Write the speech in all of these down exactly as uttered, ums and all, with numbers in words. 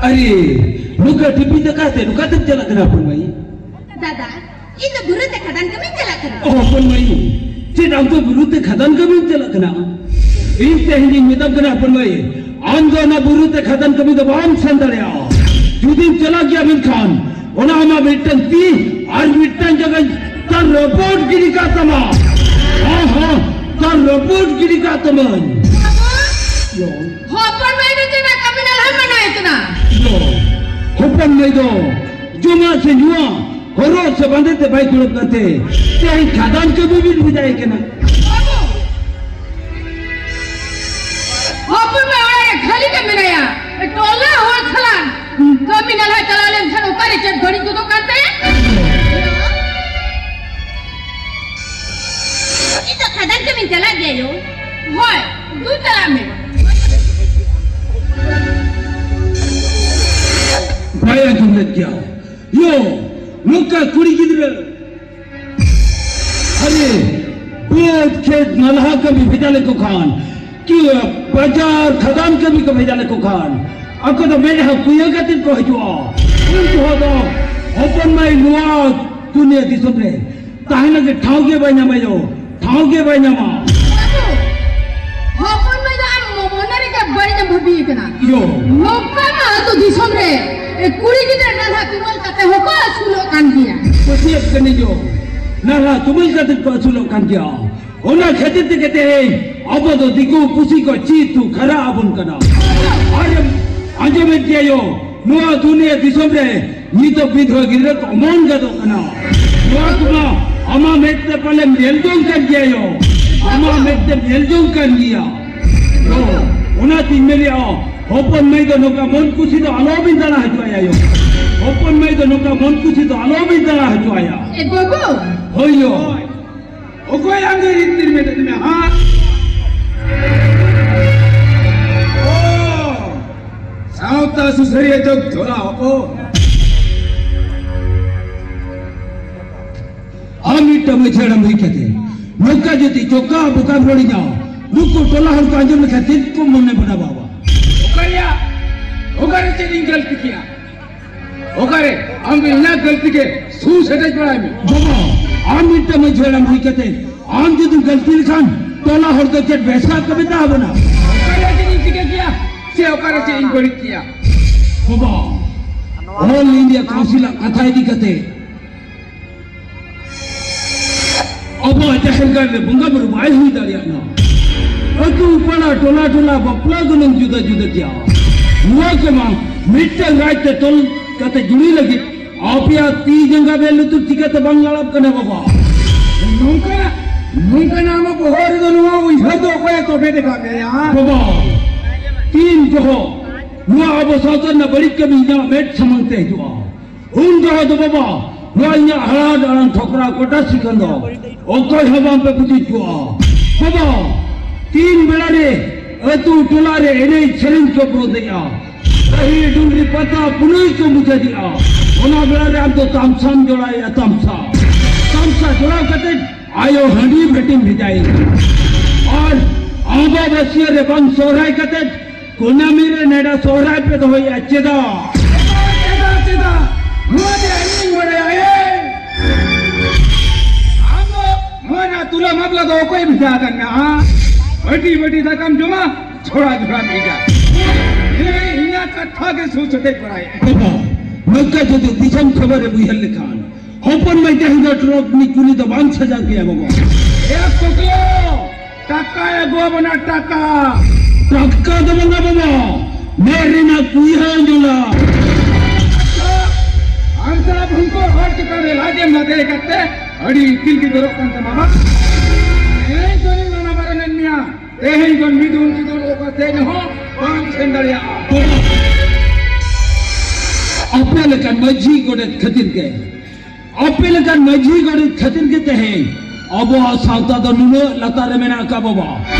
ᱟᱨᱮ, ᱱᱚᱝᱠᱟ ᱴᱤᱯᱤ ᱫᱟᱠᱟ ᱛᱮ ᱱᱚᱝᱠᱟ ᱛᱮᱢ ᱪᱟᱞᱟᱜ ᱠᱟᱱᱟ, ᱦᱚᱯᱚᱱ ᱢᱟᱹᱭ? ᱫᱟᱫᱟ, ᱤᱧ ᱫᱚ ᱵᱩᱨᱩ ᱛᱮ ᱠᱷᱟᱫᱟᱱ ᱠᱟᱹᱢᱤᱧ ᱪᱟᱞᱟᱜ ᱠᱟᱱᱟ᱾ ᱚ, ᱦᱚᱯᱚᱱ ᱢᱟᱹᱭ, ᱪᱮᱫ ᱟᱢ ᱫᱚ ᱵᱩᱨᱩ ᱛᱮ ᱠᱷᱟᱫᱟᱱ ᱠᱟᱹᱢᱤᱢ ᱪᱟᱞᱟᱜ ᱠᱟᱱᱟ? ᱤᱧ ᱛᱮᱦᱮᱧ ᱤᱧ ᱢᱮᱛᱟᱢ ᱠᱟᱱᱟ, ᱦᱚᱯᱚᱱ ᱢᱟᱹᱭ, ᱟᱢ ᱫᱚ ᱚᱱᱟ ᱵᱩᱨᱩ ᱛᱮ ᱠᱷᱟᱫᱟᱱ ᱠᱟᱹᱢᱤ ᱫᱚ ᱵᱟᱢ ᱥᱮᱱ ᱫᱟᱲᱮᱭᱟᱜᱼᱟ᱾ ᱡᱩᱫᱤᱢ ᱪᱟᱞᱟᱜ ᱜᱮᱭᱟ, ᱢᱮᱱᱠᱷᱟᱱ ᱚᱱᱟ ᱟᱢᱟᱜ ᱢᱤᱫᱴᱟᱝ ᱛᱤ ᱟᱨ ᱢᱤᱫᱴᱟᱝ ᱡᱟᱸᱜᱟᱧ ᱛᱟᱨ ᱨᱟᱹᱯᱩᱫ ᱜᱤᱰᱤ ᱠᱟᱜ ᱛᱟᱢᱟ᱾ ᱦᱚᱸ, ᱦᱚᱸ, ᱛᱟᱨ ᱨᱟᱹᱯᱩᱫ ᱜᱤᱰᱤ ᱠᱟᱜ ᱛᱟᱢᱟᱧ᱾ ᱦᱚᱯᱚᱱ ᱢᱟᱹᱭ ᱫᱚ ᱪᱮᱫᱟᱜ ᱠᱟᱹᱢᱤ ᱱᱟᱞᱦᱟ ᱢᱟᱱᱟᱭᱮ ᱠᱟᱱᱟ? ᱦᱚᱯᱚᱱ ᱢᱟᱹᱭ ᱫᱚ ᱡᱚᱢᱟᱜ ᱥᱮ ᱧᱩᱣᱟᱜ, ᱦᱚᱨᱚᱜ ᱥᱮ ᱵᱟᱸᱫᱮ ᱛᱮ ᱵᱟᱭ ᱠᱩᱲᱟᱹᱜ ᱠᱟᱱᱛᱮ ᱛᱮᱦᱮᱧ ᱠᱷᱟᱫᱟᱱ ᱠᱟᱹᱢᱤ ᱵᱤᱱ ᱵᱷᱮᱡᱟᱭᱮ ᱠᱟᱱᱟ᱾ ᱵᱟᱹᱵᱩ, ᱦᱚᱯᱚᱱ ᱢᱟᱹᱭ ᱚᱲᱟᱜ ᱨᱮ ᱠᱷᱟᱹᱞᱤ ᱜᱮ ᱢᱮᱱᱟᱭᱟ᱾ ᱴᱚᱞᱟ ᱦᱚᱲ ᱥᱟᱞᱟᱜ ᱠᱟᱹᱢᱤ ᱱᱟᱞᱦᱟ ᱪᱟᱞᱟᱣ ᱞᱮᱱᱠᱷᱟᱱ ᱚᱠᱟᱨᱮ ᱪᱮᱫ ᱵᱟᱹᱲᱤᱡ ᱜᱚᱫᱚᱜ ᱠᱟᱱ ᱛᱟᱭᱟ? ᱤᱧ ᱫᱚ ᱠᱷᱟᱫᱟᱱ ᱠᱟᱹᱢᱤᱧ ᱪᱟᱞᱟᱜ ᱜᱮᱭᱟ ᱭᱳ᱾ ᱦᱳᱭ, ᱫᱩ ᱪᱟᱞᱟᱜ ᱢᱮ᱾ ᱵᱟᱭ ᱟᱸᱡᱚᱢ ᱞᱮᱫ ᱜᱮᱭᱟ᱾ ᱭᱳ, ᱱᱚᱝᱠᱟ ᱠᱩᱲᱤ ᱜᱤᱫᱽᱨᱟᱹ, ᱟᱨᱮ, ᱵᱟᱹᱫᱽ ᱠᱷᱮᱛ ᱱᱟᱞᱦᱟ ᱠᱟᱹᱢᱤ ᱵᱷᱮᱡᱟ ᱞᱮᱠᱚ ᱠᱷᱟᱱ, ᱠᱤ ᱵᱟᱡᱟᱨ ᱠᱷᱟᱫᱟᱱ ᱠᱟᱹᱢᱤ ᱠᱚ ᱵᱷᱮᱡᱟ ᱞᱮᱠᱚ ᱠᱷᱟᱱ, ᱟᱠᱚ ᱫᱚ ᱢᱮᱫᱦᱟ ᱠᱩᱭᱟᱹ ᱠᱟᱛᱮ ᱠᱚ ᱦᱤᱡᱩᱜᱼᱟ᱾ ᱩᱱ ᱡᱚᱦᱚᱜ ᱫᱚ ᱦᱚᱯᱚᱱ ᱢᱟᱹᱭ ᱱᱚᱣᱟ ᱫᱩᱱᱤᱭᱟᱹ ᱫᱤᱥᱚᱢ ᱨᱮ ᱛᱟᱦᱮᱸ ᱞᱟᱹᱜᱤᱫ ᱴᱷᱟᱶ ᱜᱮ ᱵᱟᱭ ᱧᱟᱢᱟ ᱭᱳ, ᱴᱷᱟᱶ ᱜᱮ ᱵᱟᱭ ᱧᱟᱢᱟ᱾ ᱵᱟᱹᱵᱩ, ᱦᱚᱯᱚᱱ ᱢᱟᱹᱭ ᱫᱚ ᱟᱢ ᱢᱚ-, ᱢᱚᱱᱮ ᱨᱮᱜᱮ ᱵᱟᱹᱲᱤᱡ ᱮᱢ ᱵᱷᱟᱹᱵᱤᱭᱮ ᱠᱟᱱᱟ᱾ ᱭᱳ᱾ ᱱᱚᱝᱠᱟ ᱢᱟ ᱟᱹᱛᱩ ᱫᱤᱥᱚᱢ ᱨᱮ, ᱮ, ᱠᱩᱲᱤ ᱜᱤᱫᱽᱨᱟᱹ ᱱᱟᱞᱦᱟ ᱛᱩᱢᱟᱹᱞ ᱠᱟᱛᱮ ᱦᱚᱸᱠᱚ ᱟᱹᱥᱩᱞᱚᱜ ᱠᱟᱱ ᱜᱮᱭᱟ᱾ ᱯᱟᱹᱛᱭᱟᱹᱜ ᱠᱟᱹᱱᱟᱹᱧ ᱭᱳ, ᱱᱟᱞᱦᱟ ᱛᱩᱢᱟᱹᱞ ᱠᱟᱛᱮ ᱠᱚ ᱟᱹᱥᱩᱞᱚᱜ ᱠᱟᱱ ᱜᱮᱭᱟ᱾ ᱚᱱᱟ ᱠᱷᱟᱹᱛᱤᱨ ᱛᱮᱜᱮ ᱛᱮᱦᱮᱧ ᱟᱵᱚ ᱫᱚ ᱫᱤᱠᱩ ᱯᱩᱥᱤ ᱠᱚ ᱪᱤᱛ ᱠᱚ ᱠᱷᱟᱨᱟ ᱟᱵᱚᱱ ᱠᱟᱱᱟ᱾ ᱟᱨᱮᱢ ᱟᱸᱡᱚᱢᱮᱫ ᱜᱮᱭᱟ ᱭᱳ, ᱱᱚᱣᱟ ᱫᱩᱱᱤᱭᱟᱹ ᱫᱤᱥᱚᱢ ᱨᱮ ᱱᱤᱛᱚᱜ ᱵᱤᱫᱷᱣᱟ ᱜᱤᱫᱽᱨᱟᱹ ᱠᱚ ᱚᱢᱚᱱ ᱜᱚᱫᱚᱜ ᱠᱟᱱᱟ᱾ ᱱᱚᱣᱟ ᱠᱚᱢᱟ ᱟᱢᱟᱜ ᱢᱮᱫ ᱛᱮ ᱯᱟᱞᱮᱢ ᱧᱮᱞ ᱡᱚᱝ ᱠᱟᱱ ᱜᱮᱭᱟ ᱭᱳ, ᱟᱢᱟᱜ ᱢᱮᱫ ᱛᱮᱢ ᱧᱮᱞ ᱡᱚᱝ ᱠᱟᱱ ᱜᱮᱭᱟ᱾ ᱛᱚ, ᱚᱱᱟᱛᱤᱧ ᱢᱮᱱᱮᱫᱼᱟ, ᱦᱚᱯᱚᱱ ᱢᱟᱹᱭ ᱫᱚ ᱱᱚᱝᱠᱟ ᱢᱚᱱ ᱠᱩᱥᱤ ᱫᱚ ᱟᱞᱚᱵᱤᱱ ᱫᱟᱬᱟ ᱦᱚᱪᱚ ᱟᱭᱟ ᱭᱳ᱾ ᱦᱚᱯᱚᱱ ᱢᱟᱹᱭ ᱫᱚ ᱱᱚᱝᱠᱟ ᱢᱚᱱ ᱠᱩᱥᱤ ᱫᱚ ᱟᱞᱚᱵᱤᱱ ᱫᱟᱬᱟ ᱦᱚᱪᱚ ᱟᱭᱟ᱾ ᱮ ᱜᱚᱜᱚ! ᱦᱳᱭ ᱭᱳ᱾ ᱚᱠᱚᱭ ᱟᱢ ᱫᱚ ᱤᱛᱤᱨ ᱢᱮᱱᱮᱫ ᱢᱮ, ᱦᱟᱸ? ᱚ, ᱥᱟᱶᱛᱟ ᱥᱩᱥᱟᱹᱨᱤᱭᱟᱹ ᱡᱚᱜᱽ ᱡᱷᱚᱞᱟ ᱦᱚᱯᱚᱱ᱾ ᱟᱢ ᱢᱤᱫᱴᱟᱝ ᱢᱟᱹᱡᱷᱤ ᱦᱟᱲᱟᱢ ᱦᱩᱭ ᱠᱟᱛᱮ ᱱᱚᱝᱠᱟ ᱡᱩᱫᱤ ᱪᱚᱠᱟ ᱵᱚᱠᱟ ᱨᱚᱲᱤᱧᱟ, ᱱᱩᱠᱩ ᱴᱚᱞᱟ ᱦᱚᱲ ᱠᱚ ᱟᱸᱡᱚᱢ ᱞᱮᱠᱷᱟᱱ ᱪᱮᱫ ᱠᱚ ᱢᱚᱱᱮ ᱵᱟᱲᱟ ᱵᱟᱵᱟ? ᱚᱠᱚᱭᱟ? ᱚᱠᱟᱨᱮ ᱪᱮᱫ ᱤᱧ ᱜᱟᱹᱞᱛᱤ ᱠᱮᱜᱼᱟ? ᱚᱠᱟᱨᱮ? ᱟᱢ ᱫᱚ ᱤᱧᱟᱹᱜ ᱜᱟᱹᱞᱛᱤ ᱜᱮ ᱥᱩ ᱥᱮᱴᱮᱡ ᱵᱟᱲᱟᱭ ᱢᱮ᱾ ᱵᱟᱵᱟ, ᱟᱢ ᱢᱤᱫᱴᱟᱝ ᱢᱟᱹᱡᱷᱤ ᱦᱟᱲᱟᱢ ᱦᱩᱭ ᱠᱟᱛᱮ ᱟᱢ ᱡᱩᱫᱤᱢ ᱜᱟᱹᱞᱛᱤ ᱞᱮᱠᱷᱟᱱ ᱴᱚᱞᱟ ᱦᱚᱲ ᱫᱚ ᱪᱮᱫ ᱵᱮᱥ ᱠᱟᱛᱮ ᱢᱮᱛᱟ ᱵᱚᱱᱟ? ᱚᱠᱟᱨᱮ ᱪᱮᱫ ᱤᱧ ᱪᱤᱠᱟᱹ ᱠᱮᱜᱼᱟ ᱥᱮ ᱚᱠᱟᱨᱮ ᱪᱮᱫ ᱤᱧ ᱵᱟᱹᱲᱤᱡ ᱠᱮᱜᱼᱟ? ᱵᱟᱵᱟ, All India Council ᱟᱜ ᱠᱟᱛᱷᱟ ᱤᱫᱤ ᱠᱟᱛᱮ ᱟᱵᱚᱣᱟᱜ ᱡᱟᱦᱮᱨ ᱜᱟᱲ ᱨᱮ ᱵᱚᱸᱜᱟ ᱵᱩᱨᱩ ᱵᱟᱭ ᱦᱩᱭ ᱫᱟᱲᱮᱭᱟᱜ ᱠᱟᱱᱟ᱾ ᱟᱹᱛᱩ ᱯᱟᱲᱟ ᱴᱚᱞᱟ ᱴᱚᱞᱟ ᱵᱟᱯᱞᱟ ᱜᱚᱱᱚᱝ ᱡᱩᱫᱟᱹ ᱡᱩᱫᱟᱹ ᱜᱮᱭᱟ᱾ ᱱᱚᱣᱟ ᱠᱚᱢᱟ ᱢᱤᱫᱴᱟᱝ ᱨᱟᱡᱽ ᱛᱮ ᱛᱚᱞ ᱠᱟᱛᱮ ᱡᱩᱲᱤ ᱞᱟᱹᱜᱤᱫ ᱟᱯᱮᱭᱟᱜ ᱛᱤ ᱡᱟᱸᱜᱟ ᱢᱮᱫ ᱞᱩᱛᱩᱨ ᱪᱤᱠᱟᱹᱛᱮ ᱵᱟᱝ ᱞᱟᱲᱟᱜ ᱠᱟᱱᱟ ᱵᱟᱵᱟ? ᱱᱚᱝᱠᱟᱱᱟᱜ, ᱱᱚᱝᱠᱟᱱᱟᱜ ᱟᱢᱟᱜ ᱵᱚᱦᱚᱜ ᱨᱮᱫᱚ ᱱᱚᱣᱟ ᱩᱭᱦᱟᱹᱨ ᱫᱚ ᱚᱠᱚᱭᱮ ᱛᱚᱵᱮᱫ ᱟᱠᱟᱫ ᱢᱮᱭᱟ? ᱵᱟᱵᱟ, ᱛᱤᱱ ᱡᱚᱦᱚᱜ ᱱᱚᱣᱟ ᱟᱵᱚ ᱥᱟᱶᱛᱟ ᱨᱮᱱᱟᱜ ᱵᱟᱹᱲᱤᱡ ᱠᱟᱹᱢᱤ ᱤᱧᱟᱹᱜ ᱢᱮᱫ ᱥᱟᱢᱟᱝ ᱛᱮ ᱦᱤᱡᱩᱜᱼᱟ, ᱩᱱ ᱡᱚᱦᱚᱜ ᱫᱚ ᱵᱟᱵᱟ, ᱱᱚᱣᱟ ᱤᱧᱟᱹᱜ ᱦᱟᱲᱟᱫ ᱟᱲᱟᱝ ᱴᱷᱚᱠᱨᱟ ᱠᱚᱴᱟ ᱥᱤᱠᱷᱟᱹᱱ ᱫᱚ ᱚᱠᱚᱭ ᱦᱚᱸ ᱵᱟᱝ ᱯᱮ ᱵᱩᱡᱷᱟᱹᱣ ᱠᱚᱣᱟ᱾ ᱵᱟᱵᱟ, ᱛᱤᱱ ᱵᱮᱲᱟ ᱨᱮ ᱟᱹᱛᱩ ᱴᱚᱞᱟ ᱨᱮ ᱮᱱᱮᱡ ᱥᱮᱨᱮᱧ ᱠᱚ ᱵᱚᱱᱫᱮᱜᱼᱟ, ᱰᱟᱹᱦᱤ ᱰᱩᱝᱨᱤ ᱯᱟᱛᱟ ᱯᱩᱱᱟᱹᱭ ᱠᱚ ᱢᱩᱪᱟᱹᱫᱮᱜᱼᱟ, ᱚᱱᱟ ᱵᱮᱲᱟ ᱨᱮ ᱟᱢ ᱫᱚ ᱛᱟᱢᱥᱟᱢ ᱡᱚᱲᱟᱭᱮᱜᱼᱟ, ᱛᱟᱢᱥᱟ᱾ ᱛᱟᱢᱥᱟ ᱡᱚᱲᱟᱣ ᱠᱟᱛᱮ ᱟᱭᱳ ᱦᱟᱺᱰᱤ ᱵᱷᱟᱹᱴᱤᱢ ᱵᱷᱮᱡᱟᱭᱮᱜᱼᱟ᱾ ᱟᱨ ᱟᱢᱵᱟᱵᱟᱹᱥᱭᱟᱹ ᱨᱮ ᱵᱟᱝ ᱥᱚᱦᱨᱟᱭ ᱠᱟᱛᱮ ᱠᱩᱱᱟᱹᱢᱤ ᱨᱮ ᱱᱮᱰᱟ ᱥᱚᱦᱨᱟᱭ ᱯᱮ ᱫᱚᱦᱚᱭᱮᱜᱼᱟ, ᱪᱮᱫᱟᱜ? ᱪᱮᱫᱟᱜ, ᱪᱮᱫᱟᱜ? ᱱᱚᱣᱟ ᱫᱚ ᱤᱧᱤᱧ ᱵᱟᱲᱟᱭᱟ, ᱮ? ᱟᱢ ᱫᱚ ᱱᱚᱣᱟ ᱨᱮᱱᱟᱜ ᱛᱩᱞᱟᱹ ᱢᱟᱯᱞᱟ ᱫᱚ ᱚᱠᱚᱭ ᱵᱷᱮᱡᱟ ᱟᱠᱟᱫ ᱢᱮᱭᱟ, ᱦᱟ? ᱵᱟᱹᱴᱤ ᱵᱟᱹᱴᱤ ᱫᱟᱠᱟᱢ ᱡᱚᱢᱟ, ᱡᱷᱚᱲᱟ ᱡᱷᱚᱲᱟ ᱵᱷᱮᱡᱟ᱾ ᱤᱧ, ᱤᱧᱟᱹᱜ ᱠᱟᱛᱷᱟ ᱜᱮ ᱥᱩ ᱥᱮᱴᱮᱡ ᱵᱟᱲᱟᱭᱟ᱾ ᱵᱟᱵᱟ, ᱱᱚᱝᱠᱟ ᱡᱩᱫᱤ ᱫᱤᱥᱚᱢ ᱠᱷᱚᱵᱚᱨ ᱮᱢ ᱩᱭᱦᱟᱹᱨ ᱞᱮᱠᱷᱟᱱ, ᱦᱚᱯᱚᱱ ᱢᱟᱹᱭ ᱡᱟᱦᱟᱸ ᱫᱚ ᱴᱨᱚᱠ ᱨᱤᱱᱤᱡ ᱠᱩᱞᱤ ᱫᱚ ᱵᱟᱝ ᱥᱟᱡᱟᱣ ᱜᱮᱭᱟ ᱵᱟᱵᱟ᱾ ᱮ ᱠᱚᱠᱞᱚ, ᱴᱟᱠᱟ ᱮ ᱜᱚ ᱵᱟᱱᱟ ᱴᱟᱠᱟ᱾ ᱴᱟᱠᱟ ᱫᱚ ᱵᱟᱝᱟ ᱵᱟᱵᱟ, ᱢᱮᱫ ᱨᱮᱱᱟᱜ ᱠᱩᱭᱦᱟᱹ ᱧᱚᱞᱟ᱾ ᱟᱢ ᱥᱟᱞᱟᱜ ᱩᱱᱠᱩ ᱦᱚᱲ ᱪᱮᱛᱟᱱ ᱨᱮ ᱞᱟᱡ ᱮᱢ ᱞᱟᱫᱮ ᱟᱠᱟᱫ ᱛᱮ ᱟᱹᱰᱤ ᱤᱯᱤᱞ ᱜᱮ ᱡᱚᱨᱚᱜ ᱠᱟᱱ ᱛᱟᱢᱟ ᱵᱟᱝ? ᱤᱧ ᱫᱚᱧ ᱢᱟᱱᱟ ᱵᱟᱨᱚᱱᱮᱫ ᱢᱮᱭᱟ, ᱛᱮᱦᱮᱧ ᱠᱷᱚᱱ ᱢᱤᱫ ᱩᱱ ᱛᱮᱫᱚ ᱚᱠᱟ ᱥᱮᱫ ᱦᱚᱸ ᱵᱟᱢ ᱥᱮᱱ ᱫᱟᱲᱮᱭᱟᱜᱼᱟ᱾ ᱟᱯᱮ ᱞᱮᱠᱟᱱ ᱢᱟᱹᱡᱷᱤ ᱜᱚᱰᱮᱛ ᱠᱷᱟᱹᱛᱤᱨ ᱜᱮ ᱟᱯᱮ ᱞᱮᱠᱟᱱ ᱢᱟᱹᱡᱷᱤ ᱜᱚᱰᱮᱛ ᱠᱷᱟᱹᱛᱤᱨ ᱜᱮ ᱛᱮᱦᱮᱧ ᱟᱵᱚᱣᱟᱜ ᱥᱟᱶᱛᱟ ᱫᱚ ᱱᱩᱱᱟᱹᱜ ᱞᱟᱛᱟᱨ ᱨᱮ ᱢᱮᱱᱟᱜ ᱟᱠᱟᱫ ᱵᱟᱵᱟ,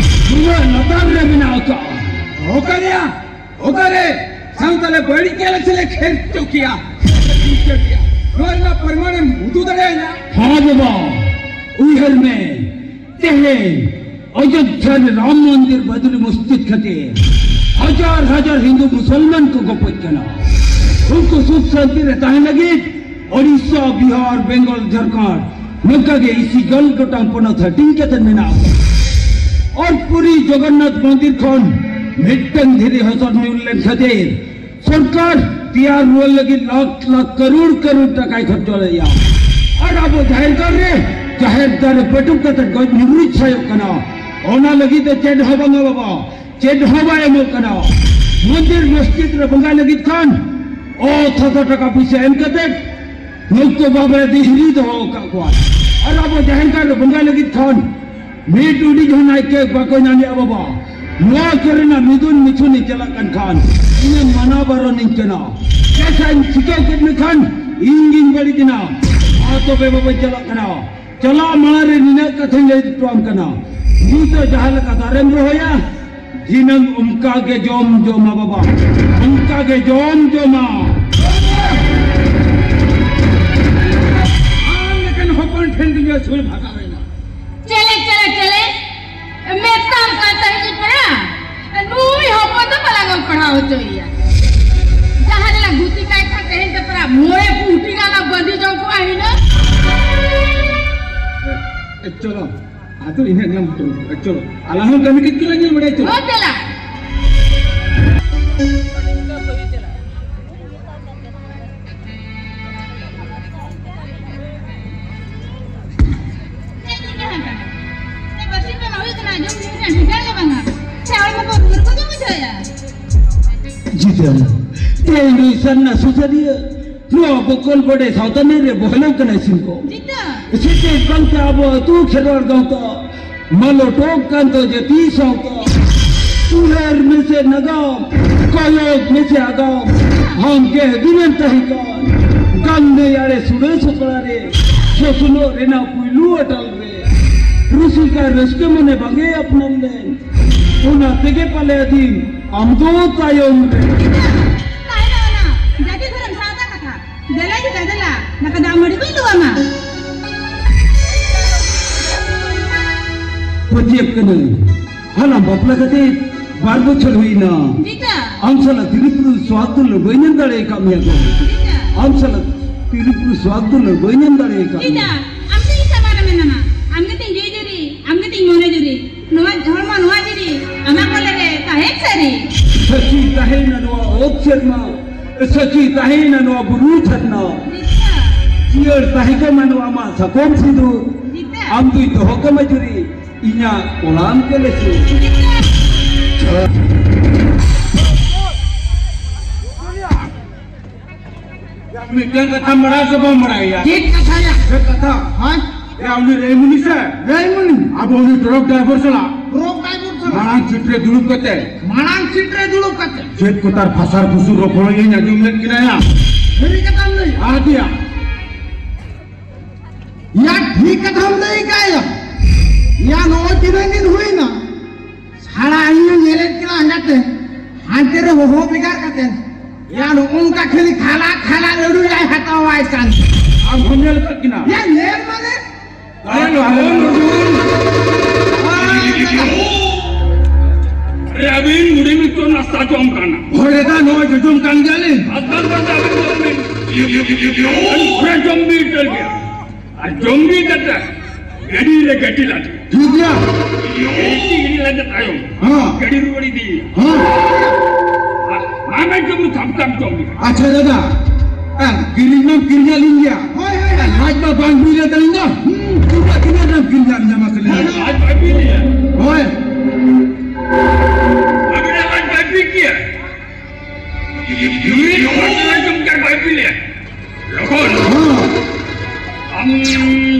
ᱱᱩᱱᱟᱹᱜ ᱞᱟᱛᱟᱨ ᱨᱮ ᱢᱮᱱᱟᱜ ᱟᱠᱟᱫ᱾ ᱚᱠᱟᱨᱮᱭᱟ? ᱚᱠᱟᱨᱮ? ᱥᱟᱶᱛᱟ ᱞᱮ ᱵᱟᱹᱲᱤᱡ ᱜᱮᱭᱟ ᱥᱮ ᱞᱮ ᱠᱷᱮᱨ ᱦᱚᱪᱚ ᱠᱮᱭᱟ? ᱱᱚᱣᱟ ᱨᱮᱱᱟᱜ ᱯᱨᱚᱢᱟᱬᱮᱢ ᱩᱫᱩᱜ ᱫᱟᱲᱮᱭᱟᱹᱧᱟ? ᱦᱚᱸ ᱵᱟᱵᱟ, ᱩᱭᱦᱟᱹᱨ ᱢᱮ, ᱛᱮᱦᱮᱧ ᱚᱡᱳᱫᱽᱫᱷᱟ ᱨᱮ ᱨᱟᱢ ᱢᱚᱱᱫᱤᱨ ᱵᱟᱫᱞᱤ ᱢᱚᱥᱡᱤᱫ ᱠᱷᱟᱹᱛᱤᱨ ᱦᱟᱡᱟᱨ ᱦᱟᱡᱟᱨ ᱦᱤᱱᱫᱩ ᱢᱩᱥᱚᱞᱢᱟᱱ ᱠᱚ ᱜᱚᱯᱚᱡ ᱠᱟᱱᱟ᱾ ᱩᱱᱠᱩ ᱥᱩᱠ ᱥᱟᱱᱛᱤ ᱨᱮ ᱛᱟᱦᱮᱸ ᱞᱟᱹᱜᱤᱫ ᱳᱰᱤᱥᱟ, ᱵᱤᱦᱟᱨ, ᱵᱮᱝᱜᱚᱞ, ᱡᱷᱟᱲᱠᱷᱚᱸᱰ, ᱱᱚᱝᱠᱟ ᱜᱮ ᱤᱥᱤ ᱜᱮᱞ ᱜᱚᱴᱟᱝ ᱯᱚᱱᱚᱛ ᱦᱟᱹᱴᱤᱧ ᱠᱟᱛᱮ ᱢᱮᱱᱟᱜ ᱠᱚᱣᱟ᱾ ᱟᱨ ᱯᱩᱨᱤ ᱡᱚᱜᱚᱱᱱᱟᱛᱷ ᱢᱚᱱᱫᱤᱨ ᱠᱷᱚᱱ ᱢᱤᱫᱴᱟᱝ ᱫᱷᱤᱨᱤ ᱦᱚᱸ ᱥᱚᱨ ᱧᱩᱨ ᱞᱮᱱ ᱠᱷᱟᱹᱛᱤᱨ ᱥᱚᱨᱠᱟᱨ ᱛᱮᱭᱟᱨ ᱨᱩᱣᱟᱹᱲ ᱞᱟᱹᱜᱤᱫ ᱞᱟᱠᱷ ᱞᱟᱠᱷ ᱠᱟᱨᱳᱲ ᱠᱟᱨᱳᱲ ᱴᱟᱠᱟᱭ ᱠᱷᱚᱨᱪᱚ ᱞᱮᱫᱼᱟ᱾ ᱟᱨ ᱟᱵᱚ ᱡᱟᱦᱮᱨ ᱜᱟᱲ ᱨᱮ ᱡᱟᱦᱮᱨ ᱫᱟᱨᱮ ᱯᱟᱹᱴᱩᱵ ᱠᱟᱛᱮ ᱜᱚᱡ ᱢᱩᱨᱩᱡ ᱥᱟᱭᱚᱜ ᱠᱟᱱᱟ᱾ ᱚᱱᱟ ᱞᱟᱹᱜᱤᱫ ᱫᱚ ᱪᱮᱫ ᱦᱚᱸ ᱵᱟᱝᱟ ᱵᱟᱵᱟ, ᱪᱮᱫ ᱦᱚᱸ ᱵᱟᱭ ᱮᱢᱚᱜ ᱠᱟᱱᱟ᱾ ᱢᱚᱱᱫᱤᱨ ᱢᱚᱥᱡᱤᱫ ᱨᱮ ᱵᱚᱸᱜᱟᱭ ᱞᱟᱹᱜᱤᱫ ᱠᱷᱟᱱ ᱚᱛ ᱦᱟᱥᱟ ᱴᱟᱠᱟ ᱯᱩᱭᱥᱟᱹ ᱮᱢ ᱠᱟᱛᱮ ᱱᱩᱠᱩ ᱵᱟᱵᱟ ᱫᱤᱦᱨᱤ ᱫᱚᱦᱚ ᱟᱠᱟᱫ ᱠᱚᱣᱟ᱾ ᱟᱨ ᱟᱵᱚ ᱡᱟᱦᱮᱨ ᱜᱟᱲ ᱨᱮ ᱵᱚᱸᱜᱟᱭ ᱞᱟᱹᱜᱤᱫ ᱠᱷᱟᱱ ᱢᱤᱫ ᱩᱰᱤ ᱦᱚᱸ ᱱᱟᱭᱠᱮ ᱵᱟᱠᱚ ᱧᱟᱢᱮᱜᱼᱟ ᱵᱟᱵᱟ᱾ ᱱᱚᱣᱟ ᱠᱚᱨᱮᱱᱟᱜ ᱢᱤᱫᱩᱱ ᱢᱤᱪᱷᱩᱱᱤ ᱪᱟᱞᱟᱜ ᱠᱟᱱ ᱠᱷᱟᱱ ᱤᱧᱮᱢ ᱢᱟᱱᱟ ᱵᱟᱨᱚᱱᱤᱧ ᱠᱟᱱᱟ᱾ ᱪᱮᱫᱟᱜ ᱤᱧ ᱪᱤᱠᱟᱹ ᱠᱮᱫ ᱢᱮᱠᱷᱟᱱ ᱤᱧ ᱜᱤᱧ ᱵᱟᱹᱲᱤᱡ ᱮᱱᱟ᱾ ᱢᱟ ᱛᱚᱵᱮ ᱵᱟᱵᱟᱧ ᱪᱟᱞᱟᱜ ᱠᱟᱱᱟ᱾ ᱪᱟᱞᱟᱜ ᱢᱟᱲᱟᱝ ᱨᱮ ᱱᱤᱱᱟᱹᱜ ᱠᱟᱛᱷᱟᱧ ᱞᱟᱹᱭ ᱦᱚᱴᱚᱣᱟᱢ ᱠᱟᱱᱟ, ᱱᱤᱛᱚᱜ ᱡᱟᱦᱟᱸ ᱞᱮᱠᱟ ᱫᱟᱨᱮᱢ ᱨᱚᱦᱚᱭᱟ, ᱫᱷᱤᱱᱟᱹᱝ ᱚᱱᱠᱟ ᱜᱮ ᱡᱚᱢ ᱡᱚᱢᱟ ᱵᱟᱵᱟ, ᱚᱱᱠᱟ ᱜᱮ ᱡᱚᱢ ᱡᱚᱢᱟ᱾ ᱟᱢ ᱞᱮᱠᱟᱱ ᱦᱚᱯᱚᱱ ᱴᱷᱮᱱ ᱫᱩᱧ ᱟᱹᱥᱩᱞ ᱵᱷᱟᱜᱟᱣ ᱮᱱᱟ᱾ ᱪᱮᱞᱮ, ᱪᱮᱞᱮ, ᱪᱮᱞᱮ? ᱢᱮᱛᱟᱢ ᱠᱟᱱ ᱛᱟᱦᱮᱸᱫ ᱯᱮᱲᱟ, ᱱᱩᱭ ᱦᱚᱯᱚᱱ ᱫᱚ ᱵᱟᱞᱟᱝ ᱚᱞ ᱯᱟᱲᱦᱟᱣ ᱦᱚᱪᱚᱭᱮᱭᱟ᱾ ᱡᱟᱦᱟᱸ ᱨᱮᱞᱟᱝ ᱜᱩᱛᱤ ᱠᱟᱭ ᱠᱷᱟᱱ ᱛᱮᱦᱮᱧ ᱫᱚ ᱯᱮᱲᱟ ᱢᱚᱬᱮ ᱯᱩᱴᱤ ᱜᱟᱱ ᱞᱟᱝ ᱵᱟᱸᱫᱮ ᱡᱚᱝ ᱠᱚᱜᱼᱟ ᱦᱤᱱᱟᱹ᱾ ᱮ, ᱮ, ᱪᱚᱞᱚ, ᱟᱫᱚ ᱤᱱᱟᱹᱜ ᱜᱮᱞᱟᱝ ᱵᱚᱛᱚᱨ, ᱮ, ᱪᱚᱞᱚ, ᱟᱞᱟᱝ ᱦᱚᱸ ᱠᱟᱹᱢᱤ ᱠᱟᱹᱡ ᱜᱮᱞᱟᱝ ᱧᱮᱞ ᱵᱟᱲᱟᱭᱟ, ᱪᱚᱞᱚ᱾ ᱦᱳᱭ, ᱫᱮᱞᱟ᱾ ᱪᱮᱫ ᱪᱤᱠᱟᱹ ᱟᱠᱟᱱᱟ? ᱪᱮᱫ ᱵᱟᱹᱲᱛᱤ ᱯᱮ ᱦᱩᱭ ᱠᱟᱱᱟ? ᱡᱚᱢ ᱧᱩ ᱨᱮ ᱵᱷᱮᱜᱟᱨ ᱜᱮ ᱵᱟᱝᱟ᱾ ᱥᱮ ᱦᱚᱲᱢᱚ ᱠᱚ ᱨᱩᱣᱟᱹᱲ ᱠᱚᱜᱮ ᱵᱩᱡᱷᱟᱹᱣᱮᱫᱼᱟ? ᱡᱤᱛᱮᱱ, ᱛᱮᱦᱮᱧ ᱱᱩᱭ ᱥᱟᱨᱱᱟ ᱥᱩᱥᱟᱹᱨᱤᱭᱟᱹ ᱱᱚᱣᱟ ᱵᱚᱠᱚᱞ ᱵᱚᱰᱮ ᱥᱟᱶᱛᱟ ᱱᱤᱭᱟᱹ ᱨᱮ ᱵᱚᱦᱮᱞᱚᱜ ᱠᱟᱱᱟᱭ ᱥᱤᱢ ᱠᱚ᱾ ᱡᱤᱛᱮᱱ! ᱥᱮᱪᱮᱫ ᱵᱟᱝᱛᱮ ᱟᱵᱚ ᱟᱹᱛᱩ ᱠᱷᱮᱨᱣᱟᱲ ᱜᱟᱶᱛᱟ ᱢᱟᱞᱚᱴᱚᱜ ᱠᱟᱱ ᱫᱚ ᱡᱟᱹᱛᱤ ᱥᱟᱶᱛᱟ᱾ ᱩᱭᱦᱟᱹᱨ ᱢᱮᱥᱮ ᱱᱟᱜᱟᱢ, ᱠᱚᱭᱚᱜ ᱢᱮᱥᱮ ᱟᱜᱟᱢ᱾ ᱟᱢ ᱜᱮ ᱫᱤᱱᱮᱢ ᱛᱟᱦᱮᱸ ᱠᱟᱱ ᱜᱟᱝ ᱱᱟᱹᱭ ᱟᱲᱮ ᱥᱩᱲᱟᱹ ᱥᱚᱠᱲᱟ ᱨᱮ, ᱥᱚᱥᱱᱚᱜ ᱨᱮᱱᱟᱜ ᱯᱩᱭᱞᱩ ᱟᱴᱟᱞ ᱨᱮ᱾ ᱨᱩᱥᱤᱠᱟ ᱨᱟᱹᱥᱠᱟᱹ ᱢᱚᱱᱮ ᱵᱟᱝᱮ ᱟᱯᱱᱟᱨ ᱞᱮᱱ, ᱚᱱᱟ ᱛᱮᱜᱮ ᱯᱟᱞᱮ ᱟᱹᱫᱤᱢ ᱟᱢ ᱫᱚ ᱛᱟᱭᱚᱢ ᱨᱮ᱾ ᱛᱟᱦᱮᱱᱟ ᱚᱱᱟ ᱡᱟᱹᱛᱤ ᱫᱷᱚᱨᱚᱢ ᱥᱟᱶᱛᱟ ᱠᱟᱛᱷᱟ᱾ ᱫᱮᱞᱟ ᱡᱤᱛᱟ ᱫᱮᱞᱟ, ᱫᱟᱠᱟ ᱫᱟᱜ ᱢᱟᱹᱰᱤ ᱠᱚᱧ ᱞᱩᱣᱟᱢᱟ᱾ ᱯᱟᱹᱛᱭᱟᱹᱜ ᱠᱟᱹᱱᱟᱹᱧ, ᱦᱟᱲᱟᱢ ᱵᱟᱯᱞᱟ ᱠᱟᱛᱮ ᱵᱟᱨ ᱵᱚᱪᱷᱚᱨ ᱦᱩᱭᱱᱟ᱾ ᱡᱤᱡᱟ᱾ ᱟᱢ ᱥᱟᱞᱟᱜ ᱛᱤᱨᱤ ᱯᱩᱨᱩᱥ ᱥᱣᱟᱫ ᱫᱩᱞᱟᱹᱲ ᱵᱟᱹᱧ ᱮᱢ ᱫᱟᱲᱮ ᱟᱠᱟᱫ ᱢᱮᱭᱟ ᱜᱚ᱾ ᱡᱤᱡᱟ᱾ ᱟᱢ ᱥᱟᱞᱟᱜ ᱛᱤᱨᱤ ᱯᱩᱨᱩᱥ ᱥᱣᱟᱫ ᱫᱩᱞᱟᱹᱲ ᱵᱟᱹᱧ ᱮᱢ ᱫᱟᱲᱮ ᱟᱠᱟᱫ ᱡᱤᱡᱟ, ᱢᱮᱭᱟ᱾ ᱟᱢ ᱫᱚ ᱤᱧ ᱥᱟᱢᱟᱝ ᱨᱮ ᱢᱮᱱᱟᱢᱟ᱾ ᱟᱢ ᱜᱮᱛᱤᱧ ᱡᱤᱣᱤ ᱡᱩᱨᱤ, ᱟᱢ ᱜᱮᱛᱤᱧ ᱢᱚᱱᱮ ᱡᱩᱨᱤ᱾ ᱱᱚᱣᱟ ᱦᱚᱲᱢᱚ ᱱᱚᱣᱟ ᱡᱩᱨᱤ ᱟᱢᱟᱜ ᱠᱚᱞᱮ ᱨᱮ ᱛᱟᱦᱮᱱ ᱥᱟᱹᱨᱤ᱾ ᱥᱟᱹᱪᱤ ᱛᱟᱦᱮᱸᱭᱮᱱᱟ ᱱᱚᱣᱟ ᱚᱛ ᱥᱮᱨᱢᱟ, ᱥᱟᱹᱪᱤ ᱛᱟᱦᱮᱸᱭᱮᱱᱟ ᱱᱚᱣᱟ ᱵᱩᱨᱩ ᱡᱷᱟᱨᱱᱟ᱾ ᱡᱤᱡᱟ᱾ ᱡᱤᱭᱟᱹᱲ ᱛᱟᱦᱮᱸ ᱠᱚᱜ ᱢᱟ ᱱᱚᱣᱟ ᱟᱢᱟᱜ ᱥᱟᱠᱚᱢ ᱥᱤᱸᱫᱩᱨ᱾ ᱡᱤᱡᱟ᱾ ᱟᱢ ᱫᱩᱧ ᱫᱚᱦᱚ ᱠᱟᱢᱟ ᱡᱩᱨᱤ, ᱤᱧᱟᱹᱜ ᱠᱚᱲᱟᱢ ᱠᱚᱞᱮ ᱥᱩᱨ᱾ ᱢᱤᱫᱴᱟᱝ ᱠᱟᱛᱷᱟᱢ ᱵᱟᱲᱟᱭᱟ ᱥᱮ ᱵᱟᱢ ᱵᱟᱲᱟᱭᱟ? ᱪᱮᱫ ᱠᱟᱛᱷᱟ ᱭᱟ? ᱪᱮᱫ ᱠᱟᱛᱷᱟ? ᱦᱳᱭ᱾ ᱭᱟ, ᱩᱱᱤ ᱨᱮᱭᱢᱩᱱᱤ ᱥᱮ? ᱨᱮᱭᱢᱩᱱᱤ᱾ ᱟᱵᱚ ᱩᱱᱤ ᱴᱨᱚᱠ ᱰᱨᱟᱭᱵᱷᱟᱨ ᱥᱟᱞᱟᱜ ᱴᱨᱚᱠ ᱰᱨᱟᱭᱵᱷᱟᱨ ᱥᱟᱞᱟᱜ᱾ ᱢᱟᱲᱟᱝ ᱥᱤᱴ ᱨᱮ ᱫᱩᱲᱩᱵ ᱠᱟᱛᱮ᱾ ᱢᱟᱲᱟᱝ ᱥᱤᱴ ᱨᱮ ᱫᱩᱲᱩᱵ ᱠᱟᱛᱮ᱾ ᱪᱮᱫ ᱠᱚ ᱛᱟᱨ ᱯᱷᱟᱥᱟᱨ ᱯᱷᱩᱥᱩᱨ ᱨᱚᱯᱚᱲ ᱤᱧ ᱟᱸᱡᱚᱢ ᱞᱮᱫ ᱠᱤᱱᱟ ᱭᱟ᱾ ᱥᱟᱹᱨᱤ ᱠᱟᱛᱷᱟᱢ ᱞᱟᱹᱭ᱾ ᱟᱫᱮᱭᱟ᱾ ᱭᱟ, ᱴᱷᱤᱠ ᱠᱟᱛᱷᱟᱢ ᱞᱟᱹᱭ ᱠᱟᱜ ᱭᱟ᱾ ᱭᱟ, ᱱᱚᱜᱼᱚᱭ ᱛᱤᱱᱟᱹᱜ ᱫᱤᱱ ᱦᱩᱭᱱᱟ, ᱥᱟᱲᱟ ᱤᱧ ᱦᱚᱸ ᱧᱮᱞᱮᱫ ᱠᱤᱱᱟ ᱟᱸᱜᱟᱛᱮ, ᱦᱟᱱᱛᱮ ᱨᱮ ᱦᱚᱦᱚ ᱵᱷᱮᱜᱟᱨ ᱠᱟᱛᱮ᱾ ᱭᱟ, ᱱᱚᱜᱼᱚ ᱱᱚᱝᱠᱟ ᱠᱷᱟᱹᱞᱤ ᱠᱷᱟᱞᱟ ᱠᱷᱟᱞᱟ ᱞᱟᱹᱰᱩ ᱭᱟᱭ ᱦᱟᱛᱟᱣᱟᱭ ᱠᱟᱱ᱾ ᱟᱢ ᱦᱚᱸᱢ ᱧᱮᱞ ᱟᱠᱟᱫ ᱠᱤᱱᱟ? ᱭᱟ, ᱧᱮᱞ ᱢᱟᱱᱮ᱾ ᱟᱨᱮ ᱱᱚᱜᱼᱚ ᱱᱚᱰᱮ᱾ ᱟᱨᱮ ᱟᱹᱵᱤᱱ ᱵᱩᱰᱷᱤ ᱢᱤᱫᱴᱟᱝ ᱱᱟᱥᱛᱟ ᱡᱚᱢ ᱠᱟᱱᱟ᱾ ᱦᱳᱭ ᱫᱟᱫᱟ, ᱱᱚᱜᱼᱚᱭ ᱡᱚᱡᱚᱢ ᱠᱟᱱ ᱜᱮᱭᱟᱞᱤᱧ᱾ ᱟᱥᱛᱟ ᱟᱥᱛᱟ ᱛᱮ ᱟᱹᱵᱤᱱ ᱡᱚᱢ ᱵᱤᱱ᱾ ᱟᱹᱵᱤᱱ ᱯᱩᱨᱟᱹ ᱡᱚᱢ ᱵᱤᱱ ᱩᱛᱟᱹᱨ ᱜᱮᱭᱟ᱾ ᱟᱨ ᱡᱚᱢ ᱵᱤ ᱠᱟᱛᱮ ᱜᱟᱹᱰᱤ ᱨᱮ ᱜᱟᱹᱰᱤ ᱞᱟᱫᱮ᱾ ᱴᱷᱤᱠ ᱜᱮᱭᱟ᱾ ᱜᱟᱹᱰᱤ ᱞᱟᱫᱮ ᱛᱟᱭᱚᱢ ᱦᱮᱸ᱾ ᱜᱟᱹᱰᱤ ᱨᱩᱣᱟᱹᱲ ᱤᱫᱤ᱾ ᱦᱮᱸ᱾ ᱟᱨ ᱢᱟᱢᱮ ᱡᱚᱢ ᱵᱤ ᱛᱷᱟᱢ ᱛᱷᱟᱢ ᱡᱚᱢ ᱵᱤ᱾ ᱟᱪᱪᱷᱟ ᱫᱟᱫᱟ, ᱟᱨ ᱠᱤᱨᱤᱧ ᱢᱟᱢ ᱠᱤᱨᱤᱧ ᱟᱹᱞᱤᱧ ᱜᱮᱭᱟ᱾ ᱦᱳᱭ, ᱦᱳᱭ, ᱦᱳᱭ᱾ ᱟᱨ ᱞᱟᱡ ᱢᱟ ᱵᱟᱝ ᱵᱤ ᱞᱮᱫ ᱛᱟᱹᱞᱤᱧ ᱫᱚ᱾ ᱦᱩᱸ᱾ ᱛᱤᱱᱟᱹᱜ ᱛᱤᱱᱟᱹᱜ ᱮᱢ ᱠᱤᱨᱤᱧ ᱟᱹᱞᱤᱧᱟ ᱢᱟᱥᱮ ᱞᱟᱹᱭ ᱢᱮ? ᱞᱟᱡ ᱵᱟᱭ ᱵᱤ ᱞᱮᱫ᱾ ᱦᱳᱭ᱾ ᱟᱹᱵᱤᱱᱟᱜ ᱞᱟᱡ ᱵᱟᱭ ᱵᱤ ᱠᱮᱭᱟ᱾ ᱢᱤᱫ ᱦᱚᱲ ᱞᱟᱡ ᱡᱚᱢ ᱠᱮᱭᱟ ᱵᱟᱭ ᱵᱤ ᱞᱮᱫ᱾ ᱞᱚᱜᱚᱱ᱾ ᱦᱚᱸ᱾ ᱟᱢ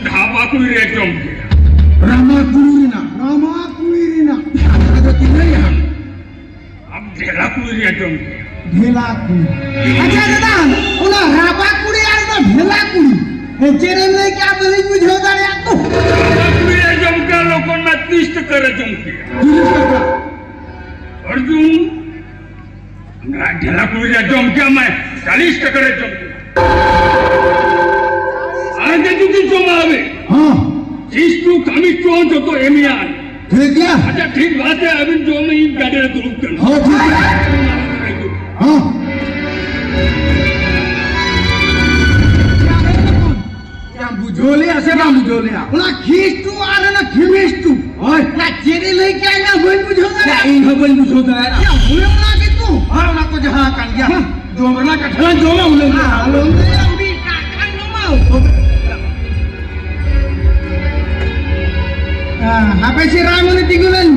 ᱰᱷᱟᱵᱟ ᱠᱩᱲᱤ ᱨᱮ ᱡᱚᱢ ᱠᱮᱭᱟ᱾ ᱨᱟᱢᱟ ᱠᱩᱲᱤ ᱨᱮᱱᱟᱜ᱾ ᱨᱟᱢᱟ ᱠᱩᱲᱤ ᱨᱮᱱᱟᱜ᱾ ᱟᱫᱚ ᱛᱤᱱᱟᱹᱜ ᱭᱟ? ᱟᱢ ᱰᱷᱮᱞᱟ ᱠᱩᱲᱤ ᱨᱮ ᱡᱚᱢ ᱠᱮᱭᱟ᱾ ᱰᱷᱮᱞᱟ ᱠᱩᱲᱤ᱾ ᱟᱪᱪᱷᱟ ᱫᱟᱫᱟ, ᱚᱱᱟ ᱨᱟᱵᱟ ᱠᱩᱲᱤ ᱟᱨ ᱚᱱᱟ ᱰᱷᱮᱞᱟ ᱠᱩᱲᱤ, ᱮ, ᱪᱮᱫ ᱮᱢ ᱞᱟᱹᱭ ᱠᱮᱜᱼᱟ? ᱵᱟᱹᱞᱤᱧ ᱵᱩᱡᱷᱟᱹᱣ ᱫᱟᱲᱮᱭᱟᱜ ᱫᱚ᱾ ᱨᱟᱵᱟ ᱠᱩᱲᱤ ᱨᱮ ᱡᱚᱢ ᱠᱮᱭᱟ, ᱞᱚᱜᱚᱱ ᱢᱟ ᱛᱤᱨᱤᱥ ᱴᱟᱠᱟ ᱨᱮ ᱡᱚᱢ ᱠᱮᱭᱟ᱾ ᱛᱤᱨᱤᱥ ᱴᱟᱠᱟ? ᱚᱨᱡᱩᱱ, ᱰᱷᱮᱞᱟ ᱠᱩᱲᱤ ᱨᱮ ᱡᱚᱢ ᱠᱮᱭᱟ ᱢᱟᱭ, ᱪᱟᱞᱤᱥ ᱴᱟᱠᱟ ᱨᱮ ᱡᱚᱢ ᱠᱮᱭᱟ᱾ ᱟᱨ ᱡᱩᱫᱤ ᱡᱚᱢᱟ ᱟᱵᱮ, ᱦᱚᱸ᱾ ᱛᱤᱥ ᱠᱚ ᱠᱟᱹᱢᱤ ᱠᱚ ᱡᱚᱛᱚ ᱮᱢᱮᱭᱟ᱾ ᱴᱷᱤᱠ ᱜᱮᱭᱟ᱾ ᱟᱪᱪᱷᱟ, ᱴᱷᱤᱠ ᱵᱟᱛ ᱦᱮ, ᱟᱹᱵᱤᱱ ᱡᱚᱢ ᱤᱧ ᱜᱟᱹᱰᱤ ᱨᱮ ᱦᱚᱸ᱾ ᱭᱟᱢ ᱵᱩᱡᱷᱟᱹᱣ ᱞᱮᱭᱟ ᱥᱮ ᱵᱟᱢ ᱵᱩᱡᱷᱟᱹᱣ ᱞᱮᱭᱟ? ᱚᱱᱟ ᱠᱷᱤᱥᱴᱩ ᱟᱨ ᱚᱱᱟ ᱠᱷᱤᱢᱤᱥᱴᱩ᱾ ᱦᱳᱭ᱾ ᱚᱱᱟ ᱪᱮᱫ ᱮ ᱞᱟᱹᱭ ᱠᱮᱜᱼᱟ, ᱤᱧ ᱦᱚᱸ ᱵᱟᱹᱧ ᱵᱩᱡᱷᱟᱹᱣ ᱫᱟᱲᱮᱭᱟᱜᱼᱟ᱾ ᱭᱟ, ᱤᱧ ᱦᱚᱸ ᱵᱟᱹᱧ ᱵᱩᱡᱷᱟᱹᱣ ᱫᱟᱲᱮᱭᱟᱜᱼᱟ᱾ ᱭᱟ, ᱦᱳᱭ, ᱚᱱᱟ ᱜᱮᱛᱚ᱾ ᱦᱮᱸ, ᱚᱱᱟ ᱠᱚ ᱡᱟᱦᱟᱸ ᱠᱟᱱ ᱜᱮᱭᱟ᱾ ᱦᱮᱸ᱾ ᱡᱚᱢ ᱨᱮᱱᱟᱜ ᱠᱟᱛᱷᱟ ᱞᱟᱝ ᱡᱚᱢᱟ, ᱩᱱᱟᱹᱜ ᱜᱮ᱾ ᱦᱮᱸ, ᱟᱞᱚᱢ ᱞᱟᱹᱭᱟ, ᱩᱱᱤ ᱮᱴᱟᱜ ᱠᱟᱱ ᱡᱚᱢᱟ᱾ ᱦᱮᱸ, ᱦᱟᱯᱮ ᱥᱮ ᱨᱟᱭᱢᱚᱱᱤ ᱛᱤᱸᱜᱩ ᱞᱮᱱ᱾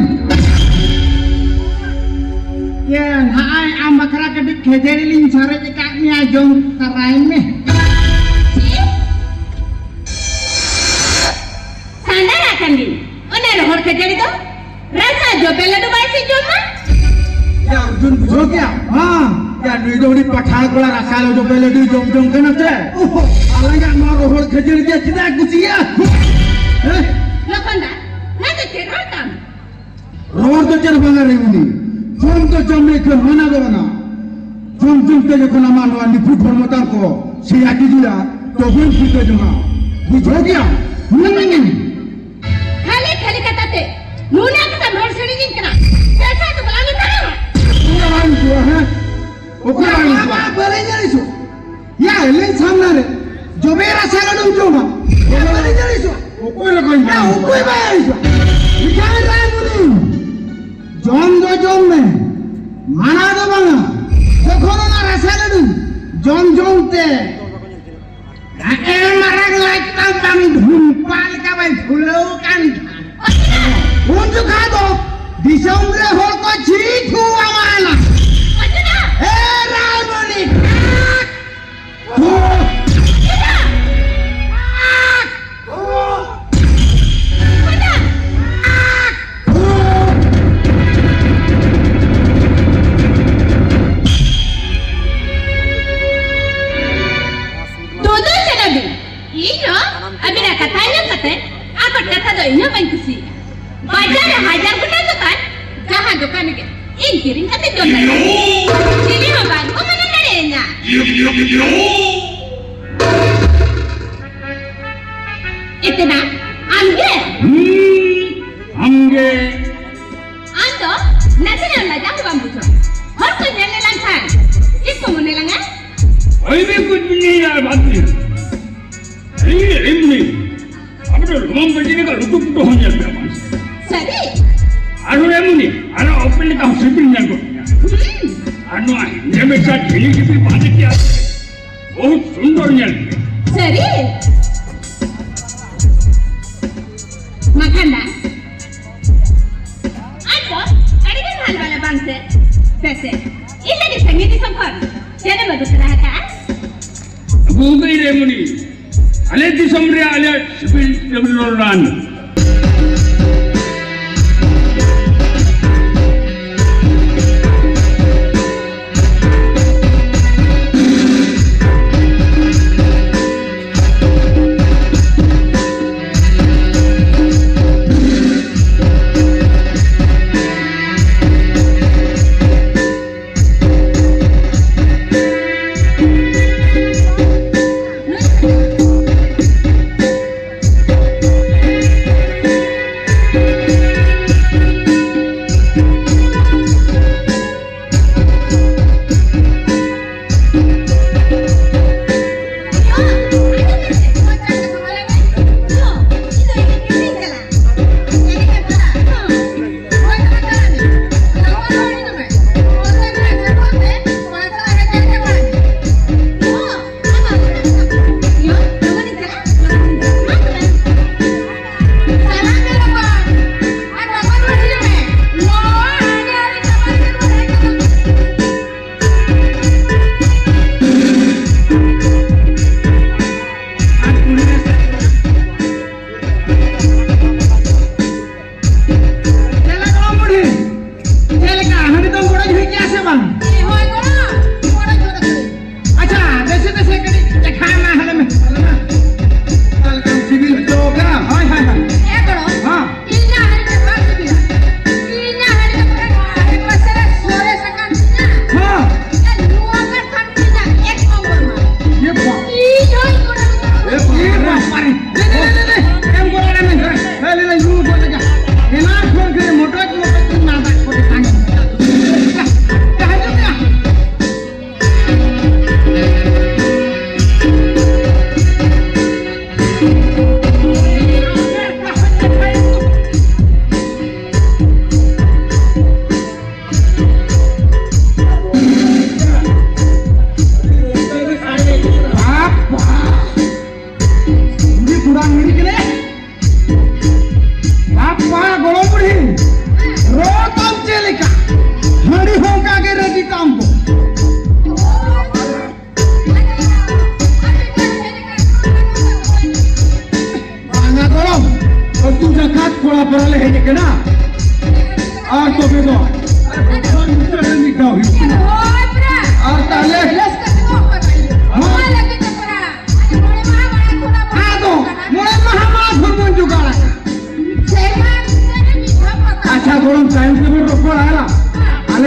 ᱭᱟ, ᱱᱚᱜᱼᱚᱭ ᱟᱢ ᱵᱟᱠᱷᱨᱟ ᱠᱟᱹᱴᱤᱡ ᱠᱷᱟᱹᱡᱟᱹᱲᱤ ᱞᱤᱧ ᱥᱟᱨᱮᱡ ᱟᱠᱟᱫ ᱢᱮᱭᱟ, ᱡᱚᱢ ᱛᱟᱨᱟᱭ ᱢᱮ᱾ ᱪᱮᱫ? ᱥᱟᱸᱰᱟᱨ ᱟᱠᱟᱱ ᱜᱤᱧ᱾ ᱚᱱᱟ ᱨᱚᱦᱚᱲ ᱠᱷᱟᱹᱡᱟᱹᱲᱤ ᱫᱚ ᱨᱟᱥᱟ ᱡᱚᱵᱮ ᱞᱟᱹᱰᱩ ᱵᱟᱭ ᱥᱮ ᱡᱚᱢᱟ? ᱭᱟ, ᱚᱨᱡᱩᱱ, ᱵᱩᱡᱷᱟᱹᱣ ᱠᱮᱜᱼᱟᱢ? ᱦᱮᱸ᱾ ᱭᱟ, ᱱᱩᱭ ᱫᱚ ᱩᱱᱤ ᱯᱟᱴᱷᱟ ᱠᱚᱲᱟ ᱨᱟᱥᱟ ᱡᱚᱵᱮ ᱞᱟᱹᱰᱩᱭ ᱡᱚᱢ ᱡᱚᱝ ᱠᱟᱱᱟ ᱥᱮ? ᱳᱦᱳ᱾ ᱟᱞᱟᱝᱟᱜ ᱱᱚᱣᱟ ᱨᱚᱦᱚᱲ ᱠᱷᱟᱹᱡᱟᱹᱲᱤ ᱜᱮ ᱪᱮᱫᱟᱜ ᱮ ᱠᱩᱥᱤᱭᱟᱜᱼᱟ? ᱦᱮᱸ? ᱞᱚᱠᱷᱚᱱ ᱫᱟ, ᱱᱟ ᱫᱚ ᱪᱮᱫ ᱨᱚᱲ ᱛᱟᱢ? ᱨᱚᱲ ᱫᱚ ᱪᱮᱫ ᱵᱟᱝᱟ ᱨᱮ ᱩᱱᱤ᱾ ᱡᱚᱢ ᱫᱚ ᱡᱚᱢ ᱞᱮᱠᱷᱟᱱ ᱢᱟᱱᱟ ᱫᱚ ᱵᱟᱝᱟ᱾ ᱡᱚᱢ ᱡᱚᱢ ᱛᱮ ᱡᱚᱠᱷᱚᱱ ᱟᱢᱟᱜ ᱱᱚᱣᱟ ᱱᱤᱯᱷᱩᱴ ᱦᱚᱲᱢᱚ ᱛᱟᱢ ᱠᱚ ᱥᱮᱭᱟ ᱤᱫᱤᱭᱟ, ᱛᱚᱵᱮᱢ ᱴᱷᱤᱠᱟᱹ ᱡᱚᱝᱟ᱾ ᱵᱩᱡᱷᱟᱹᱣ ᱠᱮᱜᱼᱟᱢ? ᱦᱩᱸ᱾ ᱠᱷᱟᱹᱞᱤ ᱠᱷᱟᱹᱞᱤ ᱠᱟᱛᱷᱟ ᱛᱮ ᱱᱩᱱᱟᱹᱜ ᱠᱟᱛᱷᱟᱢ ᱨᱚᱲ ᱥᱟᱹᱨᱤᱧ ᱠᱟᱱᱟ᱾ ᱯᱮᱥᱟ ᱫᱚ ᱵᱟᱝ ᱢᱮᱛᱟᱢᱟ᱾ ᱚᱠᱚᱭ ᱵᱟᱝ ᱦᱤᱡᱩᱜᱼᱟ, ᱦᱮᱸ? ᱚᱠᱚᱭ ᱵᱟᱝ ᱦᱤᱡᱩᱜᱼᱟ? ᱵᱟᱵᱟ, ᱵᱟᱹᱞᱤᱧ ᱟᱹᱲᱤᱥᱚᱜ᱾ ᱭᱟ, ᱟᱹᱞᱤᱧ ᱥᱟᱢᱱᱟ ᱨᱮ ᱡᱚᱵᱮ ᱨᱟᱥᱟ ᱞᱟᱹᱰᱩᱢ ᱡᱚᱢᱟ᱾ ᱭᱟ, ᱵᱟᱹᱞᱤᱧ ᱟᱹᱲᱤᱥᱚᱜ᱾ ᱚᱠᱚᱭ ᱞᱮᱠᱟᱧ ᱭᱟ, ᱡᱚᱢᱟ? ᱚᱠᱚᱭ ᱵᱟᱭ ᱟᱹᱲᱤᱥᱚᱜ? ᱢᱤᱫᱴᱟᱝ ᱨᱟᱭ ᱢᱩᱱᱤ᱾ ᱡᱚᱢ ᱫᱚ ᱡᱚᱢ ᱢᱮ, ᱢᱟᱱᱟ ᱫᱚ ᱵᱟᱝᱟ᱾ ᱡᱚᱠᱷᱚᱱ ᱚᱱᱟ ᱨᱟᱥᱟ ᱞᱟᱹᱰᱩ ᱡᱚᱢ ᱡᱚᱢ ᱛᱮ ᱟᱹᱰᱤ ᱢᱟᱨᱟᱝ ᱞᱟᱡ ᱛᱟᱢ ᱵᱟᱝ ᱰᱷᱩᱢᱯᱟ ᱞᱮᱠᱟ ᱵᱟᱭ ᱯᱷᱩᱞᱟᱹᱣ ᱠᱟᱱ ᱠᱷᱟᱱ, ᱩᱱ ᱡᱚᱠᱷᱟ ᱫᱚ ᱫᱤᱥᱚᱢ ᱨᱮ ᱦᱚᱲ ᱠᱚ ᱪᱷᱤ ᱛᱷᱩ ᱟᱢᱟᱱᱟ᱾ ᱮ ᱨᱟᱭᱢᱚᱱᱤ, ᱠᱟᱠ! ᱠᱷᱩ! ᱠᱟᱠ! ᱠᱷᱩ! ᱫᱩᱫᱩ ᱪᱟᱞᱟᱵᱤ, ᱤᱧ ᱦᱚᱸ ᱟᱹᱵᱤᱱᱟᱜ ᱠᱟᱛᱷᱟ ᱟᱸᱡᱚᱢ ᱠᱟᱛᱮ ᱟᱠᱚᱴ ᱠᱟᱛᱷᱟ ᱫᱚ ᱤᱧ ᱦᱚᱸ ᱵᱟᱹᱧ ᱠᱩᱥᱤᱭᱟᱜᱼᱟ᱾ ᱵᱟᱡᱟᱨ ᱨᱮ ᱦᱟᱡᱟᱨ ᱜᱚᱴᱟᱝ ᱫᱚᱠᱟᱱ, ᱡᱟᱦᱟᱸ ᱫᱚᱠᱟᱱ ᱨᱮᱜᱮ ᱤᱧ ᱠᱤᱨᱤᱧ ᱠᱟᱛᱮ ᱡᱚᱢ ᱫᱟᱲᱮᱭᱟᱜᱼᱟ᱾ ᱪᱤᱞᱤ ᱦᱚᱸ ᱵᱟᱝ ᱠᱚ ᱢᱟᱱᱟ ᱫᱟᱲᱮᱭᱟᱹᱧᱟ᱾ ᱮᱛᱮᱱᱟ, ᱟᱢ ᱜᱮ? ᱦᱩᱸ, ᱟᱢ ᱜᱮ᱾ ᱟᱢ ᱫᱚ ᱱᱟᱥᱮᱱᱟᱜ ᱞᱟᱡᱟᱣ ᱦᱚᱸ ᱵᱟᱢ ᱵᱩᱡᱷᱟᱹᱣᱟ᱾ ᱦᱚᱲ ᱠᱚ ᱧᱮᱞ ᱞᱮᱱ ᱠᱷᱟᱱ ᱟᱹᱭ ᱵᱮ ᱠᱩᱪ ᱵᱤ ᱱᱤᱭᱟ ᱵᱟᱫ ᱢᱮ᱾ ᱟᱹᱭ ᱮᱢᱱᱤ᱾ ᱟᱵᱚ ᱫᱚ ᱞᱚᱢᱟᱢ ᱵᱟᱹᱡᱤ ᱞᱮᱠᱟ ᱞᱩᱴᱩ ᱯᱩᱴᱩ ᱦᱚᱸ ᱧᱮᱞ ᱯᱮ ᱵᱟᱝ᱾ ᱥᱟᱹᱨᱤ? ᱟᱨᱦᱚᱸ ᱮᱢᱱᱤ, ᱟᱨᱦᱚᱸ ᱚᱯᱮᱞ ᱞᱮᱠᱟ ᱦᱚᱸ ᱥᱤᱵᱤᱞ ᱧᱮᱞ ᱠᱚᱜ ᱜᱮᱭᱟ᱾ ᱦᱩᱸ᱾ ᱟᱨ ᱱᱚᱣᱟ ᱦᱮᱸᱫᱮ ᱢᱮᱥᱟ ᱡᱷᱤᱞᱤ ᱡᱷᱤᱞᱤ ᱵᱟᱫᱮ ᱛᱮ ᱟᱨ ᱵᱚᱦᱩᱛ ᱥᱩᱱᱫᱚᱨ ᱧᱮᱞ ᱯᱮ᱾ ᱥᱟᱹᱨᱤ? ᱢᱟᱠᱷᱟᱱ ᱫᱟ, ᱟᱢ ᱫᱚ ᱟᱹᱰᱤ ᱜᱮᱢ ᱦᱟᱞᱵᱟᱞᱟ ᱵᱟᱝ ᱥᱮ? ᱥᱮ ᱥᱮ, ᱤᱧ ᱞᱟᱹᱜᱤᱫ ᱥᱟᱺᱜᱤᱧ ᱫᱤᱥᱚᱢ ᱠᱷᱚᱱ ᱪᱮᱫ ᱮᱢ ᱟᱹᱜᱩ ᱛᱚᱨᱟ ᱟᱠᱟᱫᱼᱟ? ᱟᱹᱜᱩ ᱟᱠᱟᱫᱟᱹᱧ ᱨᱮ ᱢᱩᱱᱤ, ᱟᱞᱮ ᱫᱤᱥᱚᱢ ᱨᱮ ᱟᱞᱮ ᱥᱤᱵᱤᱞ ᱴᱮᱵᱤᱞ ᱨᱟᱱ᱾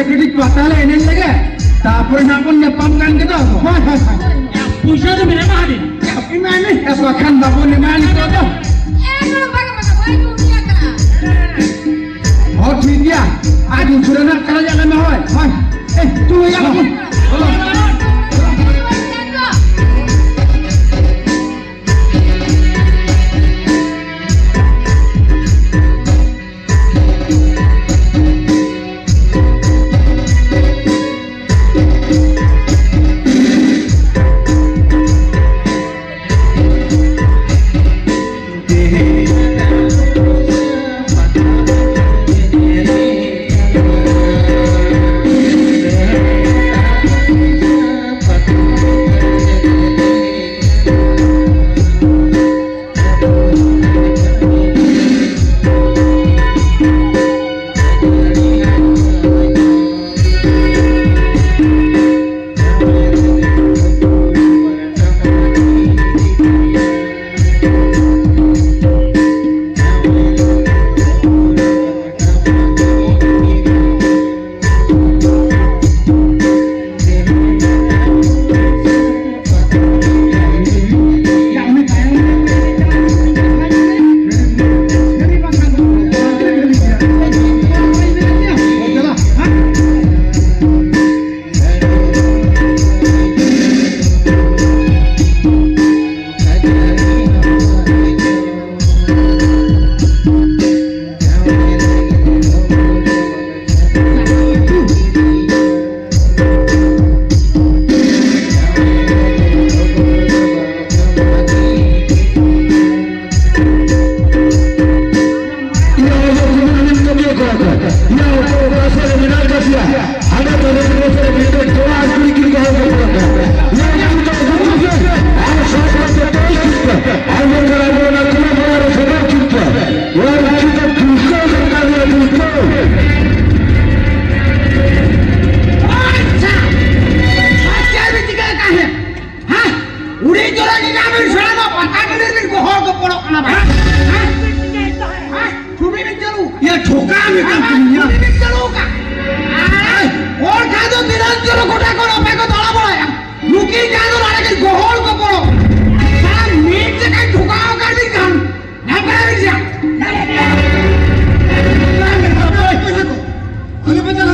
ᱠᱟᱹᱴᱤᱡ ᱯᱟᱛᱟ ᱞᱮ ᱮᱱᱮᱡ ᱞᱮᱜᱮ, ᱛᱟᱯᱚᱨᱮ ᱱᱟᱜ ᱵᱚᱱ ᱧᱟᱯᱟᱢ ᱠᱟᱱ ᱜᱮᱫᱚ᱾ ᱦᱳᱭ, ᱦᱳᱭ, ᱦᱳᱭ᱾ ᱯᱩᱭᱥᱟᱹ ᱫᱚ ᱢᱮᱱᱟᱜ ᱢᱟ ᱦᱟᱹᱱᱤ᱾ ᱮᱢᱟᱭ ᱢᱮ, ᱵᱟᱠᱷᱟᱱ ᱵᱟᱵᱚᱱ ᱮᱢᱟᱭ ᱱᱤᱛᱚᱜ ᱫᱚ᱾ ᱮ, ᱱᱚᱰᱮ ᱵᱟᱝ ᱢᱮᱱᱟᱜ, ᱵᱟᱭ ᱟᱹᱜᱩ ᱟᱠᱟᱫᱟ᱾ ᱦᱚᱸ, ᱴᱷᱤᱠ ᱜᱮᱭᱟ᱾ ᱟᱡ ᱩᱥᱟᱹᱨᱟ ᱱᱟᱜ ᱪᱟᱞᱟᱜ ᱭᱟᱞᱮ ᱢᱮ, ᱦᱳᱭ, ᱦᱳᱭ᱾ ᱮ, ᱛᱩ ᱭᱟ, ᱵᱟᱵᱩ᱾ ᱟᱪᱪᱷᱟ, ᱟᱪᱪᱷᱟ, ᱪᱮᱫ ᱵᱤᱱ ᱪᱤᱠᱟᱹᱭᱮᱫ ᱛᱟᱦᱮᱸᱫ? ᱦᱮᱸ? ᱩᱲᱤ ᱡᱚᱨᱟ ᱡᱟᱭᱜᱟ ᱵᱤᱱ ᱥᱮᱬᱟ ᱫᱚ ᱯᱟᱛᱟ ᱴᱟᱺᱰᱤ ᱨᱤᱱ ᱜᱚᱦᱚᱲ ᱜᱚᱯᱚᱲᱚᱜ ᱠᱟᱱᱟ ᱵᱟᱝ? ᱦᱮᱸ? ᱦᱮᱸ? ᱪᱷᱩᱵᱤ ᱵᱤᱱ ᱪᱟᱹᱞᱩ? ᱭᱟ, ᱪᱷᱚᱠᱟ ᱢᱮᱛᱟᱢ ᱠᱟᱹᱱᱟᱹᱧ, ᱭᱟ᱾ ᱪᱷᱩᱵᱤ ᱵᱤᱱ ᱪᱟᱹᱞᱩ ᱠᱟᱜ?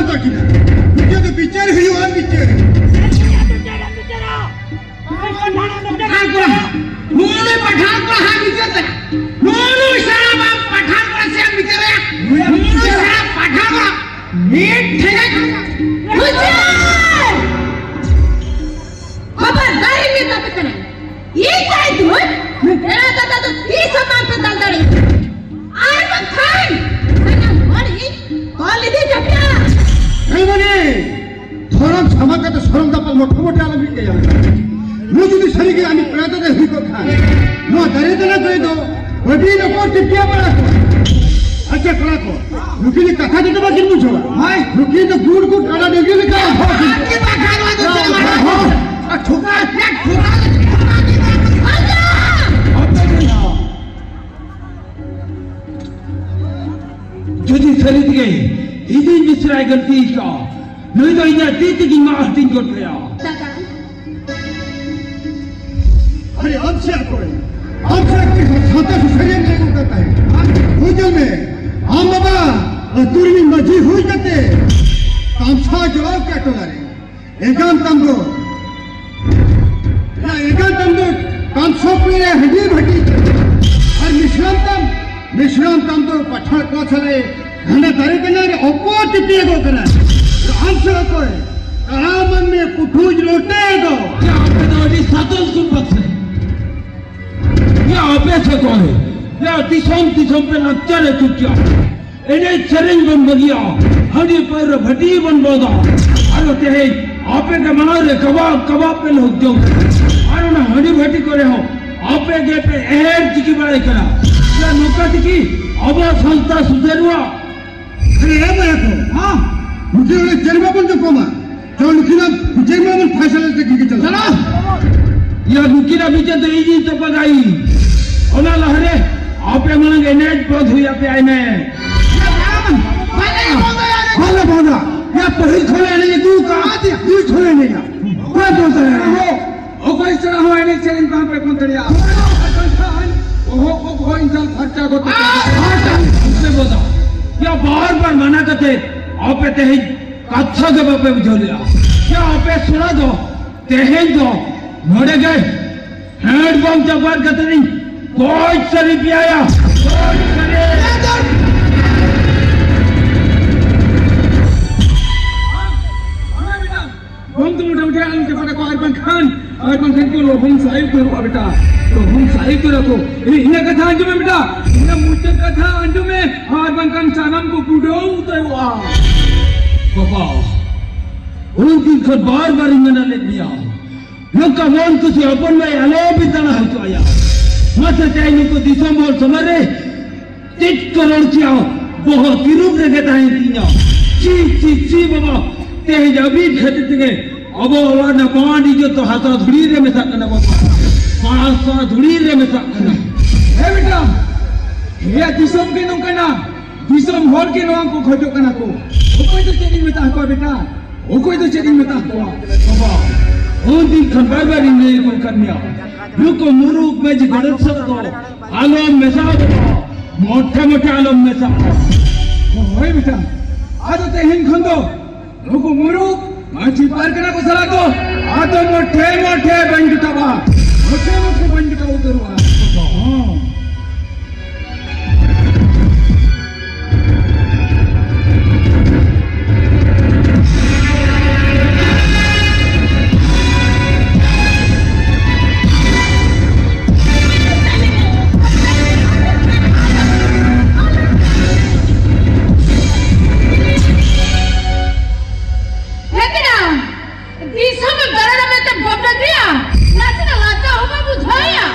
ᱛᱟᱹᱠᱤᱱᱟ᱾ ᱱᱤᱛᱚᱜ ᱫᱚ ᱵᱤᱪᱟᱹᱨ ᱦᱩᱭᱩᱜᱼᱟ, ᱵᱤᱪᱟᱹᱨ᱾ ᱯᱟᱴᱷᱟᱱ ᱠᱚᱲᱟ, ᱱᱚᱣᱟ ᱫᱚ ᱯᱟᱴᱷᱟᱱ ᱠᱚᱲᱟ ᱦᱟᱸᱜ ᱵᱤᱪᱟᱹᱨ ᱛᱮ᱾ ᱱᱩᱭ ᱥᱟᱨᱟ ᱵᱟᱝ ᱯᱟᱴᱷᱟᱱ ᱠᱚᱲᱟ ᱥᱮ ᱵᱤᱪᱟᱹᱨ ᱨᱮ᱾ ᱱᱩᱭ ᱥᱟᱨᱟ ᱯᱟᱴᱷᱟᱱ ᱠᱚᱲᱟ᱾ ᱢᱤᱫ ᱴᱷᱮᱡ ᱮ ᱵᱤᱪᱟᱹᱨ! ᱵᱟᱵᱟ, ᱫᱟᱨᱮ ᱜᱮ ᱛᱟᱯᱮ ᱠᱟᱱᱟ᱾ ᱤᱧ ᱛᱟᱦᱮᱸ ᱛᱩᱞᱩᱡ ᱱᱩᱭ ᱯᱮᱲᱟ ᱫᱟᱫᱟ ᱫᱚ ᱛᱤᱥ ᱦᱚᱸ ᱵᱟᱝ ᱯᱮ ᱫᱟᱞ ᱫᱟᱲᱮᱭᱟᱜᱼᱟ᱾ ᱟᱨ ᱵᱟᱝᱠᱷᱟᱱ ᱥᱟᱱᱟᱢ ᱦᱚᱲ ᱤᱧ ᱛᱚᱞ ᱤᱫᱤ ᱠᱟᱯᱮᱭᱟ᱾ ᱦᱮᱸ ᱢᱟᱱᱮ, ᱫᱷᱚᱨᱚᱢ ᱥᱟᱢᱟ ᱠᱟᱛᱮ ᱥᱚᱨᱚᱢ ᱫᱟᱯᱟᱞ ᱢᱚᱴᱷᱟ ᱢᱚᱴᱷᱟ ᱟᱞᱚᱢ ᱨᱤᱠᱟᱹᱭᱟ᱾ ᱱᱩᱭ ᱡᱩᱫᱤ ᱥᱟᱹᱨᱤ ᱜᱮ ᱟᱢᱤᱡ ᱯᱮᱲᱟ ᱫᱟᱫᱟ ᱦᱩᱭ ᱠᱚᱜ ᱠᱷᱟᱱ, ᱱᱚᱣᱟ ᱫᱟᱨᱮ ᱛᱟᱞᱟ ᱠᱚᱨᱮ ᱫᱚ ᱟᱹᱰᱤ ᱨᱚᱠᱚᱢ ᱴᱤᱯᱤᱭᱟ ᱵᱟᱲᱟ ᱠᱚᱣᱟ᱾ ᱟᱪᱪᱷᱟ ᱠᱚᱲᱟ ᱠᱚ, ᱱᱩᱠᱤᱱ ᱫᱚ ᱠᱟᱛᱷᱟ ᱛᱮᱫᱚ ᱵᱟᱹᱠᱤᱱ ᱵᱩᱡᱷᱟᱹᱣᱟ᱾ ᱦᱳᱭ᱾ ᱱᱩᱠᱤᱱ ᱫᱚ ᱜᱩᱲ ᱜᱩᱲ ᱠᱟᱰᱟ ᱰᱟᱹᱝᱨᱤ ᱞᱮᱠᱟ ᱦᱚᱲ ᱠᱤᱱ᱾ ᱪᱮᱫ ᱵᱟᱠᱷᱟᱱ ᱱᱚᱣᱟ ᱫᱚ ᱪᱮᱫ ᱵᱟᱠᱷᱟᱱ? ᱦᱳᱭ᱾ ᱟᱨ ᱴᱷᱩᱠᱟ, ᱴᱷᱩᱠᱟ, ᱴᱷᱩᱠᱟ᱾ ᱡᱩᱫᱤ ᱥᱟᱹᱨᱤ ᱛᱮᱜᱮ ᱤᱧᱤᱧ ᱢᱤᱥᱨᱟᱭ ᱜᱟᱹᱞᱛᱤ ᱟᱠᱟᱫᱼᱟ, ᱱᱩᱭ ᱫᱚ ᱤᱧᱟᱜ ᱛᱤ ᱛᱮᱜᱤᱧ ᱢᱟᱜ ᱦᱟᱹᱴᱤᱧ ᱜᱚᱫ ᱠᱟᱭᱟ᱾ ᱫᱟᱫᱟ᱾ ᱟᱨᱮ, ᱟᱢ ᱥᱮ ᱚᱠᱚᱭ? ᱟᱢ ᱥᱮ ᱚᱠᱚᱭ ᱥᱟᱶᱛᱟ ᱥᱩᱥᱟᱹᱨᱤᱭᱟᱹᱢ ᱞᱟᱹᱭ ᱜᱚᱫ ᱠᱟᱱ ᱛᱟᱦᱮᱸᱫ? ᱵᱩᱡᱷᱟᱹᱣ ᱢᱮ, ᱟᱢ ᱵᱟᱵᱟ ᱟᱹᱛᱩ ᱨᱤᱱᱤᱡ ᱢᱟᱹᱡᱷᱤ ᱦᱩᱭ ᱠᱟᱛᱮ ᱛᱟᱢᱥᱟ ᱡᱚᱲᱟᱣ ᱠᱮᱫ ᱴᱚᱞᱟ ᱨᱮ᱾ ᱮᱸᱜᱟᱢ ᱛᱟᱢ ᱫᱚ, ᱮᱸᱜᱟᱢ ᱛᱟᱢ ᱫᱚ ᱛᱟᱢᱥᱟ ᱠᱩᱲᱤ ᱨᱮ ᱦᱟᱺᱰᱤ ᱵᱷᱟᱹᱴᱤ ᱟᱨ ᱢᱤᱥᱨᱟᱢ ᱛᱟᱢ, ᱢᱤᱥᱨᱟᱢ ᱛᱟᱢ ᱫᱚ ᱯᱟᱴᱷᱟᱲ ᱠᱚ ᱥᱟᱞᱟᱜ ᱦᱟᱱᱟ ᱫᱟᱨᱮ ᱛᱟᱱᱟ ᱨᱮ ᱚᱠᱚ ᱪᱤᱯᱤ ᱟᱹᱜᱩ ᱠᱟᱱᱟ᱾ ᱟᱢ ᱥᱮ ᱚᱠᱚᱭ? ᱛᱟᱲᱟᱢ ᱢᱟᱹᱱᱢᱤ ᱯᱩᱴᱷᱩᱡ ᱞᱚᱴᱮ ᱫᱚ᱾ ᱭᱟ, ᱟᱯᱮ ᱫᱚ ᱟᱹᱰᱤ ᱥᱟᱫᱚᱢ ᱥᱩᱨ ᱯᱟᱥᱮ᱾ ᱭᱟ, ᱟᱯᱮ ᱥᱮ ᱚᱠᱚᱭ? ᱭᱟ, ᱫᱤᱥᱚᱢ ᱫᱤᱥᱚᱢ ᱯᱮ ᱞᱟᱠᱪᱟᱨ ᱟᱹᱪᱩᱨ ᱠᱮᱜᱼᱟ᱾ ᱮᱱᱮᱡ ᱥᱮᱨᱮᱧ ᱵᱚᱱ ᱵᱟᱹᱜᱤᱭᱟ, ᱦᱟᱺᱰᱤ ᱯᱟᱹᱣᱨᱟᱹ ᱵᱷᱟᱹᱴᱤ ᱵᱚᱱ ᱵᱚᱱᱫᱟ᱾ ᱟᱨᱚ ᱛᱮᱦᱮᱧ ᱟᱯᱮ ᱜᱮ ᱢᱟᱲᱟᱝ ᱨᱮ ᱠᱟᱵᱟᱵ ᱠᱟᱵᱟᱵ ᱯᱮ ᱞᱩᱦᱩᱠ ᱡᱚᱝ ᱠᱟᱱᱟ᱾ ᱟᱨ ᱚᱱᱟ ᱦᱟᱺᱰᱤ ᱵᱷᱟᱹᱴᱤ ᱠᱚᱨᱮ ᱦᱚᱸ ᱟᱯᱮ ᱜᱮ ᱯᱮ ᱮᱦᱮᱨ ᱪᱤᱠᱤ ᱵᱟᱲᱟᱭ ᱠᱟᱱᱟ᱾ ᱭᱟ, ᱱᱚᱝᱠᱟ ᱛᱮᱜᱮ ᱟᱵᱚᱣᱟᱜ ᱥᱟᱶᱛᱟ ᱥᱩᱥᱟᱹᱨᱚᱜᱼᱟ? ᱟᱨᱮ ᱮ ᱵᱚᱭᱦᱟ ᱠᱚ, ᱦᱮᱸ? ᱱᱩᱠᱤᱱ ᱚᱸᱰᱮ ᱪᱮᱫ ᱵᱟᱵᱚᱱ ᱧᱟᱯᱟᱢᱟ? ᱪᱚ ᱱᱩᱠᱤᱱᱟᱜ ᱵᱤᱪᱟᱹᱨ ᱢᱟᱵᱚᱱ ᱯᱷᱟᱭᱥᱟᱞᱟ ᱛᱮ ᱜᱮ ᱪᱟᱞᱟᱜ᱾ ᱪᱟᱞᱟᱜ᱾ ᱭᱟ, ᱱᱩᱠᱤᱱᱟᱜ ᱵᱤᱪᱟᱹᱨ ᱫᱚ ᱤᱧᱤᱧ ᱛᱚᱯᱟᱜᱟ ᱤᱧ᱾ ᱚᱱᱟ ᱞᱟᱦᱟᱨᱮ ᱟᱯᱮ ᱢᱟᱲᱟᱝ ᱮᱱᱮᱡ ᱵᱚᱱᱫ ᱦᱩᱭ ᱟᱯᱮᱭᱟ ᱮᱱᱮᱡ᱾ ᱵᱟᱞᱮ ᱵᱚᱱᱫᱚᱭᱟ᱾ ᱵᱟᱞᱮ ᱵᱚᱱᱫᱟ᱾ ᱭᱟ, ᱯᱟᱹᱦᱤᱞ ᱠᱷᱚᱱ ᱮᱱᱮᱡ ᱟᱹᱜᱩ ᱠᱟᱜᱼᱟ᱾ ᱱᱤᱛ ᱠᱷᱚᱱ ᱮᱱᱮᱡᱟ᱾ ᱵᱟᱭ ᱵᱚᱱᱫᱚᱭᱟ᱾ ᱚᱠᱚᱭ ᱥᱟᱞᱟᱜ ᱦᱚᱸ ᱮᱱᱮᱡ ᱥᱮᱨᱮᱧ ᱵᱟᱝ ᱯᱮ ᱠᱚᱱ ᱫᱟᱲᱮᱭᱟᱜᱼᱟ᱾ ᱵᱚᱦᱚᱜ ᱠᱚ ᱵᱚᱦᱚᱜ ᱤᱧ ᱥᱟᱞ ᱯᱷᱟᱨᱪᱟ ᱜᱚᱫ ᱠᱟᱜᱼᱟ᱾ ᱯᱷᱟᱨᱪᱟ ᱜᱚᱫ᱾ ᱭᱟ, ᱵᱟᱨ ᱵᱟᱨ ᱢᱟᱱᱟ ᱠᱟᱛᱮ ᱟᱯᱮ ᱛᱮᱦᱮᱧ ᱠᱟᱛᱷᱟ ᱜᱮ ᱵᱟᱯᱮ ᱵᱩᱡᱷᱟᱹᱣ ᱞᱮᱫᱼᱟ᱾ ᱪᱮ ᱟᱯᱮ ᱥᱚᱲᱟ ᱫᱚ ᱛᱮᱦᱮᱧ ᱫᱚ ᱱᱚᱰᱮ ᱜᱮ ᱦᱮᱸᱰ ᱵᱟᱢ ᱪᱟᱯᱟᱫ ᱠᱟᱛᱮ ᱤᱧ ᱜᱚᱡ ᱥᱟᱹᱨᱤ ᱯᱮᱭᱟᱭᱟ᱾ ᱜᱚᱡ ᱥᱟᱹᱨᱤ᱾ ᱵᱟᱝ ᱫᱚ ᱢᱚᱴᱟᱢᱩᱴᱤ ᱟᱞᱚᱢ ᱪᱟᱯᱟᱫ ᱟᱠᱚᱣᱟ, ᱟᱨ ᱵᱟᱝᱠᱷᱟᱱ, ᱟᱨ ᱵᱟᱝᱠᱷᱟᱱ ᱠᱚ ᱞᱚᱦᱚᱢ ᱥᱟᱭ ᱩᱛᱟᱹᱨᱚᱜᱼᱟ ᱵᱮᱴᱟ, ᱞᱚᱦᱚᱢ ᱥᱟᱭ ᱩᱛᱟᱹᱨ ᱟᱠᱚ᱾ ᱤᱧ ᱤᱱᱟᱹ ᱠᱟᱛᱷᱟ ᱟᱸᱡᱚᱢ ᱢᱮ ᱵᱮᱴᱟ, ᱤᱧᱟᱹᱜ ᱢᱩᱪᱟᱹᱫ ᱠᱟᱛᱷᱟ ᱟᱸᱡᱚᱢ ᱢᱮ, ᱟᱨ ᱵᱟᱝᱠᱷᱟᱱ ᱥᱟᱱᱟᱢ ᱠᱚ ᱠᱩᱰᱟᱹᱣ ᱩᱛᱟᱹᱨᱚᱜᱼᱟ᱾ ᱵᱟᱵᱟ, ᱩᱱ ᱫᱤᱱ ᱠᱷᱚᱱ ᱵᱟᱨ ᱵᱟᱨᱤᱧ ᱢᱮᱱᱟ ᱞᱮᱫ ᱢᱮᱭᱟ, ᱱᱚᱝᱠᱟ ᱢᱚᱱ ᱠᱩᱥᱤ ᱦᱚᱯᱚᱱ ᱢᱟᱹᱭ ᱟᱞᱚ ᱵᱤᱱ ᱫᱟᱬᱟ ᱦᱚᱪᱚ ᱟᱭᱟ᱾ ᱢᱟᱥᱮ ᱛᱮᱦᱮᱧ ᱱᱩᱠᱩ ᱫᱤᱥᱚᱢ ᱦᱚᱲ ᱥᱟᱢᱟᱝ ᱨᱮ ᱪᱮᱫ ᱠᱚ ᱨᱚᱲ ᱠᱮᱜᱼᱟ? ᱵᱚᱦᱚᱜ ᱛᱤᱨᱩᱵ ᱨᱮᱜᱮ ᱛᱟᱦᱮᱸ ᱛᱤᱧᱟ᱾ ᱪᱤ, ᱪᱤ, ᱪᱤ ᱵᱟᱵᱟ, ᱛᱮᱦᱮᱧ ᱟᱹᱵᱤᱱ ᱠᱷᱟᱹᱛᱤᱨ ᱛᱮᱜᱮ ᱟᱵᱚ ᱚᱲᱟᱜ ᱨᱮᱱᱟᱜ ᱵᱟᱸᱫ ᱤᱡᱚᱛ ᱫᱚ ᱦᱟᱥᱟ ᱫᱷᱩᱲᱤ ᱨᱮ ᱢᱮᱥᱟᱜ ᱠᱟᱱᱟ ᱵᱟᱵᱟ᱾ ᱦᱟᱥᱟ ᱫᱷᱩᱲᱤ ᱨᱮ ᱢᱮᱥᱟᱜ ᱠᱟᱱᱟ᱾ ᱦᱮᱸ ᱵᱮᱴᱟ, ᱱᱤᱭᱟᱹ ᱫᱤᱥᱚᱢ ᱜᱮ ᱱᱚᱝᱠᱟᱱᱟ᱾ ᱫᱤᱥᱚᱢ ᱦᱚᱲ ᱜᱮ ᱱᱚᱣᱟ ᱠᱚ ᱠᱷᱚᱡᱚᱜ ᱠᱟᱱᱟ ᱠᱚ᱾ ᱚᱠᱚᱭ ᱫᱚ ᱪᱮᱫ ᱤᱧ ᱢᱮᱛᱟ ᱠᱚᱣᱟ ᱵᱮᱴᱟ? ᱚᱠᱚᱭ ᱫᱚ ᱪᱮᱫ ᱤᱧ ᱢᱮᱛᱟ ᱠᱚᱣᱟ? ᱵᱟᱵᱟ, ᱩᱱ ᱫᱤᱱ ᱠᱷᱚᱱ ᱵᱟᱨ ᱵᱟᱨ ᱤᱧ ᱞᱟᱹᱭ ᱟᱹᱜᱩ ᱟᱠᱟᱫ ᱢᱮᱭᱟ, ᱱᱩᱠᱩ ᱢᱩᱨᱩᱠ ᱢᱟᱹᱡᱷᱤ ᱜᱚᱰᱮᱛ ᱥᱟᱶ ᱫᱚ ᱟᱞᱚᱢ ᱢᱮᱥᱟ ᱟᱠᱚᱣᱟ, ᱢᱚᱴᱷᱮ ᱢᱚᱴᱷᱮ ᱟᱞᱚᱢ ᱢᱮᱥᱟ ᱟᱠᱚᱣᱟ᱾ ᱦᱳᱭ ᱵᱮᱴᱟ, ᱟᱫᱚ ᱛᱮᱦᱮᱧ ᱠᱷᱚᱱ ᱫᱚ ᱱᱩᱠᱩ ᱢᱩᱨᱩᱠ ᱢᱟᱹᱡᱷᱤ ᱯᱟᱨᱜᱟᱱᱟ ᱠᱚ ᱥᱟᱞᱟᱜ ᱫᱚ ᱟᱫᱚ ᱢᱚᱴᱷᱮ ᱢᱚᱴᱷᱮ ᱵᱟᱹᱧ ᱡᱚᱴᱟᱣᱟ, ᱢᱚᱴᱷᱮ ᱢᱚᱴᱷᱮ ᱵᱟᱹᱧ ᱡᱚᱴᱟᱣ ᱩᱛᱟᱹᱨᱚᱜᱼᱟ᱾ ᱦᱚᱸ᱾ ᱦᱮᱸ ᱯᱮᱲᱟ, ᱫᱤᱥᱚᱢ ᱮ ᱵᱟᱨᱚᱱᱟ ᱢᱮᱱᱛᱮ ᱵᱚᱛᱚᱨ ᱜᱮᱭᱟ, ᱱᱟᱥᱮᱱᱟᱜ ᱞᱟᱡᱟᱣ ᱦᱚᱸ ᱵᱟᱢ ᱵᱩᱡᱷᱟᱹᱣᱮᱭᱟ?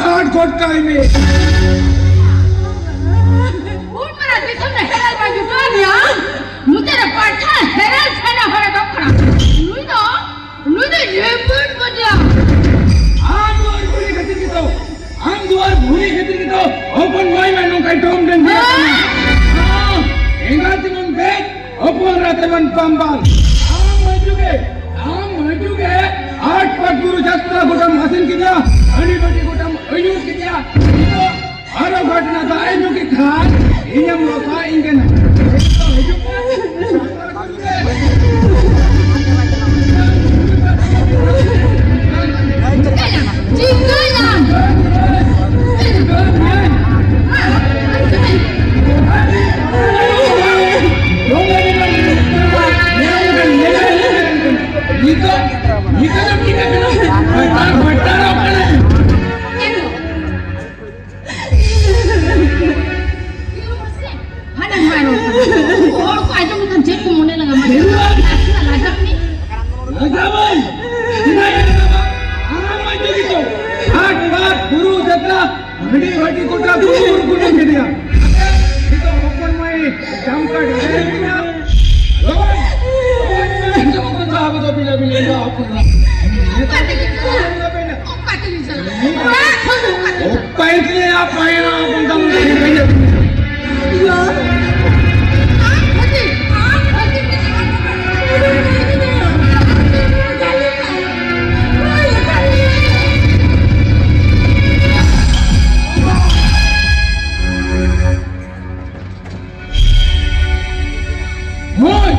ᱟᱴ ᱜᱷᱚᱴ ᱠᱟᱹᱦᱱᱤ᱾ ᱩᱱ ᱢᱟᱨᱟᱝ ᱫᱤᱥᱚᱢ ᱨᱮ ᱦᱮᱨᱮᱞ ᱵᱟᱝ ᱡᱩᱴᱟᱹᱣ ᱞᱮᱭᱟ᱾ ᱱᱚᱛᱮ ᱨᱮ ᱯᱟᱴᱷᱟ ᱦᱮᱨᱮᱞ ᱥᱮᱱᱟ ᱦᱚᱲᱮ ᱫᱚ ᱠᱟᱱᱟ᱾ ᱱᱩᱭ ᱫᱚ, ᱱᱩᱭ ᱫᱚ ᱡᱮᱵᱩᱱ ᱵᱚᱡᱟ᱾ ᱟᱢ ᱫᱩᱣᱟᱨ ᱵᱷᱩᱞᱤ ᱠᱷᱟᱹᱛᱤᱨ ᱜᱮᱛᱚ, ᱟᱢ ᱫᱩᱣᱟᱨ ᱵᱷᱩᱞᱤ ᱠᱷᱟᱹᱛᱤᱨ ᱜᱮᱛᱚ ᱦᱚᱯᱚᱱ ᱢᱟᱹᱭ ᱢᱟ ᱱᱚᱝᱠᱟᱭ ᱰᱚᱢ ᱰᱮᱝ ᱜᱮᱭᱟ ᱠᱟᱱᱟ᱾ ᱦᱮᱸ᱾ ᱟᱢ ᱮᱸᱜᱟᱛ ᱛᱮᱢᱚᱱ ᱵᱮᱜ, ᱦᱚᱯᱚᱱ ᱨᱟᱛᱮ ᱢᱟᱱ ᱯᱟᱢᱵᱟᱞ᱾ ᱟᱢ ᱢᱟᱹᱡᱩ ᱜᱮ, ᱟᱢ ᱢᱟᱹᱡᱩ ᱜᱮ ᱟᱴ ᱯᱟᱴ ᱵᱩᱨᱩ ᱡᱟᱛᱨᱟ ᱜᱚᱴᱟᱢ ᱟᱹᱥᱤᱱ ᱠᱮᱫᱮᱭᱟ, ᱟᱹᱰᱤ ᱵᱟᱹᱴᱤ ᱜᱚᱴᱟᱢ ᱟᱹᱭᱩᱨ ᱠᱮᱫᱮᱭᱟ᱾ ᱱᱤᱛᱚᱜ ᱟᱨᱚ ᱜᱷᱚᱴᱱᱟ ᱫᱟᱜ ᱮ ᱧᱩ ᱠᱮᱫ ᱠᱷᱟᱱ ᱤᱧᱮᱢ ᱞᱚᱥᱟ ᱤᱧ ᱠᱟᱱᱟ᱾ ᱦᱤᱡᱩᱜ ᱢᱮ᱾ ᱪᱤᱠᱟᱹᱭᱟᱢ? ᱱᱤᱛᱚᱜ, ᱱᱤᱛᱚᱜ ᱫᱚ ᱪᱤᱠᱟᱹ ᱠᱟᱱᱟ? ᱵᱷᱟᱴᱟᱨ, ᱵᱷᱟᱴᱟᱨᱚᱜ ᱠᱟᱱᱟ᱾ ᱦᱟᱱᱮ ᱦᱟᱱᱮ ᱦᱚᱲ ᱠᱚ ᱟᱸᱡᱚᱢ ᱞᱮᱠᱷᱟᱱ ᱪᱮᱫ ᱠᱚ ᱢᱚᱱᱮ ᱞᱟᱜᱟ? ᱢᱟ ᱞᱟᱡᱟᱜ ᱢᱮ᱾ ᱞᱟᱡᱟᱣᱟᱭ᱾ ᱪᱮᱫᱟᱜ ᱮ ᱞᱟᱡᱟᱣᱟ? ᱟᱨᱟᱢ ᱢᱟ ᱡᱩᱫᱤ ᱠᱚ ᱦᱟᱴ ᱵᱟᱴ ᱵᱩᱨᱩ ᱡᱟᱛᱨᱟ ᱦᱟᱺᱰᱤ ᱵᱷᱟᱹᱴᱤ ᱜᱚᱴᱟ ᱵᱩᱨᱩ ᱵᱩᱨᱩ ᱠᱚ ᱧᱟᱢ ᱠᱮᱫᱮᱭᱟ᱾ ᱱᱤᱛᱚᱜ ᱦᱚᱯᱚᱱ ᱢᱟᱹᱭ ᱪᱟᱢᱠᱟ ᱰᱟᱸᱰᱟ ᱨᱮ ᱢᱮᱱᱟᱜᱼᱟ᱾ ᱞᱚᱜᱚᱱ, ᱞᱚᱜᱚᱱ ᱢᱮᱱᱟᱜᱼᱟ, ᱦᱚᱯᱚᱱ ᱨᱟ᱾ ᱚᱠᱟ ᱛᱮᱞᱤᱧ ᱪᱟᱞᱟᱜᱼᱟ? ᱚᱠᱟ ᱛᱮᱞᱤᱧ ᱪᱟᱞᱟᱜᱼᱟ? ᱚᱠᱟ ᱛᱮᱞᱤᱧ ᱪᱟᱞᱟᱜᱼᱟ? ᱚᱠᱟ ᱛᱮᱞᱤᱧ ᱪᱟᱞᱟᱜᱼᱟ? ᱦᱳᱭ!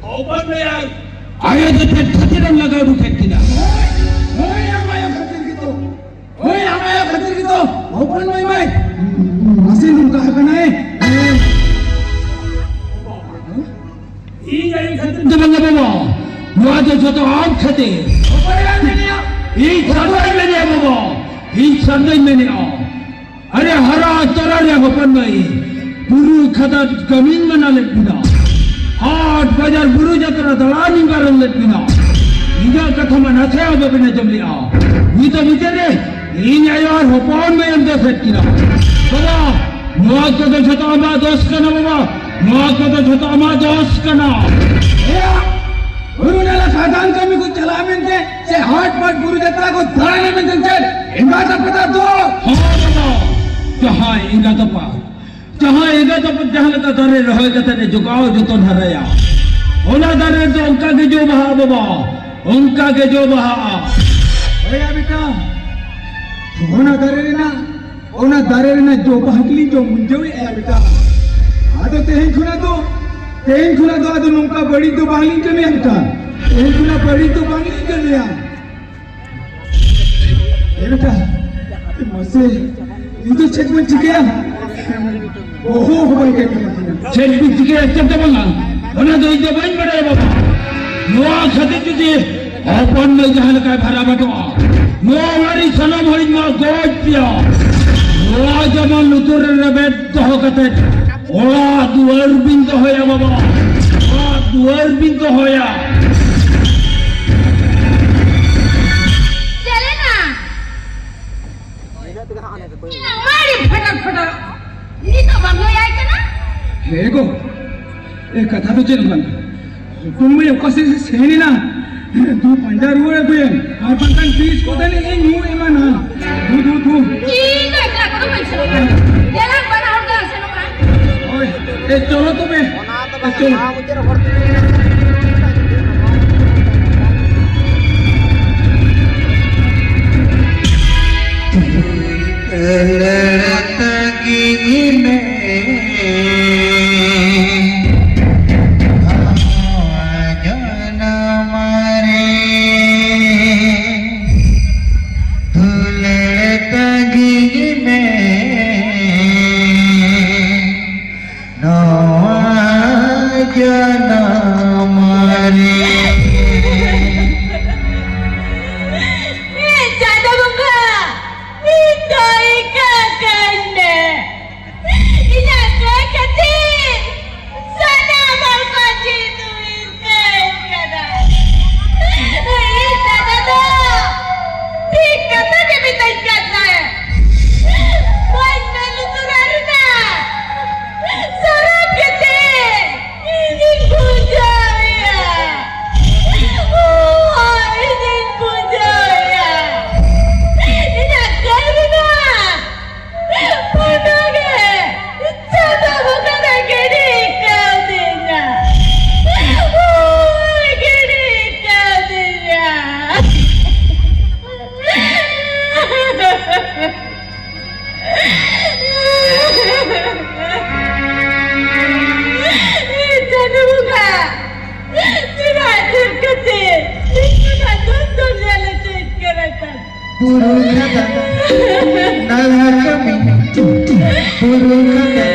ᱚᱠᱚᱭ ᱢᱮᱭᱟᱝ? ᱟᱭᱳ ᱫᱚ ᱪᱮᱫ ᱠᱷᱟᱹᱛᱤᱨᱮᱢ ᱞᱟᱜᱟ ᱩᱰᱩᱠ ᱠᱮᱫ ᱠᱤᱱᱟ? ᱦᱳᱭ! ᱦᱳᱭ, ᱟᱢ ᱟᱭᱳ ᱠᱷᱟᱹᱛᱤᱨ ᱜᱮᱛᱚ᱾ ᱦᱳᱭ, ᱟᱢ ᱟᱭᱳ ᱠᱷᱟᱹᱛᱤᱨ ᱜᱮᱛᱚ᱾ ᱦᱚᱯᱚᱱ ᱢᱟᱹᱭ ᱢᱟᱹᱭ ᱱᱟᱥᱮ ᱱᱚᱝᱠᱟ ᱟᱠᱟᱱᱟᱭ᱾ ᱤᱧ ᱟᱭᱳ ᱠᱷᱟᱹᱛᱤᱨ ᱫᱚ ᱵᱟᱝᱟ ᱵᱟᱵᱟ, ᱱᱚᱣᱟ ᱫᱚ ᱡᱚᱛᱚ ᱟᱢ ᱠᱷᱟᱹᱛᱤᱨ᱾ ᱚᱠᱚᱭᱮ ᱢᱮᱱᱮᱜᱼᱟ? ᱤᱧ ᱥᱟᱨᱱᱟᱧ ᱢᱮᱱᱮᱜᱼᱟ ᱵᱟᱵᱟ, ᱤᱧ ᱥᱟᱨᱱᱟᱧ ᱢᱮᱱᱮᱜᱼᱟ᱾ ᱟᱨᱮ ᱦᱟᱨᱟ ᱛᱚᱨᱟ ᱨᱮ ᱦᱚᱯᱚᱱ ᱢᱟᱹᱭ, ᱵᱩᱨᱩ ᱠᱷᱟᱫᱟᱱ ᱠᱟᱹᱢᱤᱧ ᱢᱟᱱᱟ ᱞᱮᱫ ᱵᱤᱱᱟ, ᱦᱟᱴ ᱵᱟᱡᱟᱨ ᱵᱩᱨᱩ ᱡᱟᱛᱨᱟ ᱫᱟᱬᱟᱱᱤᱧ ᱵᱟᱨᱚᱱ ᱞᱮᱫ ᱵᱤᱱᱟ᱾ ᱤᱧᱟᱹᱜ ᱠᱟᱛᱷᱟ ᱢᱟ ᱱᱟᱥᱮ ᱦᱚᱸ ᱵᱟᱵᱤᱱ ᱟᱸᱡᱚᱢ ᱞᱮᱜᱼᱟ᱾ ᱱᱤᱛᱚᱜ ᱢᱩᱪᱟᱹᱫ ᱨᱮ ᱤᱧ ᱟᱭᱳ ᱟᱨ ᱦᱚᱯᱚᱱ ᱢᱟᱹᱭ ᱮᱢ ᱫᱚᱥᱮᱫ ᱠᱤᱱᱟ᱾ ᱵᱟᱵᱟ, ᱱᱚᱣᱟ ᱠᱚᱫᱚ ᱡᱷᱚᱛᱚ ᱟᱢᱟᱜ ᱫᱚᱥ ᱠᱟᱱᱟ ᱵᱟᱵᱟ, ᱱᱚᱣᱟ ᱠᱚᱫᱚ ᱡᱷᱚᱛᱚ ᱟᱢᱟᱜ ᱫᱚᱥ ᱠᱟᱱᱟ᱾ ᱮᱭᱟ, ᱵᱩᱨᱩ ᱱᱟᱞᱟ ᱥᱟᱫᱷᱟᱨᱚᱱ ᱠᱟᱹᱢᱤ ᱠᱚ ᱪᱟᱞᱟᱜᱼᱟ ᱢᱮᱱᱛᱮ ᱥᱮ ᱦᱟᱴ ᱯᱟᱴ ᱵᱩᱨᱩ ᱡᱟᱛᱨᱟ ᱠᱚ ᱫᱟᱬᱟᱱᱟ ᱢᱮᱱᱛᱮ ᱪᱮᱫ ᱮᱸᱜᱟᱛ ᱟᱯᱟᱛᱟᱜ ᱫᱚᱥ? ᱦᱚᱸ ᱵᱟᱵᱟ, ᱡᱟᱦᱟᱸᱭ ᱮᱸᱜᱟᱛ ᱟᱯᱟᱛ, ᱡᱟᱦᱟᱸᱭ ᱮᱸᱜᱟᱛ ᱟᱯᱟᱛ ᱡᱟᱦᱟᱸ ᱞᱮᱠᱟ ᱫᱟᱨᱮ ᱨᱚᱦᱚᱭ ᱠᱟᱛᱮ ᱮ ᱡᱚᱜᱟᱣ ᱡᱚᱛᱚᱱ ᱦᱟᱨᱟᱭᱟ, ᱚᱱᱟ ᱫᱟᱨᱮ ᱫᱚ ᱚᱱᱠᱟ ᱜᱮ ᱡᱚ ᱵᱟᱦᱟᱜᱼᱟ ᱵᱟᱵᱟ, ᱚᱱᱠᱟ ᱜᱮ ᱡᱚ ᱵᱟᱦᱟᱜᱼᱟ᱾ ᱦᱳᱭ ᱭᱟ ᱵᱮᱴᱟ, ᱚᱱᱟ ᱫᱟᱨᱮ ᱨᱮᱱᱟᱜ, ᱚᱱᱟ ᱫᱟᱨᱮ ᱨᱮᱱᱟᱜ ᱡᱚ ᱵᱟᱦᱟ ᱜᱮᱞᱤᱧ ᱡᱚᱢ ᱢᱩᱸᱡᱟᱹᱣᱮᱫᱼᱟ ᱵᱮᱴᱟ᱾ ᱟᱫᱚ ᱛᱮᱦᱮᱧ ᱠᱷᱚᱱᱟᱜ ᱫᱚ, ᱛᱮᱦᱮᱧ ᱠᱷᱚᱱᱟᱜ ᱫᱚ ᱟᱫᱚ ᱱᱚᱝᱠᱟ ᱵᱟᱹᱲᱤᱡ ᱫᱚ ᱵᱟᱝᱞᱤᱧ ᱠᱟᱹᱢᱤᱭᱟ ᱵᱮᱴᱟ᱾ ᱛᱮᱦᱮᱧ ᱠᱷᱚᱱᱟᱜ ᱵᱟᱹᱲᱤᱡ ᱫᱚ ᱵᱟᱝᱞᱤᱧ ᱠᱟᱹᱢᱤᱭᱟ᱾ ᱮ ᱵᱮᱴᱟ, ᱢᱟᱥᱮ, ᱱᱤᱛᱚᱜ ᱪᱮᱫ ᱵᱚᱱ ᱪᱤᱠᱟᱹᱭᱟ? ᱚᱦᱚ ᱦᱚᱸ ᱵᱟᱭ ᱠᱟᱹᱢᱤᱭᱟ᱾ ᱪᱮᱫ ᱵᱤᱱ ᱪᱤᱠᱟᱹᱭᱟ, ᱪᱮᱫ ᱫᱚ ᱵᱟᱝᱟ, ᱚᱱᱟ ᱫᱚ ᱤᱧ ᱫᱚ ᱵᱟᱹᱧ ᱵᱟᱰᱟᱭᱟ ᱵᱟᱵᱟ᱾ ᱱᱚᱣᱟ ᱠᱷᱟᱹᱛᱤᱨ ᱡᱩᱫᱤ ᱦᱚᱯᱚᱱ ᱢᱟᱹᱭ ᱡᱟᱦᱟᱸ ᱞᱮᱠᱟᱭ ᱵᱷᱟᱨᱟ ᱵᱟᱴᱚᱜᱼᱟ, ᱱᱚᱣᱟ ᱚᱲᱟᱜ ᱨᱤᱱ ᱥᱟᱱᱟᱢ ᱦᱚᱲᱤᱧ ᱢᱟ ᱜᱚᱡ ᱯᱮᱭᱟ᱾ ᱱᱚᱣᱟ ᱡᱮᱢᱚᱱ ᱞᱩᱛᱩᱨ ᱨᱮ ᱨᱮᱵᱮᱫ ᱫᱚᱦᱚ ᱠᱟᱛᱮ ᱚᱲᱟᱜ ᱫᱩᱣᱟᱹᱨ ᱵᱤᱱ ᱫᱚᱦᱚᱭᱟ ᱵᱟᱵᱟ, ᱚᱲᱟᱜ ᱫᱩᱣᱟᱹᱨ ᱵᱤᱱ ᱫᱚᱦᱚᱭᱟ᱾ ᱪᱮᱞᱮᱱᱟ? ᱤᱧᱟᱜ ᱢᱟᱹᱨᱤ ᱯᱷᱟᱴᱟᱨ ᱯᱷᱟᱴᱟᱨ᱾ ᱱᱤᱛᱚᱜ ᱵᱟᱢ ᱞᱟᱹᱭᱟᱭ ᱠᱟᱱᱟ? ᱦᱮᱸ ᱜᱚ, ᱮ ᱠᱟᱛᱷᱟ ᱫᱚ ᱪᱮᱫ ᱦᱚᱸ ᱵᱟᱝ᱾ ᱦᱚᱯᱚᱱ ᱢᱟᱹᱭ ᱚᱠᱟ ᱥᱮᱫ ᱥᱮᱱ ᱮᱱᱟ? ᱫᱩ ᱯᱟᱸᱡᱟ ᱨᱩᱣᱟᱹᱲ ᱟᱹᱜᱩᱭᱮᱢ, ᱟᱨ ᱵᱟᱝᱠᱷᱟᱱ ᱛᱤᱥ ᱠᱚᱛᱮ ᱱᱤᱡ ᱤᱧ ᱧᱩ ᱮᱢᱟᱱᱟ᱾ ᱫᱩ, ᱫᱩ, ᱫᱩ᱾ ᱤᱧ ᱫᱚ ᱮᱠᱞᱟ ᱠᱚᱫᱚ ᱵᱟᱹᱧ ᱥᱮᱱᱚᱜᱼᱟ᱾ ᱫᱮᱞᱟ ᱵᱟᱱᱟ ᱦᱚᱲ ᱫᱚ ᱥᱮᱱᱚᱜᱼᱟ᱾ ᱦᱳᱭ, ᱮ, ᱪᱚᱞᱚ ᱛᱚᱵᱮ᱾ ᱮ, ᱪᱚᱞᱚ᱾ ᱛᱟᱹᱜᱤᱧ ᱢᱮ᱾ ᱱᱚᱣᱟ ᱡᱚᱱᱚᱢ ᱨᱮ ᱫᱩᱞᱟᱹᱲ ᱛᱟᱹᱜᱤᱧ ᱢᱮ᱾ ᱱᱚᱣᱟ ᱡᱚᱱᱚᱢ ᱵᱩᱨᱩ ᱠᱷᱟᱛᱟ, ᱱᱟᱞᱦᱟ ᱠᱟᱹᱢᱤ, ᱵᱩᱨᱩ ᱠᱷᱟᱛᱟ,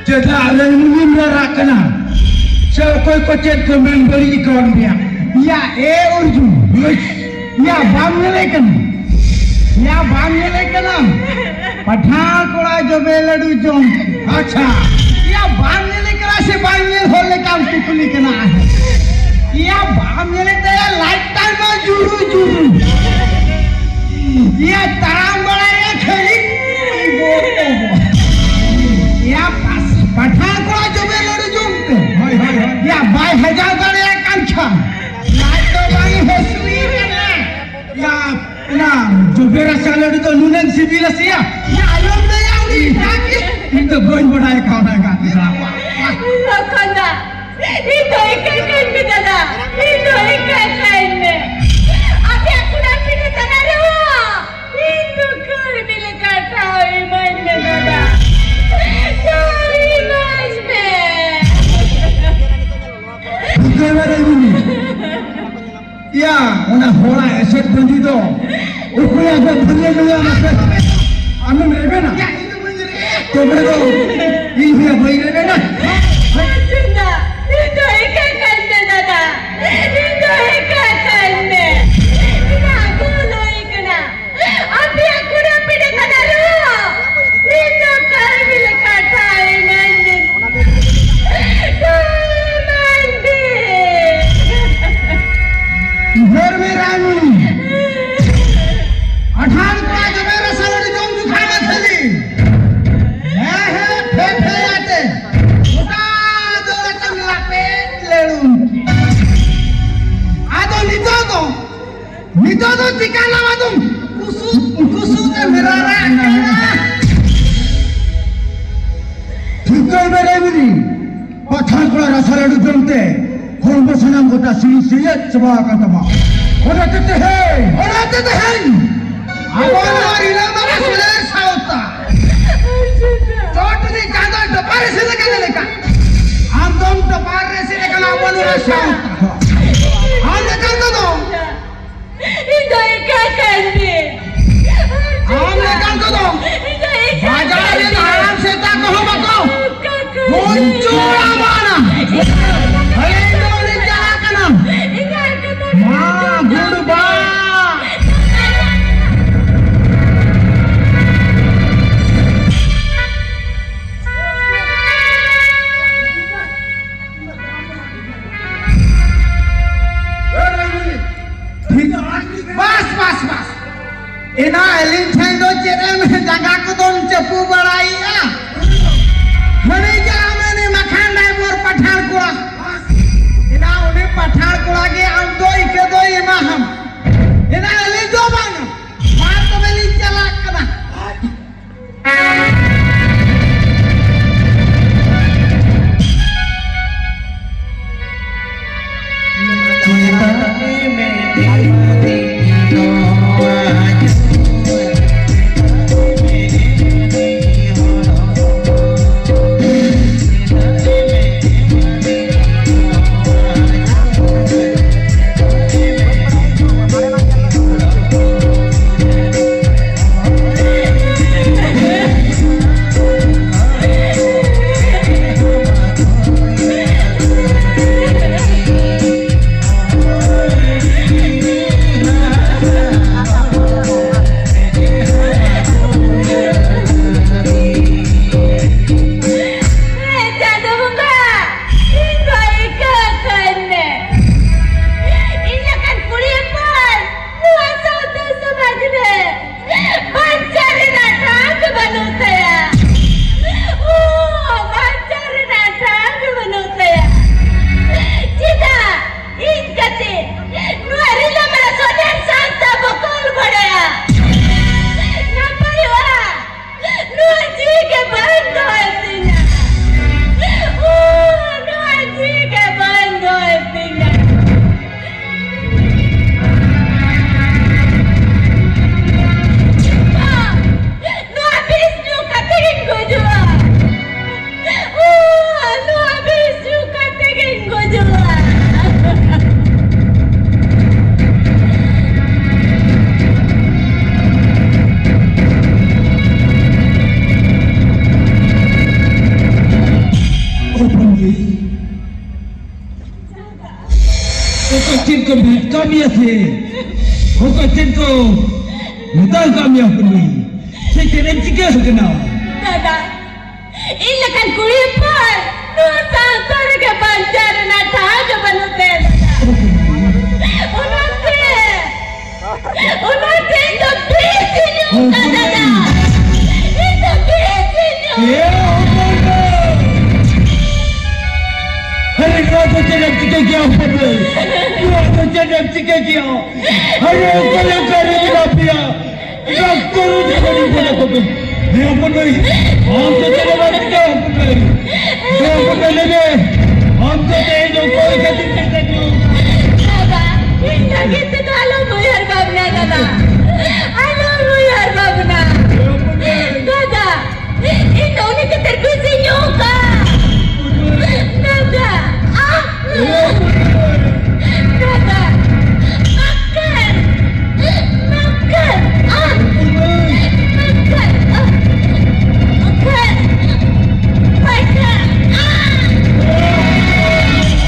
ᱪᱮᱫᱟᱜ ᱨᱟᱹᱱᱩᱢ ᱨᱟᱨᱟᱜ ᱠᱟᱱᱟ? ᱥᱮ ᱚᱠᱚᱭ ᱠᱚ ᱪᱮᱫ ᱠᱚ ᱢᱮᱱ ᱵᱟᱹᱲᱤᱡ ᱟᱠᱟᱣᱟᱫ ᱢᱮᱭᱟ? ᱭᱟ ᱮ ᱚᱨᱡᱩᱱ, ᱭᱟ ᱵᱟᱢ ᱧᱮᱞᱮ ᱠᱟᱱᱟ? ᱭᱟ ᱵᱟᱢ ᱧᱮᱞᱮ ᱠᱟᱱᱟ? ᱯᱟᱴᱷᱟ ᱠᱚᱲᱟ ᱡᱚᱵᱮ ᱞᱟᱹᱰᱩ ᱡᱚᱢ᱾ ᱟᱪᱪᱷᱟ᱾ ᱭᱟ ᱵᱟᱢ ᱧᱮᱞᱮ ᱠᱟᱱᱟ ᱥᱮ ᱵᱟᱝ ᱧᱮᱞ ᱦᱚᱲ ᱞᱮᱠᱟᱢ ᱠᱩᱠᱞᱤ ᱠᱟᱱᱟ? ᱭᱟ ᱵᱟᱢ ᱧᱮᱞᱮ ᱛᱟᱭᱟ ᱞᱟᱡ ᱛᱟᱭ ᱢᱟ ᱡᱩᱨᱩ ᱡᱩᱨᱩ᱾ ᱭᱟ ᱛᱟᱲᱟᱢ ᱵᱟᱲᱟᱭᱟ ᱠᱷᱟᱹᱞᱤ ᱤᱵᱚ ᱚᱵᱚ᱾ ᱭᱟ ᱯᱟᱥ-, ᱯᱟᱴᱷᱟ ᱠᱚᱲᱟ ᱡᱚᱵᱮ ᱞᱟᱹᱰᱩ ᱡᱚᱢ ᱛᱮ᱾ ᱦᱳᱭ, ᱦᱳᱭ, ᱦᱳᱭ᱾ ᱭᱟ ᱵᱟᱭ ᱦᱟᱡᱟᱣ ᱫᱟᱲᱮᱭᱟᱜ ᱠᱟᱱ ᱠᱷᱟᱱ ᱞᱟᱡ ᱫᱚ ᱵᱟᱝ ᱦᱟᱹᱥᱩᱭᱮ ᱠᱟᱱᱟ᱾ ᱭᱟ, ᱚᱱᱟ ᱡᱚᱵᱮ ᱨᱟᱥᱟ ᱞᱟᱹᱰᱩ ᱫᱚ ᱱᱩᱱᱟᱹᱝ ᱥᱤᱵᱤᱞᱟ ᱥᱮᱭᱟ᱾ ᱭᱟ ᱟᱞᱚᱢ ᱞᱟᱹᱭᱟ ᱩᱱᱤ ᱮᱴᱟᱜ ᱜᱮ᱾ ᱤᱧ ᱫᱚ ᱵᱟᱹᱧ ᱵᱟᱰᱟᱭ ᱠᱟᱣᱱᱟ ᱜᱟᱛᱮ ᱥᱟᱞᱟᱜ᱾ ᱞᱚᱠᱷᱚᱱ ᱫᱟ, ᱤᱧ ᱫᱚ ᱤᱠᱟᱹ ᱠᱟᱹᱧ ᱢᱮ ᱫᱟᱫᱟ, ᱤᱧ ᱫᱚ ᱤᱠᱟᱹ ᱠᱟᱹᱧ ᱢᱮ᱾ ᱟᱯᱮᱭᱟᱜ ᱠᱩᱲᱟ ᱯᱤᱴᱷᱟᱹ ᱛᱟᱞᱟ ᱨᱮᱦᱚᱸ ᱤᱧ ᱫᱚ ᱠᱟᱹᱲᱢᱤ ᱞᱮᱠᱟ ᱴᱷᱟᱶ ᱤᱢᱟᱹᱧ ᱢᱮ ᱫᱟᱫᱟ, ᱴᱷᱟᱶ ᱤᱢᱟᱹᱧ ᱢᱮ᱾ ᱵᱩᱡᱷᱟᱹᱣ ᱫᱟᱲᱮ ᱩᱱᱤ᱾ ᱭᱟ, ᱚᱱᱟ ᱦᱚᱲᱟᱜ ᱮᱥᱮᱫ ᱵᱟᱹᱡᱤ ᱫᱚ ᱚᱠᱚᱭᱟᱜ ᱫᱚ ᱵᱷᱟᱹᱜᱤ ᱱᱩᱭᱟ ᱢᱟᱥᱮ? ᱟᱢᱮᱢ ᱨᱮᱵᱮᱱᱟ? ᱛᱚᱵᱮ ᱫᱚ ᱤᱧ ᱦᱚᱸᱭᱟ ᱵᱟᱹᱧ ᱨᱮᱵᱮᱱᱟ᱾ ᱚᱨᱡᱩᱱ ᱫᱟ, ᱤᱧ ᱫᱚ ᱤᱠᱟᱹ ᱠᱟᱹᱧ ᱢᱮ ᱫᱟᱫᱟ, ᱤᱧ ᱫᱚ ᱤᱠᱟᱹ ᱠᱟᱹᱧ ᱢᱮ᱾ ᱤᱧᱟᱜ ᱜᱳᱞ ᱦᱩᱭ ᱠᱟᱱᱟ᱾ ᱟᱯᱮᱭᱟᱜ ᱠᱩᱲᱟ ᱯᱤᱴᱷᱟᱹ ᱠᱟᱱᱟ ᱨᱮᱦᱚᱸ, ᱤᱧ ᱫᱚ ᱠᱟᱹᱲᱢᱤ ᱞᱮᱠᱟ ᱴᱷᱟᱶ ᱤᱢᱟᱹᱧ ᱢᱮ᱾ ᱴᱷᱟᱶ ᱤᱢᱟᱹᱧ ᱢᱮ᱾ ᱩᱭᱦᱟᱹᱨ ᱢᱮ ᱨᱟᱱᱩ, ᱟᱴᱷᱟᱱ ᱠᱚᱲᱟ ᱡᱚᱢᱮ ᱨᱮ ᱥᱟᱞᱟᱰᱤ ᱡᱚᱢ ᱡᱩᱠᱷᱟᱱᱟ ᱠᱷᱟᱹᱞᱤ᱾ ᱦᱮᱸ, ᱦᱮᱸ, ᱯᱷᱮ, ᱯᱷᱮ ᱟᱛᱮ᱾ ᱜᱚᱴᱟ ᱱᱤᱛᱚᱜ ᱫᱚ ᱪᱤᱠᱟ ᱞᱟᱣᱟ ᱫᱚᱢ? ᱠᱩᱥᱩ, ᱠᱩᱥᱩ ᱛᱮ ᱢᱮᱨᱟ ᱨᱟᱜ ᱠᱟᱱᱟ᱾ ᱴᱷᱤᱠᱟᱹᱭ ᱢᱮ ᱨᱮ ᱢᱤᱱᱤ, ᱯᱟᱛᱷᱟᱢ ᱠᱚᱲᱟ ᱨᱟᱥᱟ ᱞᱟᱹᱰᱩ ᱡᱚᱢ ᱛᱮ ᱦᱚᱲᱢᱚ ᱥᱟᱱᱟᱢ ᱜᱚᱴᱟ ᱥᱤᱨᱤᱧ ᱥᱤᱨᱤᱭᱟᱹᱛ ᱪᱟᱵᱟ ᱟᱠᱟᱱ ᱛᱟᱢᱟ᱾ ᱚᱱᱟᱛᱮ ᱛᱮᱦᱮᱧ, ᱚᱱᱟᱛᱮ ᱛᱮᱦᱮᱧ ᱟᱵᱚ ᱱᱚᱣᱟ ᱨᱤᱞᱟᱹᱢᱟᱞᱟ ᱥᱩᱞᱟᱹᱭ ᱥᱟᱶᱛᱟ ᱪᱚᱴ ᱨᱤᱱᱤᱡ ᱪᱟᱸᱫᱚᱭ ᱴᱚᱯᱟᱨ ᱨᱮ ᱥᱮᱱ ᱟᱠᱟᱱ ᱞᱮᱠᱟ, ᱟᱢ ᱫᱚᱢ ᱴᱚᱯᱟᱨ ᱨᱮ ᱥᱮᱱ ᱟᱠᱟᱱᱟ ᱟᱵᱚ ᱱᱚᱣᱟ ᱥᱟᱶᱛᱟ᱾ ᱟᱢ ᱞᱮᱠᱟᱱ ᱠᱚᱫᱚ, ᱤᱧ ᱫᱚ ᱮᱠᱟ ᱠᱟᱱ ᱜᱮ᱾ ᱟᱢ ᱞᱮᱠᱟᱱ ᱠᱚᱫᱚ ᱤᱧ ᱫᱚ ᱮᱠᱟ ᱵᱟᱡᱟᱨ ᱨᱮᱱ ᱦᱟᱲᱟᱢ ᱥᱮᱛᱟ ᱠᱚᱦᱚᱸ ᱵᱟᱠᱚ ᱮᱠᱟ ᱠᱟᱱ ᱜᱮ᱾ ᱵᱩᱧᱪᱩ ᱟᱵᱟᱱᱟ᱾ ᱦᱮᱸ, ᱤᱧ ᱫᱚ ᱩᱱᱤ ᱪᱟᱞᱟᱜ ᱠᱟᱱᱟ᱾ ᱤᱧᱟᱜ ᱠᱟᱛᱷᱟ ᱢᱟ ᱜᱩᱰᱵᱟ᱾ ᱵᱟᱥ, ᱵᱟᱥ, ᱵᱟᱥ᱾ ᱮᱱᱟ ᱟᱹᱞᱤᱧ ᱴᱷᱮᱱ ᱫᱚ ᱪᱮᱫ ᱮᱢ ᱡᱟᱸᱜᱟ ᱠᱚᱫᱚᱢ ᱪᱟᱹᱯᱩ ᱵᱟᱲᱟᱭᱮᱜᱼᱟ? ᱦᱟᱹᱱᱤ ᱡᱟ ᱢᱮᱱᱮ ᱢᱟᱠᱷᱟᱱ ᱰᱟᱭᱵᱚᱨ ᱯᱟᱴᱷᱟᱲ ᱠᱚᱲᱟ᱾ ᱮᱱᱟ ᱩᱱᱤ ᱯᱟᱴᱷᱟᱲ ᱠᱚᱲᱟ ᱜᱮ ᱟᱢ ᱫᱚ ᱤᱠᱟᱹ ᱫᱚᱭ ᱮᱢᱟᱦᱟᱢ᱾ ᱮᱱᱟ ᱟᱹᱞᱤᱧ ᱫᱚ ᱵᱟᱝ᱾ ᱢᱟ ᱛᱚᱵᱮ ᱞᱤᱧ ᱪᱟᱞᱟᱜ ᱠᱟᱱᱟ᱾ ᱵᱷᱮᱴᱠᱟ ᱢᱮᱭᱟ ᱥᱮ? ᱚᱠᱚᱭ ᱪᱮᱫ ᱠᱚ ᱢᱮᱛᱟ ᱠᱟᱜ ᱢᱮᱭᱟ ᱦᱚᱯᱚᱱ ᱢᱟᱹᱭ? ᱥᱮ ᱪᱮᱫ ᱮᱢ ᱪᱤᱠᱟᱹ ᱟᱠᱟᱱᱟ? ᱫᱟᱫᱟ, ᱤᱧ ᱞᱮᱠᱟᱱ ᱠᱩᱲᱤ ᱦᱚᱯᱚᱱ ᱱᱚᱣᱟ ᱥᱟᱶᱛᱟ ᱨᱮᱜᱮ ᱵᱟᱧᱪᱟᱣ ᱨᱮᱱᱟᱜ ᱴᱷᱟᱶ ᱜᱮ ᱵᱟᱹᱱᱩᱜ ᱛᱟᱭᱟ ᱫᱟᱫᱟ᱾ ᱚᱱᱟᱛᱮ, ᱚᱱᱟᱛᱮ ᱤᱧ ᱫᱚ ᱵᱤᱥ ᱤᱧ ᱧᱩ ᱠᱟᱫᱟ ᱫᱟᱫᱟ᱾ ᱤᱧ ᱫᱚ ᱵᱤᱥ ᱤᱧ ᱧᱩ ᱮ ᱦᱚᱯᱚᱱ ᱢᱟᱹᱭ! ᱟᱨᱮ, ᱱᱚᱣᱟ ᱫᱚ ᱪᱮᱫ ᱮᱢ ᱪᱤᱠᱟᱹ ᱠᱮᱜᱼᱟ ᱦᱚᱯᱚᱱ ᱢᱟᱹᱭ? ᱱᱚᱣᱟ ᱫᱚ ᱪᱮᱫ ᱮᱢ ᱪᱤᱠᱟᱹ ᱠᱮᱜᱼᱟ? ᱟᱨᱮ, ᱚᱠᱟ ᱞᱮᱠᱟ ᱨᱮ ᱢᱮᱱᱟᱜ ᱯᱮᱭᱟ? ᱰᱟᱠᱛᱚᱨ ᱩᱱᱤ ᱠᱚ ᱵᱚᱞᱮ ᱠᱚ ᱯᱮ᱾ ᱦᱮ ᱦᱚᱯᱚᱱ ᱢᱟᱹᱭ, ᱟᱢ ᱫᱚ ᱪᱮᱫ ᱮᱢ ᱪᱤᱠᱟᱹ ᱦᱚᱯᱚᱱ ᱢᱟᱹᱭ? ᱦᱮ ᱦᱚᱯᱚᱱ ᱢᱟᱹᱭ, ᱞᱟᱹᱭ ᱢᱮ, ᱟᱢ ᱫᱚ ᱛᱮᱦᱮᱧ ᱫᱚ ᱚᱠᱚᱭ ᱠᱷᱟᱹᱛᱤᱨ ᱛᱮ ᱪᱮᱫ ᱦᱚᱸ? ᱫᱟᱫᱟ, ᱤᱧ ᱞᱟᱹᱜᱤᱫ ᱛᱮᱫᱚ ᱟᱞᱚᱢ ᱩᱭᱦᱟᱹᱨ ᱵᱷᱟᱵᱽᱱᱟ ᱫᱟᱫᱟ, ᱟᱞᱚᱢ ᱩᱭᱦᱟᱹᱨ ᱵᱷᱟᱵᱽᱱᱟ᱾ ᱫᱟᱫᱟ, ᱤᱧ ᱫᱚ ᱩᱱᱤ ᱠᱷᱟᱹᱛᱤᱨ ᱵᱤᱥ ᱤᱧ ᱧᱩ ᱠᱟᱜᱼᱟ᱾ ᱫᱟᱫᱟ, ᱟᱦ! ᱫᱟᱫᱟ, ᱢᱟᱠᱠᱟᱨ! ᱢᱟᱠᱠᱟᱨ! ᱟᱦ! ᱢᱟᱠᱠᱟᱨ! ᱟᱦ! ᱢᱟᱠᱠᱟᱨ! ᱯᱟᱭᱥᱟ! ᱟᱦ!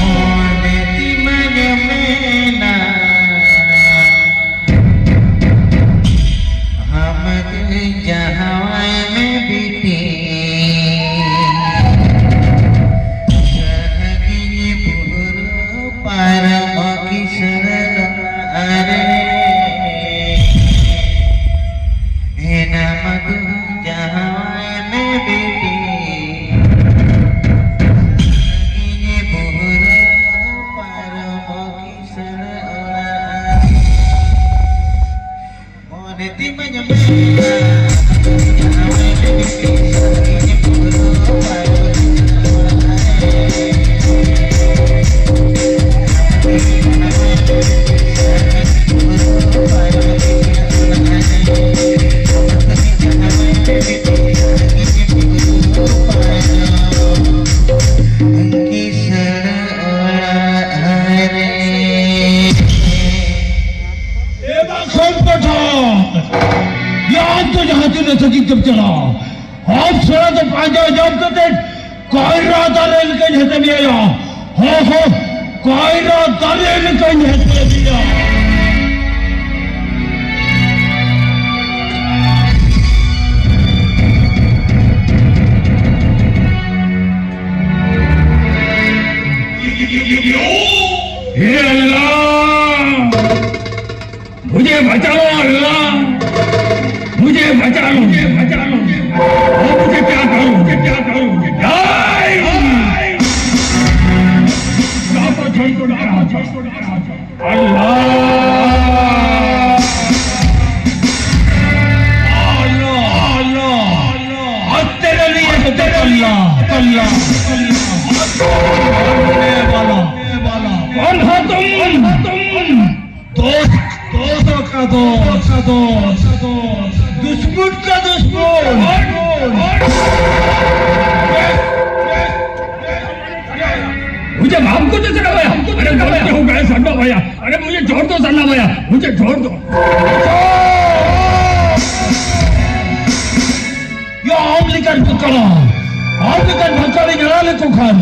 ᱢᱚᱱᱮ ᱛᱤᱢᱟᱹᱧ ᱢᱮᱱᱟ, ᱟᱢ ᱫᱚ ᱡᱟᱶᱟᱭ ᱢᱮ ᱵᱤᱴᱤ, ᱥᱟᱦᱟᱜᱤᱧ ᱵᱩᱨᱩ ᱯᱟᱨᱚᱢ ᱠᱤᱥᱟᱹᱬ ᱚᱲᱟᱜ ᱨᱮ᱾ ᱦᱮᱱᱟᱢ ᱫᱚ ᱡᱟᱶᱟᱭ ᱢᱮ ᱵᱤᱴᱤ, ᱥᱟᱦᱟᱜᱤᱧ ᱵᱩᱨᱩ ᱯᱟᱨᱚᱢ ᱠᱤᱥᱟᱹᱬ ᱚᱲᱟᱜ ᱨᱮ᱾ ᱮ ᱵᱟᱠᱷᱳᱞ ᱯᱟᱴᱷᱟ! ᱭᱟ, ᱟᱢ ᱫᱚ ᱡᱟᱦᱟᱸ ᱛᱤᱱᱟᱹᱜ ᱥᱟᱺᱜᱤᱧ ᱛᱮᱢ ᱪᱟᱞᱟᱜᱼᱟ, ᱟᱯᱥᱚᱨᱟ ᱫᱚ ᱯᱟᱸᱡᱟ ᱧᱟᱢ ᱠᱟᱛᱮ ᱠᱟᱭᱨᱟ ᱫᱟᱨᱮ ᱞᱮᱠᱟᱧ ᱦᱮᱸᱫᱮ ᱢᱮᱭᱟ᱾ ᱭᱟ, ᱦᱚ, ᱦᱚ, ᱠᱟᱭᱨᱟ ᱫᱟᱨᱮ ᱞᱮᱠᱟᱧ ᱦᱮᱸᱥᱮᱡ ᱮᱭᱟ᱾ हे अल्लाह, मुझे बचा लो अल्लाह, मुझे बचा लो, मुझे बचा लो। अब मुझे क्या करूं, मुझे क्या करूं, मुझे क्या करूं? अल्लाह, अल्लाह, अल्लाह, आज तेरे लिए, तेरे लिए, अल्लाह, अल्लाह, अल्लाह, कौन हो तुम? दोस्त, दोस्तों का दोस्त, का दोस्त, दुश्मन का दुश्मन। मुझे माफ कर दे सकता भैया। अरे गलती हो गया सरना भैया। अरे मुझे छोड़ दो सरना भैया, मुझे छोड़ दो। या आम लेकर भटका, आम लेकर भटका ले जला ले को खान।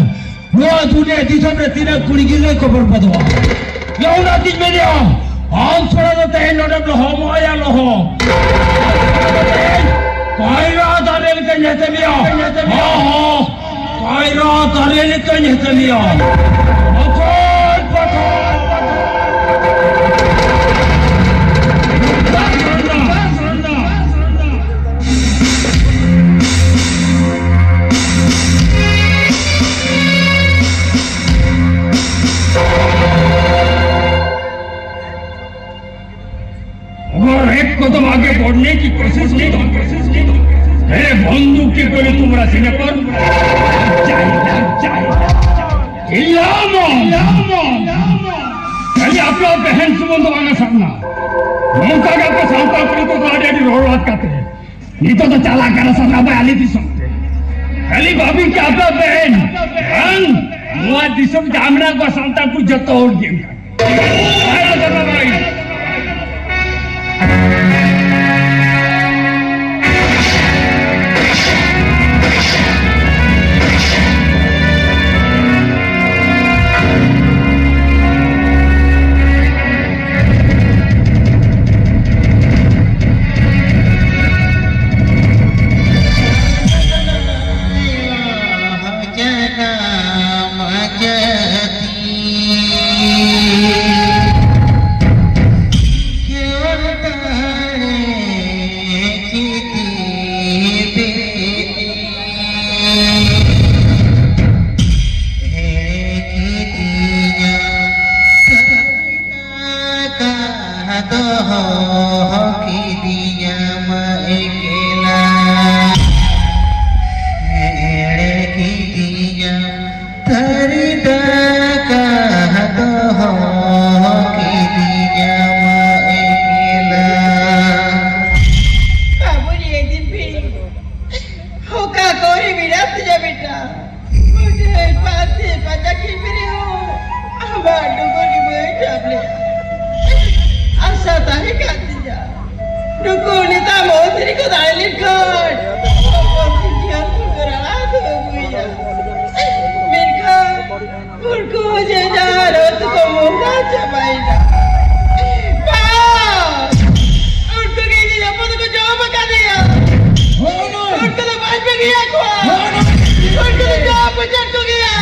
ᱱᱚᱣᱟ ᱫᱩᱱᱤᱭᱟᱹ ᱫᱤᱥᱚᱢ ᱨᱮ ᱛᱤᱱᱟᱹᱜ ᱠᱩᱲᱤ ᱜᱤᱫᱽᱨᱟᱹ ᱠᱚ ᱵᱚᱨᱵᱟᱫᱚᱜᱼᱟ᱾ ᱭᱟ, ᱚᱱᱟᱛᱤᱧ ᱢᱮᱱᱮᱜᱼᱟ, ᱟᱢ ᱛᱷᱚᱲᱟ ᱫᱚ ᱛᱮᱦᱮᱧ ᱱᱚᱰᱮᱢ ᱞᱚᱦᱚᱢᱚᱜᱼᱟ, ᱭᱟ, ᱞᱚᱦᱚᱢ᱾ ᱠᱟᱭᱨᱟ ᱫᱟᱨᱮ ᱞᱮᱠᱟᱧ ᱦᱮᱸᱥᱮ ᱢᱮᱭᱟ᱾ ᱦᱚᱸ, ᱦᱚᱸ᱾ ᱠᱟᱭᱨᱟ ᱫᱟᱨᱮ ᱞᱮᱠᱟᱧ ᱦᱮᱸᱥᱮ ᱢᱮᱭᱟ᱾ ᱵᱚᱪᱷᱚᱨ, ᱵᱚᱪᱷᱚᱨ, ᱵᱚᱪᱷᱚᱨ᱾ अगर एक कदम आगे बढ़ने की कोशिश की तो तेरे बंदूक की गोली तुम्हारा सीने पर चिल्लाओ मत, चिल्लाओ मत। ᱠᱷᱟᱹᱞᱤ ᱟᱯᱮ ᱵᱚᱦᱮᱱ ᱥᱩᱢᱩᱝ ᱫᱚ ᱵᱟᱝᱟ ᱥᱟᱨᱱᱟ, ᱱᱚᱝᱠᱟ ᱜᱮ ᱟᱯᱮ ᱥᱟᱱᱛᱟᱲ ᱠᱩᱲᱤ ᱠᱚ ᱟᱹᱰᱤ ᱟᱹᱰᱤ ᱨᱚᱲ ᱨᱟᱡᱽ ᱠᱟᱛᱮ ᱱᱤᱛᱚᱜ ᱫᱚ ᱪᱟᱞᱟᱜ ᱠᱟᱱᱟ ᱥᱟᱨᱱᱟ ᱵᱟᱭ ᱟᱞᱮ ᱫᱤᱥᱚᱢ ᱛᱮ᱾ ᱠᱷᱟᱹᱞᱤ ᱵᱷᱟᱵᱤ ᱠᱮ ᱟᱯᱮ ᱵᱚᱦᱮᱱ, ᱵᱟᱝ, ᱱᱚᱣᱟ ᱫᱤᱥᱚᱢ ᱡᱟᱦᱟᱸ ᱢᱮᱱᱟᱜ ᱠᱚᱣᱟ ᱥᱟᱱᱛᱟᱲ ᱠᱚ ᱡᱚᱛᱚ ᱦᱚᱲ ᱜᱮ᱾ ᱥᱟᱹᱨᱤ ᱫᱟᱠᱟ ᱫᱚᱦᱚ ᱠᱤᱫᱤᱧᱟᱢ ᱮᱸᱜᱮᱞᱟ᱾ ᱵᱟᱹᱵᱩ, ᱱᱤᱭᱟᱹ ᱫᱤᱱ ᱯᱮ ᱚᱠᱟ ᱠᱚᱨᱮ ᱢᱮᱱᱟᱜ ᱛᱤᱧᱟ ᱵᱮᱴᱟ? ᱢᱩᱴᱷᱟᱹᱱ ᱯᱟᱱᱛᱮ ᱯᱟᱸᱡᱟ ᱠᱮᱫ ᱢᱮ ᱨᱮᱦᱚᱸ ᱟᱢᱟᱜ ᱰᱩᱵᱩᱨ ᱜᱮ ᱵᱟᱹᱧ ᱧᱟᱢ ᱞᱮᱫᱼᱟ᱾ ᱟᱥᱟ ᱛᱟᱦᱮᱸ ᱠᱟᱱ ᱛᱤᱧᱟ, ᱱᱩᱠᱩ ᱱᱮᱛᱟ ᱢᱚᱱᱛᱨᱤ ᱠᱚ ᱫᱟᱲᱮ ᱞᱮᱱᱠᱷᱟᱱ ᱦᱚᱯᱚᱱ ᱥᱤᱝᱜᱤᱭᱟᱹ ᱠᱚ ᱨᱟᱲᱟ ᱫᱚ ᱟᱹᱜᱩᱭᱟ᱾ ᱢᱮᱱᱠᱷᱟᱱ ᱩᱱᱠᱩ ᱡᱮ ᱡᱟᱦᱟᱸ ᱨᱟᱹᱛ ᱠᱚ ᱢᱚᱦᱰᱟ ᱪᱟᱵᱟᱭᱮᱱᱟ᱾ ᱵᱟᱥ! ᱩᱱᱠᱩ ᱜᱮ ᱤᱧᱤᱡ ᱦᱚᱯᱚᱱ ᱫᱚᱠᱚ ᱡᱚᱢ ᱟᱠᱟᱫᱮᱭᱟ᱾ ᱩᱱᱠᱩ ᱫᱚ ᱵᱟᱹᱧ ᱵᱟᱹᱜᱤᱭᱟ ᱠᱚᱣᱟ᱾ ᱩᱱᱠᱩ ᱫᱚ ᱡᱚᱢ ᱢᱩᱪᱟᱹᱫ ᱠᱚᱜᱮᱭᱟ᱾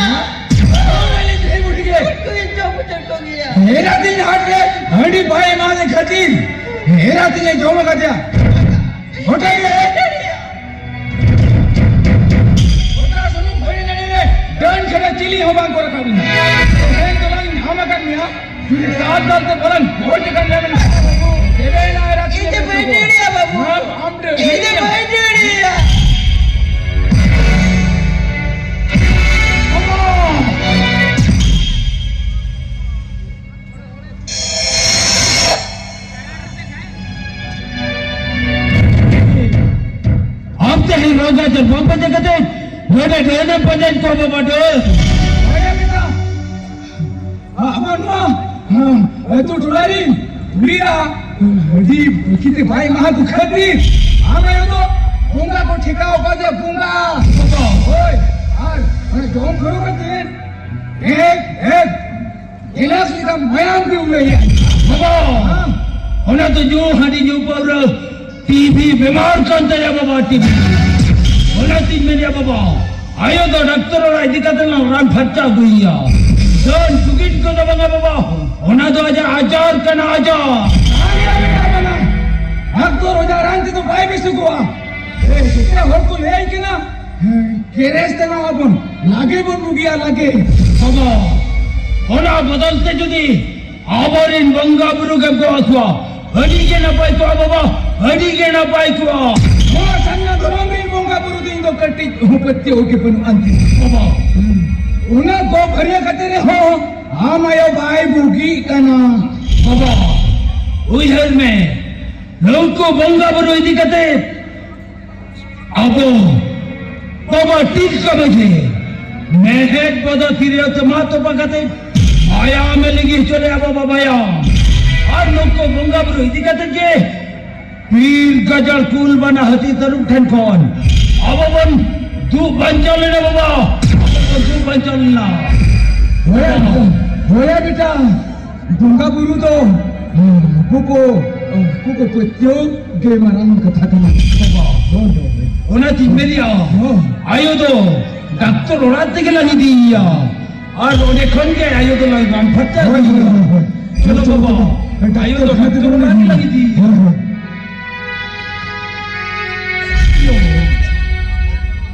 ᱩᱱᱠᱩ ᱫᱚ ᱡᱚᱢ ᱢᱩᱪᱟᱹᱫ ᱠᱚᱜᱮᱭᱟ᱾ ᱦᱮᱨᱟ ᱫᱤᱱ ᱦᱟᱴ ᱨᱮ ᱦᱟᱺᱰᱤ ᱵᱟᱭ ᱮᱢᱟᱫᱮ ᱠᱷᱟᱹᱛᱤᱨ ᱦᱮᱨᱟ ᱫᱤᱱᱮ ᱡᱚᱢ ᱟᱠᱟᱫᱮᱭᱟ᱾ ᱜᱚᱴᱟ ᱜᱮ ᱜᱚᱴᱟ ᱥᱩᱱᱩᱢ ᱠᱷᱚᱭ ᱱᱟᱹᱲᱤ ᱨᱮ ᱰᱟᱹᱱ ᱪᱷᱟᱲᱟ ᱪᱤᱞᱤ ᱦᱚᱸ ᱵᱟᱝ ᱠᱚ ᱨᱟᱠᱟᱵ ᱮᱱᱟ᱾ ᱛᱮᱦᱮᱧ ᱫᱚ ᱵᱟᱝ ᱧᱟᱢ ᱟᱠᱟᱫ ᱢᱮᱭᱟ, ᱡᱩᱫᱤ ᱥᱟᱛ ᱫᱟᱞ ᱛᱮ ᱵᱟᱞᱟᱝ ᱜᱚᱡ ᱟᱠᱟᱫ ᱢᱮᱭᱟ ᱢᱮᱱᱛᱮ᱾ ᱫᱮᱵᱮᱱᱟ ᱨᱟᱡᱽ ᱤᱧ ᱫᱚ ᱵᱟᱹᱧ ᱫᱟᱲᱮᱭᱟᱜᱼᱟ, ᱵᱟᱹᱵᱩ᱾ ᱟᱢ ᱫᱚ ᱤᱧ ᱫᱚ ᱵᱟᱹᱧ ᱫᱟᱲᱮᱭᱟᱜᱼᱟ᱾ ᱟᱢ ᱛᱮᱦᱮᱧ ᱨᱚᱡᱟ ᱪᱮᱫ ᱵᱟᱢ ᱯᱟᱸᱡᱟ ᱠᱟᱛᱮ ᱱᱚᱰᱮ ᱰᱟᱹᱱᱮᱢ ᱯᱟᱸᱡᱟᱭᱮᱫ ᱠᱚᱣᱟ ᱵᱟᱵᱟ ᱰᱟᱹᱱ? ᱦᱳᱭ ᱢᱮᱛᱟ᱾ ᱟᱵᱚ ᱱᱚᱣᱟ ᱟᱹᱛᱩ ᱴᱚᱞᱟ ᱨᱤᱱ ᱠᱩᱲᱤᱭᱟᱜ ᱟᱹᱰᱤ ᱵᱩᱠᱤᱛᱮ ᱵᱟᱭ ᱮᱢᱟ ᱠᱚ ᱠᱷᱟᱹᱛᱤᱨ ᱟᱢ ᱟᱭᱳ ᱫᱚ ᱵᱚᱸᱜᱟ ᱠᱚ ᱴᱷᱮᱠᱟᱣ ᱟᱠᱟᱫᱮᱭᱟ ᱵᱚᱸᱜᱟ᱾ ᱦᱳᱭ, ᱟᱨ ᱚᱱᱟ ᱡᱚᱢ ᱠᱷᱚᱨᱚ ᱠᱟᱛᱮ ᱮᱠ ᱮᱠ ᱜᱮᱞᱟᱥ ᱞᱮᱠᱟ ᱢᱟᱭᱟᱢ ᱜᱮ ᱩᱞᱟᱹᱭᱟ᱾ ᱵᱟᱵᱟ, ᱦᱮᱸ᱾ ᱚᱱᱟ ᱫᱚ ᱧᱩ ᱦᱟᱺᱰᱤ ᱧᱩ ᱯᱟᱹᱣᱨᱟᱹ ᱴᱤᱵᱷᱤ ᱵᱮᱢᱟᱨ ᱠᱟᱱ ᱛᱟᱭᱟ ᱵᱟᱵᱟ, ᱴᱤᱵᱷᱤ᱾ ᱚᱱᱟᱛᱤᱧ ᱢᱮᱱᱮᱫᱼᱟ ᱵᱟᱵᱟ, ᱟᱭᱳ ᱫᱚ ᱰᱟᱠᱛᱚᱨ ᱚᱲᱟᱜ ᱤᱫᱤ ᱠᱟᱛᱮ ᱞᱟᱝ ᱨᱟᱱ ᱯᱷᱟᱨᱪᱟ ᱟᱹᱜᱩᱭᱮᱭᱟ᱾ ᱰᱟᱹᱱ ᱡᱩᱜᱤᱱ ᱠᱚᱫᱚ ᱵᱟᱝᱟ ᱵᱟᱵᱟ, ᱚᱱᱟ ᱫᱚ ᱟᱡᱟᱜ ᱟᱡᱟᱨ ᱠᱟᱱᱟ, ᱟᱡᱟᱨ᱾ ᱵᱟᱝᱟ, ᱵᱟᱝᱟ, ᱵᱟᱝᱟ᱾ ᱰᱟᱠᱛᱚᱨ ᱚᱡᱷᱟ ᱨᱟᱱ ᱛᱮᱫᱚ ᱵᱟᱭ ᱵᱮᱥᱚᱜᱚᱜᱼᱟ᱾ ᱮ, ᱡᱮᱛᱮ ᱦᱚᱲ ᱠᱚ ᱞᱟᱹᱭᱟᱹᱧ ᱠᱟᱱᱟ, ᱦᱮᱸ, ᱠᱮᱨᱮᱥ ᱛᱮ ᱱᱚᱣᱟ ᱵᱚᱱ ᱞᱟᱜᱮ ᱵᱚᱱ ᱵᱩᱜᱤᱭᱟ, ᱞᱟᱜᱮ᱾ ᱵᱟᱵᱟ, ᱚᱱᱟ ᱵᱚᱫᱚᱞ ᱛᱮ ᱡᱩᱫᱤ ᱟᱵᱚᱨᱮᱱ ᱵᱚᱸᱜᱟ ᱵᱩᱨᱩ ᱜᱮ ᱜᱚ ᱟᱠᱚᱣᱟ, ᱟᱹᱰᱤ ᱜᱮ ᱱᱟᱯᱟᱭ ᱠᱚᱜᱼᱟ ᱵᱟᱵᱟ, ᱟᱹᱰᱤ ᱜᱮ ᱱᱟᱯᱟᱭ ᱠᱚᱜᱼᱟ᱾ ᱱᱚᱣᱟ ᱥᱟᱨᱱᱟ ᱫᱷᱚᱨᱚᱢ ᱨᱮᱱ ᱵᱚᱸᱜᱟ ᱵᱩᱨᱩ ᱫᱚ ᱤᱧ ᱫᱚ ᱠᱟᱹᱴᱤᱡ ᱦᱚᱸ ᱯᱟᱹᱛᱭᱟᱹᱣ ᱜᱮ ᱵᱟᱹᱱᱩᱜ ᱟᱱ ᱛᱤᱧᱟ᱾ ᱵᱟᱵᱟ, ᱦᱩᱸ᱾ ᱚᱱᱟ ᱠᱚ ᱵᱷᱟᱹᱨᱭᱟᱹ ᱠᱟᱛᱮ ᱨᱮᱦᱚᱸ ᱟᱢ ᱟᱭᱳ ᱵᱟᱭ ᱵᱩᱜᱤᱜ ᱠᱟᱱᱟ᱾ ᱵᱟᱵᱟ, ᱩᱭᱦᱟᱹᱨ ᱢᱮ, ᱱᱩᱠᱩ ᱵᱚᱸᱜᱟ ᱵᱩᱨᱩ ᱤᱫᱤ ᱠᱟᱛᱮ ᱟᱵᱚ ᱵᱟᱵᱟ ᱛᱤᱞᱠᱟᱹ ᱢᱟᱹᱡᱷᱤ ᱢᱮᱬᱦᱮᱫ ᱵᱚᱫᱟ ᱛᱤᱨᱭᱳ ᱛᱮ ᱢᱟ ᱛᱚᱯᱟ ᱠᱟᱛᱮ ᱢᱟᱭᱟᱢ ᱮ ᱞᱤᱸᱜᱤ ᱦᱚᱪᱚ ᱞᱮᱫ ᱟᱵᱚ ᱵᱟᱵᱟᱭᱟ᱾ ᱟᱨ ᱱᱩᱠᱩ ᱵᱚᱸᱜᱟ ᱵᱩᱨᱩ ᱤᱫᱤ ᱠᱟᱛᱮ ᱜᱮ ᱵᱤᱨ ᱜᱟᱡᱟᱲ ᱠᱩᱞ ᱵᱟᱱᱟ ᱦᱟᱹᱛᱤ ᱛᱟᱹᱨᱩᱵ ᱴᱷᱮᱱ ᱠᱷᱚᱱ ᱟᱵᱚ ᱵᱚᱱ ᱫᱩᱜ ᱵᱟᱧᱪᱟᱣ ᱞᱮᱱᱟ ᱵᱟᱵᱟ᱾ ᱟᱵᱚ ᱵᱚᱱ ᱫᱩᱜ ᱵᱟᱧᱪᱟᱣ ᱞᱮᱱᱟ᱾ ᱦᱳᱭ, ᱦᱳᱭ ᱵᱮᱴᱟ, ᱵᱚᱸᱜᱟ ᱵᱩᱨᱩ ᱫᱚ ᱩᱱᱠᱩ ᱠᱚ, ᱩᱱᱠᱩ ᱠᱚ ᱯᱟᱹᱛᱭᱟᱹᱣ ᱜᱮ ᱢᱟᱨᱟᱝ ᱠᱟᱛᱷᱟ ᱠᱟᱱᱟ᱾ ᱵᱟᱵᱟ, ᱦᱳᱭ, ᱦᱳᱭ, ᱦᱳᱭ᱾ ᱚᱱᱟ ᱛᱤᱧ ᱢᱮᱱᱮᱜᱼᱟ, ᱦᱳᱭ᱾ ᱟᱭᱳ ᱫᱚ ᱰᱟᱠᱛᱚᱨ ᱚᱲᱟᱜ ᱛᱮᱜᱮ ᱞᱟᱝ ᱤᱫᱤᱭᱮᱭᱟ᱾ ᱟᱨ ᱚᱸᱰᱮ ᱠᱷᱚᱱ ᱜᱮ ᱟᱭᱳ ᱫᱚ ᱞᱟᱝ ᱵᱟᱝ ᱯᱷᱟᱨᱪᱟ ᱦᱳᱭ, ᱦᱳᱭ, ᱦᱳᱭ, ᱦᱳᱭ᱾ ᱪᱚᱞᱚ ᱪᱚᱞᱚ, ᱵᱟᱵᱟ, ᱪᱚᱞᱚ᱾ ᱟᱭᱳ ᱫᱚ ᱰᱟᱠᱛᱚᱨ ᱚᱲᱟᱜ ᱜᱮ ᱞᱟᱝ ᱤᱫᱤᱭᱮᱭᱟ᱾ ᱦᱳᱭ, ᱦᱳᱭ᱾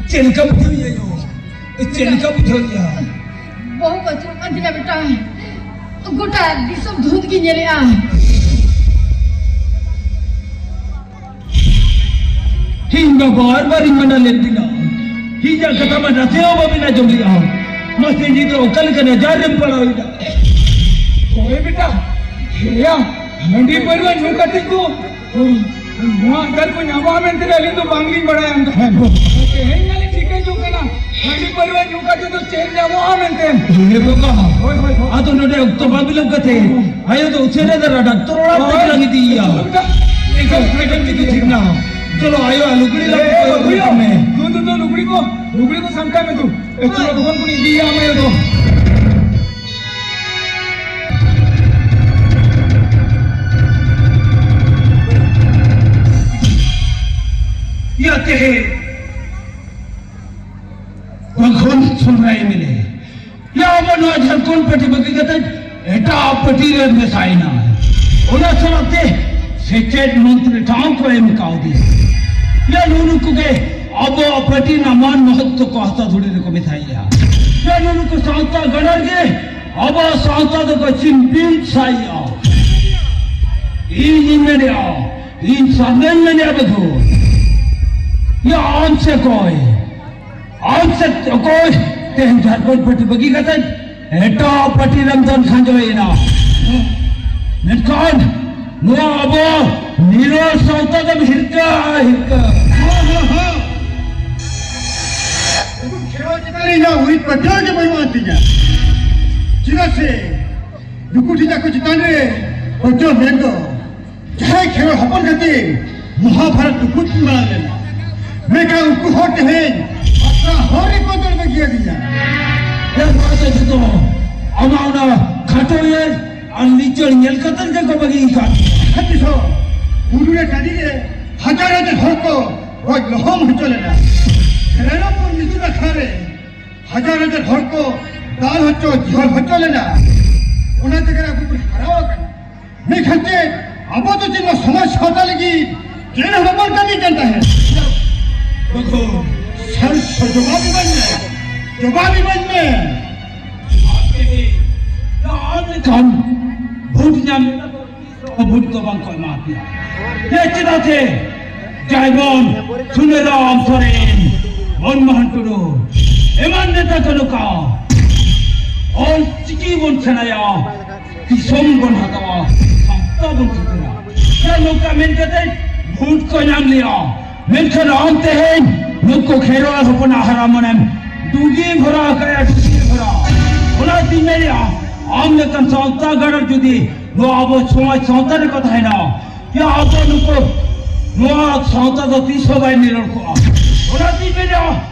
ᱪᱮᱫ ᱞᱮᱠᱟ ᱵᱩᱡᱷᱟᱹᱣᱮᱜᱼᱟ ᱟᱭᱳ? ᱪᱮᱫ ᱞᱮᱠᱟ ᱵᱩᱡᱷᱟᱹᱣᱮᱜᱼᱟ? ᱵᱚᱦᱚᱜ ᱠᱚ ᱟᱹᱪᱩᱨᱚᱜ ᱠᱟᱱ ᱛᱤᱧᱟ ᱵᱮᱴᱟ, ᱜᱚᱴᱟ ᱫᱤᱥᱚᱢ ᱫᱷᱩᱸᱫ ᱜᱤᱧ ᱧᱮᱞᱮᱜᱼᱟ᱾ ᱤᱧ ᱢᱟ ᱵᱟᱨ ᱵᱟᱨ ᱤᱧ ᱢᱟᱱᱟ ᱞᱮᱫ ᱵᱤᱱᱟ, ᱤᱧᱟᱜ ᱠᱟᱛᱷᱟ ᱢᱟ ᱱᱟᱥᱮ ᱦᱚᱸ ᱵᱟᱵᱤᱱ ᱟᱸᱡᱚᱢ ᱞᱮᱜᱼᱟ᱾ ᱢᱟᱥᱮ ᱱᱤᱛ ᱫᱚ ᱚᱠᱟ ᱞᱮᱠᱟᱱ ᱟᱡᱟᱨ ᱨᱮᱢ ᱯᱟᱲᱟᱣ ᱮᱱᱟ? ᱦᱳᱭ ᱵᱮᱴᱟ, ᱦᱮᱸᱭᱟ, ᱦᱟᱺᱰᱤ ᱯᱟᱹᱨᱣᱟᱹ ᱧᱩ ᱠᱟᱛᱮ ᱠᱚ ᱱᱚᱣᱟ ᱟᱡᱟᱨ ᱠᱚ ᱧᱟᱢᱚᱜᱼᱟ ᱢᱮᱱᱛᱮ ᱟᱹᱞᱤᱧ ᱫᱚ ᱵᱟᱝᱞᱤᱧ ᱵᱟᱲᱟᱭᱟ᱾ ᱛᱮᱦᱮᱧ ᱢᱟᱞᱤᱧ ᱴᱷᱤᱠᱟᱹ ᱦᱤᱡᱩᱜ ᱠᱟᱱᱟ, ᱦᱟᱺᱰᱤ ᱯᱟᱹᱨᱣᱟᱹ ᱧᱩ ᱠᱟᱛᱮ ᱫᱚ ᱪᱮᱫ ᱧᱟᱢᱚᱜᱼᱟ ᱢᱮᱱᱛᱮ᱾ ᱦᱮᱸ ᱵᱟᱵᱟ᱾ ᱦᱳᱭ, ᱦᱳᱭ, ᱦᱳᱭ᱾ ᱟᱫᱚ ᱱᱚᱰᱮ ᱚᱠᱛᱚ ᱵᱟᱝ ᱵᱤᱞᱚᱢ ᱠᱟᱛᱮ ᱟᱭᱳ ᱫᱚ ᱩᱥᱟᱹᱨᱟ ᱫᱷᱟᱨᱟ ᱰᱟᱠᱛᱚᱨ ᱚᱲᱟᱜ ᱛᱮ ᱦᱳᱭ᱾ ᱞᱟᱝ ᱤᱫᱤᱭᱮᱭᱟ᱾ ᱮᱠᱫᱚᱢ, ᱮᱠᱫᱚᱢ ᱴᱷᱤᱠ ᱜᱮ ᱴᱷᱤᱠ ᱱᱟ᱾ ᱪᱚᱞᱚ ᱟᱭᱳ ᱟᱨ ᱞᱩᱜᱽᱲᱤ ᱞᱟᱯᱚ ᱮ, ᱠᱚ ᱮ, ᱟᱹᱜᱩᱭ ᱛᱟᱢᱮ᱾ ᱫᱩ, ᱫᱩ, ᱫᱩ, ᱞᱩᱜᱽᱲᱤ ᱠᱚ, ᱞᱩᱜᱽᱲᱤ ᱠᱚ ᱥᱟᱢᱴᱟᱣ ᱢᱮ ᱫᱩ᱾ ᱮ, ᱪᱚᱞᱚ ᱫᱚᱠᱟᱱ ᱠᱷᱚᱱ ᱤᱫᱤᱭᱮᱭᱟ ᱟᱢ ᱟᱭᱳ ᱫᱚ᱾ ᱭᱟ ᱛᱮᱦᱮ ᱵᱟᱠᱷᱳᱞ ᱥᱚᱦᱨᱟᱭ ᱮᱢ ᱮᱞ ᱮ᱾ ᱭᱟ ᱟᱵᱚ ᱱᱚᱣᱟ ᱡᱷᱟᱲᱠᱷᱚᱸᱰ ᱯᱟᱹᱴᱤ ᱵᱟᱹᱜᱤ ᱠᱟᱛᱮ ᱮᱴᱟᱜ ᱯᱟᱹᱴᱤ ᱨᱮ ᱢᱮᱥᱟᱭᱮᱱᱟ᱾ ᱚᱱᱟ ᱥᱟᱞᱟᱜ ᱛᱮ ᱥᱮᱪᱮᱫ ᱢᱚᱱᱛᱨᱤ ᱴᱷᱟᱶ ᱠᱚ ᱮᱢ ᱠᱟᱣᱫᱮᱭᱟ᱾ ᱭᱟ ᱱᱩᱱᱩ ᱠᱚᱜᱮ ᱟᱵᱚᱣᱟᱜ ᱯᱟᱹᱴᱤ ᱨᱮᱱᱟᱜ ᱢᱟᱱ ᱢᱚᱦᱚᱛ ᱫᱚᱠᱚ ᱦᱟᱛᱟᱣ ᱫᱷᱩᱲᱤ ᱨᱮᱠᱚ ᱢᱮᱥᱟᱭᱮᱜᱼᱟ᱾ ᱭᱟ ᱱᱩᱱᱩ ᱠᱚ ᱥᱟᱶᱛᱟ ᱜᱟᱲᱟᱨ ᱜᱮ ᱟᱵᱚᱣᱟᱜ ᱥᱟᱶᱛᱟ ᱫᱚᱠᱚ ᱪᱤᱱᱯᱤᱱ ᱥᱟᱭᱮᱜᱼᱟ᱾ ᱤᱧ ᱤᱧ ᱢᱮᱱᱮᱜᱼᱟ, ᱤᱧ ᱥᱟᱨᱱᱟᱧ ᱢᱮᱱᱮᱜᱼᱟ ᱵᱟᱹᱵᱩ᱾ ᱭᱟ ᱟᱢ ᱥᱮ ᱚᱠᱚᱭ? ᱟᱢ ᱥᱮ ᱚᱠᱚᱭ? ᱛᱮᱦᱮᱧ ᱡᱷᱟᱲᱠᱷᱚᱸᱰ ᱯᱟᱹᱴᱤ ᱵᱟᱹᱜᱤ ᱠᱟᱛᱮ ᱮᱴᱟᱜ ᱯᱟᱹᱴᱤ ᱨᱮᱢ ᱫᱚᱱ ᱠᱷᱟᱸᱡᱚᱭᱮᱱᱟ᱾ ᱢᱮᱱᱠᱷᱟᱱ ᱱᱚᱣᱟ ᱟᱵᱚ ᱱᱤᱨᱚᱲ ᱥᱟᱶᱛᱟ ᱫᱚᱢ ᱦᱤᱨᱠᱟᱹ, ᱦᱤᱨᱠᱟᱹ᱾ ᱩᱱᱠᱩ ᱠᱷᱮᱨᱣᱟᱲ ᱪᱮᱛᱟᱱ ᱨᱮ ᱤᱧᱟᱹᱜ ᱩᱭᱦᱟᱹᱨ ᱯᱟᱹᱛᱭᱟᱹᱣ ᱜᱮ ᱵᱟᱹᱱᱩᱜ ᱟᱱ ᱛᱤᱧᱟ᱾ ᱪᱮᱫᱟᱜ ᱥᱮ ᱱᱩᱠᱩ ᱴᱷᱮᱱ ᱟᱠᱚ ᱪᱮᱛᱟᱱ ᱨᱮ ᱯᱟᱹᱛᱭᱟᱹᱣ ᱢᱮᱱ ᱫᱚ ᱡᱟᱦᱟᱸᱭ ᱠᱷᱮᱨᱣᱟᱲ ᱦᱚᱯᱚᱱ ᱠᱷᱟᱹᱛᱤᱨ ᱢᱚᱦᱟᱵᱷᱟᱨᱚᱛ ᱛᱩᱯᱩᱫ ᱢᱟᱲᱟᱝ ᱞᱮᱱᱟ, ᱢᱮᱱᱠᱷᱟᱱ ᱩᱱᱠᱩ ᱦᱚᱲ ᱛᱮᱦᱮᱧ ᱵᱟᱠᱥᱟ ᱦᱚᱨ ᱨᱮᱠᱚ ᱫᱟᱹᱲ ᱵᱟᱹᱜᱤᱭᱟᱫᱤᱧᱟ᱾ ᱮ ᱱᱚᱣᱟ ᱫᱚ ᱡᱚᱛᱚ ᱟᱢᱟᱜ ᱚᱱᱟ ᱠᱷᱟᱴᱚ ᱩᱭᱦᱟᱹᱨ ᱟᱨ ᱞᱤᱪᱟᱹᱲ ᱧᱮᱞ ᱠᱟᱛᱮ ᱜᱮᱠᱚ ᱵᱟᱹᱜᱤ ᱟᱠᱟᱫ᱾ ᱦᱟᱹᱛᱤ ᱥᱚ ᱵᱩᱨᱩ ᱨᱮ ᱴᱟᱺᱰᱤ ᱨᱮ ᱦᱟᱡᱟᱨ ᱦᱟᱡᱟᱨ ᱦᱚᱲ ᱠᱚ ᱜᱚᱡ ᱞᱚᱦᱚᱢ ᱦᱚᱪᱚ ᱞᱮᱱᱟ᱾ ᱨᱟᱭᱨᱚᱝᱯᱩᱨ ᱢᱤᱫᱩᱱ ᱟᱠᱷᱲᱟ ᱨᱮ ᱦᱟᱡᱟᱨ ᱦᱟᱡᱟᱨ ᱦᱚᱲ ᱠᱚ ᱫᱟᱞ ᱦᱚᱪᱚ, ᱡᱤᱦᱚᱞ ᱦᱚᱪᱚ ᱞᱮᱱᱟ᱾ ᱚᱱᱟ ᱡᱟᱭᱜᱟ ᱨᱮ ᱟᱵᱚ ᱵᱚᱱ ᱦᱟᱨᱟᱣ ᱟᱠᱟᱱᱟ᱾ ᱢᱮᱱᱠᱷᱟᱱ ᱪᱮᱫ ᱟᱵᱚ ᱫᱚ ᱪᱮᱫ ᱱᱚᱣᱟ ᱥᱚᱢᱟᱡᱽ ᱥᱟᱶᱛᱟ ᱞᱟᱹᱜᱤᱫ ᱪᱮᱫ ᱦᱚᱸ ᱵᱟᱵᱚᱱ ᱠᱟᱹᱢᱤ ᱠᱟᱱ ᱛᱟᱦᱮᱸᱫ? ᱵᱟᱠᱚ ᱥᱟᱹᱨᱤ ᱥᱟᱹᱨᱤ ᱡᱚᱵᱟᱵ ᱤᱢᱟᱹᱧ ᱢᱮ, ᱡᱚᱵᱟᱵ ᱤᱢᱟᱹᱧ ᱢᱮ᱾ ᱟᱯᱮ ᱟᱢ ᱞᱮᱠᱟᱱ ᱵᱷᱳᱴ ᱧᱟᱢ ᱞᱮᱠᱟ ᱵᱷᱳᱴ ᱫᱚ ᱵᱟᱝ ᱠᱚ ᱮᱢᱟ ᱯᱮᱭᱟ᱾ ᱪᱮᱫ ᱪᱮᱫᱟᱜ ᱥᱮ ᱡᱟᱭᱵᱚᱱ ᱥᱩᱱᱟᱹᱨᱟᱢ ᱥᱚᱨᱮᱱ, ᱢᱚᱱᱢᱳᱦᱚᱱ ᱴᱩᱰᱩ ᱮᱢᱟᱱ ᱱᱮᱛᱟ ᱠᱚ ᱱᱚᱝᱠᱟ ᱚᱞ ᱪᱤᱠᱤ ᱵᱚᱱ ᱥᱮᱬᱟᱭᱟ, ᱫᱤᱥᱚᱢ ᱵᱚᱱ ᱦᱟᱛᱟᱣᱟ, ᱥᱟᱶᱛᱟ ᱵᱚᱱ ᱥᱩᱫᱷᱟᱹᱨᱟ᱾ ᱱᱚᱝᱠᱟ ᱢᱮᱱ ᱠᱟᱛᱮ ᱵᱷᱳᱴ ᱠᱚ ᱧᱟᱢ ᱞᱮᱭᱟ᱾ ᱢᱮᱱᱠᱷᱟᱱ ᱟᱢ ᱛᱮᱦᱮᱧ ᱱᱩᱠᱩ ᱠᱷᱮᱨᱣᱟᱲ ᱦᱚᱯᱚᱱᱟᱜ ᱦᱟᱨᱟ ᱢᱚᱱᱮᱢ ᱰᱩᱜᱤ ᱵᱷᱚᱨᱟ ᱟᱠᱟᱫᱼᱟ, ᱰᱩᱜᱤ ᱵᱷᱚᱨᱟ᱾ ᱚᱱᱟᱛᱤᱧ ᱢᱮᱱᱮᱫᱼᱟ, ᱟᱢ ᱞᱮᱠᱟᱱ ᱥᱟᱶᱛᱟ ᱜᱟᱲᱟᱨ ᱡᱩᱫᱤ ᱱᱚᱣᱟ ᱟᱵᱚ ᱥᱚᱢᱟᱡᱽ ᱥᱟᱶᱛᱟ ᱨᱮᱠᱚ ᱛᱟᱦᱮᱱᱟ, ᱭᱟ ᱟᱵᱚ ᱱᱩᱠᱩ ᱱᱚᱣᱟ ᱥᱟᱶᱛᱟ ᱫᱚ ᱛᱤᱥ ᱦᱚᱸ ᱵᱟᱭ ᱱᱤᱨᱚᱲ ᱠᱚᱜᱼᱟ᱾ ᱚᱱᱟᱛᱤᱧ ᱢᱮᱱᱮᱫᱼᱟ,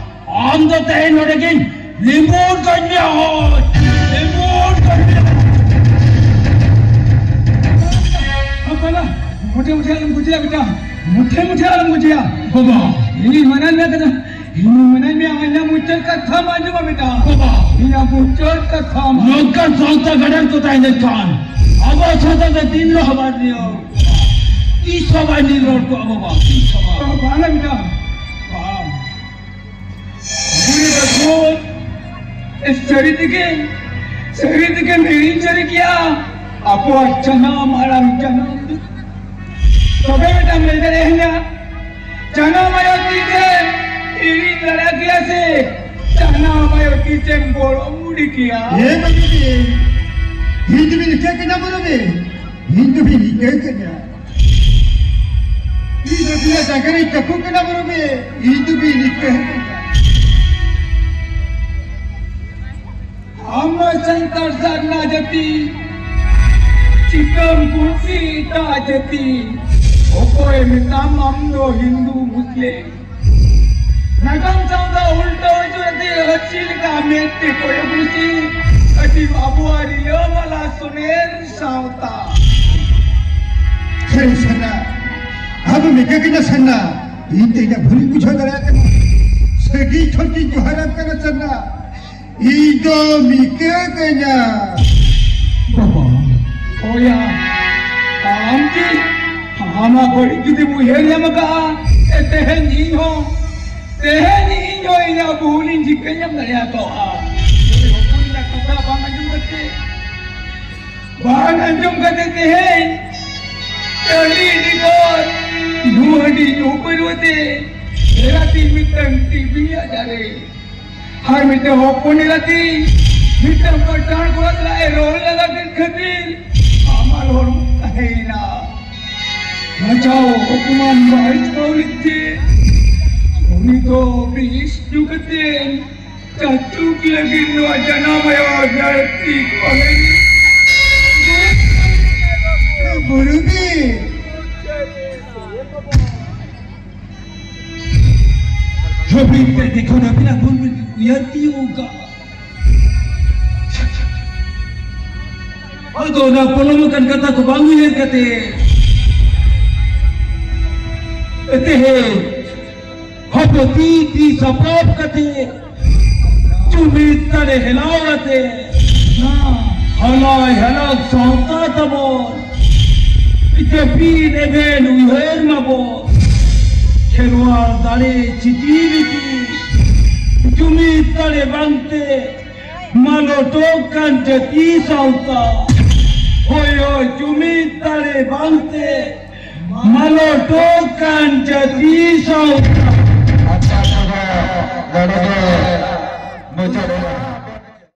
ᱟᱢ ᱫᱚ ᱛᱮᱦᱮᱧ ᱱᱚᱰᱮ ᱜᱮᱧ ᱞᱤᱢᱵᱩᱨ ᱜᱚᱡ ᱢᱮᱭᱟ, ᱦᱳᱭ, ᱞᱤᱢᱵᱩᱨ ᱜᱚᱡ ᱢᱮᱭᱟ᱾ ᱵᱟᱵᱟ, ᱢᱩᱴᱷᱮ ᱢᱩᱴᱷᱮ ᱟᱞᱚᱢ ᱜᱚᱡᱮᱭᱟ ᱵᱮᱴᱟ, ᱢᱩᱴᱷᱮ ᱢᱩᱴᱷᱮ ᱟᱞᱚᱢ ᱜᱚᱡᱮᱭᱟ᱾ ᱵᱟᱵᱟ, ᱤᱧ ᱢᱟᱱᱟᱧ ᱢᱮ ᱠᱟᱱᱟ, ᱤᱧ ᱢᱟᱱᱟᱧ ᱢᱮ, ᱤᱧᱟᱹᱜ ᱢᱩᱪᱟᱹᱫ ᱠᱟᱛᱷᱟᱢ ᱟᱸᱡᱚᱢᱟ ᱵᱮᱴᱟ᱾ ᱵᱟᱵᱟ, ᱤᱧᱟᱹᱜ ᱢᱩᱪᱟᱹᱫ ᱠᱟᱛᱷᱟᱢ᱾ ᱱᱚᱝᱠᱟᱱ ᱥᱟᱶᱛᱟ ᱜᱟᱲᱟᱨ ᱠᱚ ᱛᱟᱦᱮᱸ ᱞᱮᱱᱠᱷᱟᱱ ᱟᱵᱚ ᱥᱟᱶᱛᱟ ᱫᱚ ᱫᱤᱱ ᱦᱚᱸ ᱵᱟᱭ ᱱᱤᱨᱚᱲ ᱠᱚᱜᱼᱟ᱾ ᱛᱤᱥ ᱦᱚᱸ ᱵᱟᱭ ᱱᱤᱨᱚᱲ ᱠᱚᱜᱼᱟ ᱵᱟᱵᱟ, ᱛᱤᱥ ᱦᱚᱸ ᱵᱟᱝ᱾ ᱵᱟᱝ ᱵᱮᱴᱟ, ᱵᱟᱝ᱾ ᱵᱩᱨᱩ ᱨᱮ ᱠᱷᱚᱡ ᱥᱟᱹᱨᱤ ᱛᱮᱜᱮ, ᱥᱟᱹᱨᱤ ᱛᱮᱜᱮᱢ ᱦᱤᱲᱤᱧ ᱥᱟᱹᱨᱤ ᱠᱮᱭᱟ ᱟᱵᱚᱣᱟᱜ ᱡᱟᱱᱟᱢ ᱟᱲᱟᱝ ᱡᱟᱱᱟᱢ ᱫᱚ᱾ ᱛᱚᱵᱮ ᱢᱤᱫᱴᱟᱝ ᱞᱟᱹᱭ ᱫᱟᱲᱮᱭᱟᱹᱧᱟ, ᱡᱟᱱᱟᱢ ᱟᱲᱟᱝ ᱛᱤᱛᱮ ᱦᱤᱲᱤᱧ ᱫᱟᱲᱮ ᱠᱮᱭᱟ ᱥᱮ? ᱡᱟᱱᱟᱢ ᱟᱭᱳ ᱛᱤᱥᱮᱢ ᱜᱚᱲᱚᱢ ᱵᱩᱰᱷᱤ ᱠᱮᱭᱟ? ᱦᱮᱸ ᱵᱟᱹᱵᱩ ᱨᱮ, ᱤᱧ ᱫᱚᱵᱤᱱ ᱤᱠᱟᱹ ᱠᱟᱱᱟ ᱵᱟᱹᱵᱩ ᱨᱮ, ᱤᱧ ᱫᱚᱵᱤᱱ ᱤᱠᱟᱹ ᱠᱟᱱᱟ᱾ ᱤᱧ ᱫᱚ ᱵᱤᱱᱟᱹ ᱰᱟᱝᱨᱤ ᱪᱟᱹᱠᱩ ᱠᱟᱱᱟ ᱵᱟᱹᱵᱩ ᱨᱮ, ᱤᱧ ᱫᱚᱵᱤᱱ ᱤᱠᱟᱹ ᱠᱟᱱᱟ᱾ ᱟᱢ ᱢᱟ ᱥᱟᱱᱛᱟᱲ ᱥᱟᱨᱱᱟ ᱡᱟᱹᱛᱤ, ᱪᱤᱠᱟᱹᱢ ᱠᱩᱥᱤ ᱮᱴᱟᱜ ᱡᱟᱹᱛᱤ? ᱚᱠᱚᱭ ᱢᱮᱛᱟᱢ ᱟᱢ ᱫᱚ ᱦᱤᱱᱫᱩ ᱢᱩᱥᱞᱤᱢ? ᱱᱟᱜᱟᱢ ᱥᱟᱶᱛᱟ ᱩᱞᱴᱟᱹ ᱦᱚᱪᱚ ᱠᱟᱛᱮ ᱟᱹᱰᱤ ᱞᱮᱠᱟ ᱢᱮᱫ ᱛᱮ ᱠᱚᱭᱚᱜ ᱢᱩᱪᱤ ᱟᱹᱰᱤ ᱟᱵᱚᱣᱟᱜ ᱨᱤᱞᱟᱹᱢᱟᱞᱟ ᱥᱚᱱᱮᱨ ᱥᱟᱶᱛᱟ᱾ ᱥᱟᱹᱨᱤ ᱥᱟᱨᱱᱟ, ᱟᱢ ᱢᱤᱠᱟᱹ ᱠᱟᱱᱟ ᱥᱟᱨᱱᱟ, ᱤᱧ ᱛᱮ ᱤᱧᱟᱹᱜ ᱵᱷᱩᱞᱤᱧ ᱵᱩᱡᱷᱟᱹᱣ ᱫᱟᱲᱮᱭᱟᱜ ᱠᱟᱱᱟ᱾ ᱥᱟᱹᱨᱤ ᱴᱷᱚᱴ ᱤᱧ ᱡᱚᱦᱟᱨᱟᱢ ᱠᱟᱱᱟ ᱥᱟᱨᱱᱟ᱾ ᱤᱧ ᱫᱚ ᱢᱤᱠᱟᱹ ᱠᱟᱹᱧᱟ᱾ ᱵᱟᱵᱟ᱾ ᱚᱭᱟ, ᱟᱢ ᱠᱤ ᱦᱟᱱᱟ ᱵᱟᱹᱲᱤᱡ ᱡᱩᱫᱤᱢ ᱩᱭᱦᱟᱹᱨ ᱧᱟᱢ ᱟᱠᱟᱫᱼᱟ, ᱮ, ᱛᱮᱦᱮᱧ ᱤᱧ ᱦᱚᱸ, ᱛᱮᱦᱮᱧ ᱤᱧ ᱦᱚᱸ ᱤᱧᱟᱹᱜ ᱵᱷᱩᱞᱤᱧ ᱡᱤᱠᱟᱹ ᱧᱟᱢ ᱫᱟᱲᱮ ᱟᱠᱟᱫᱼᱟ᱾ ᱠᱩᱲᱤ ᱦᱚᱯᱚᱱ ᱨᱮᱱᱟᱜ ᱠᱟᱛᱷᱟ ᱵᱟᱝ ᱟᱸᱡᱚᱢ ᱠᱟᱛᱮ, ᱵᱟᱝ ᱟᱸᱡᱚᱢ ᱠᱟᱛᱮ ᱛᱮᱦᱮᱧ ᱴᱟᱺᱰᱤ ᱰᱤᱜᱚᱨ ᱧᱩ ᱦᱟᱺᱰᱤ ᱧᱩ ᱯᱟᱹᱨᱣᱟᱹ ᱛᱮ ᱮᱨᱟ ᱛᱤᱧ ᱢᱤᱫᱴᱟᱝ ᱴᱤᱵᱤ ᱟᱡᱟᱨ ᱨᱮ ᱟᱨ ᱢᱤᱫᱴᱟᱝ ᱦᱚᱯᱚᱱ ᱮᱨᱟ ᱛᱤᱧ ᱢᱤᱫᱴᱟᱝ ᱯᱟᱹᱴᱟᱱ ᱠᱚᱲᱟ ᱥᱟᱞᱟᱜ ᱮ ᱨᱚᱲ ᱞᱟᱜᱟ ᱠᱮᱫ ᱠᱷᱟᱹᱛᱤᱨ ᱦᱟᱢᱟᱞ ᱦᱚᱲᱢᱚ ᱛᱟᱦᱮᱸᱭᱮᱱᱟ᱾ ᱵᱟᱧᱪᱟᱣ ᱚᱯᱚᱢᱟᱱ ᱵᱟᱭ ᱪᱷᱩᱰᱟᱹᱣ ᱞᱮᱫ ᱛᱮ ᱩᱱᱤ ᱫᱚ ᱵᱤᱥ ᱧᱩ ᱠᱟᱛᱮ ᱪᱟᱪᱩᱠ ᱞᱟᱹᱜᱤᱫ ᱱᱚᱣᱟ ᱡᱟᱱᱟᱢ ᱟᱭᱳ ᱫᱷᱟᱹᱨᱛᱤ ᱠᱚᱨᱮ ᱵᱩᱨᱩ ᱜᱮ᱾ ᱦᱟᱹᱵᱤᱡ ᱛᱮ ᱡᱚᱠᱷᱚᱱ ᱟᱹᱵᱤᱱᱟᱜ ᱵᱷᱩᱞ ᱵᱤᱱ ᱩᱭᱦᱟᱹᱨ ᱛᱤᱭᱳᱜ ᱠᱟᱜᱼᱟ, ᱟᱫᱚ ᱚᱱᱟ ᱯᱚᱞᱚᱢ ᱟᱠᱟᱱ ᱠᱟᱛᱷᱟ ᱠᱚ ᱵᱟᱝ ᱩᱭᱦᱟᱹᱨ ᱠᱟᱛᱮ, ᱛᱮᱦᱮᱧ ᱦᱟᱯᱮ ᱛᱤ ᱛᱤ ᱥᱟᱯᱟᱵ ᱠᱟᱛᱮ ᱡᱩᱢᱤᱫ ᱫᱟᱲᱮ ᱦᱮᱞᱟᱣ ᱟᱛᱮ ᱦᱟᱞᱟᱭ ᱦᱟᱞᱟᱜ ᱥᱟᱶᱛᱟ ᱛᱟᱵᱚᱱ ᱡᱟᱹᱯᱤᱫ ᱮᱵᱷᱮᱱ ᱩᱭᱦᱟᱹᱨ ᱢᱟᱵᱚᱱ᱾ ᱠᱷᱮᱨᱣᱟᱲ ᱫᱟᱲᱮ ᱪᱤᱴᱤ ᱵᱤᱴᱤ ᱡᱩᱢᱤᱫ ᱫᱟᱲᱮ ᱵᱟᱝᱛᱮ ᱢᱟᱞᱚᱴᱚᱜ ᱠᱟᱱ ᱡᱟᱹᱛᱤ ᱥᱟᱶᱛᱟ᱾ ᱦᱳᱭ ᱦᱳᱭ, ᱡᱩᱢᱤᱫ ᱫᱟᱲᱮ ᱵᱟᱝᱛᱮ ᱢᱟᱞᱚᱴᱚᱜ ᱠᱟᱱ ᱡᱟᱹᱛᱤ ᱥᱟᱶᱛᱟ᱾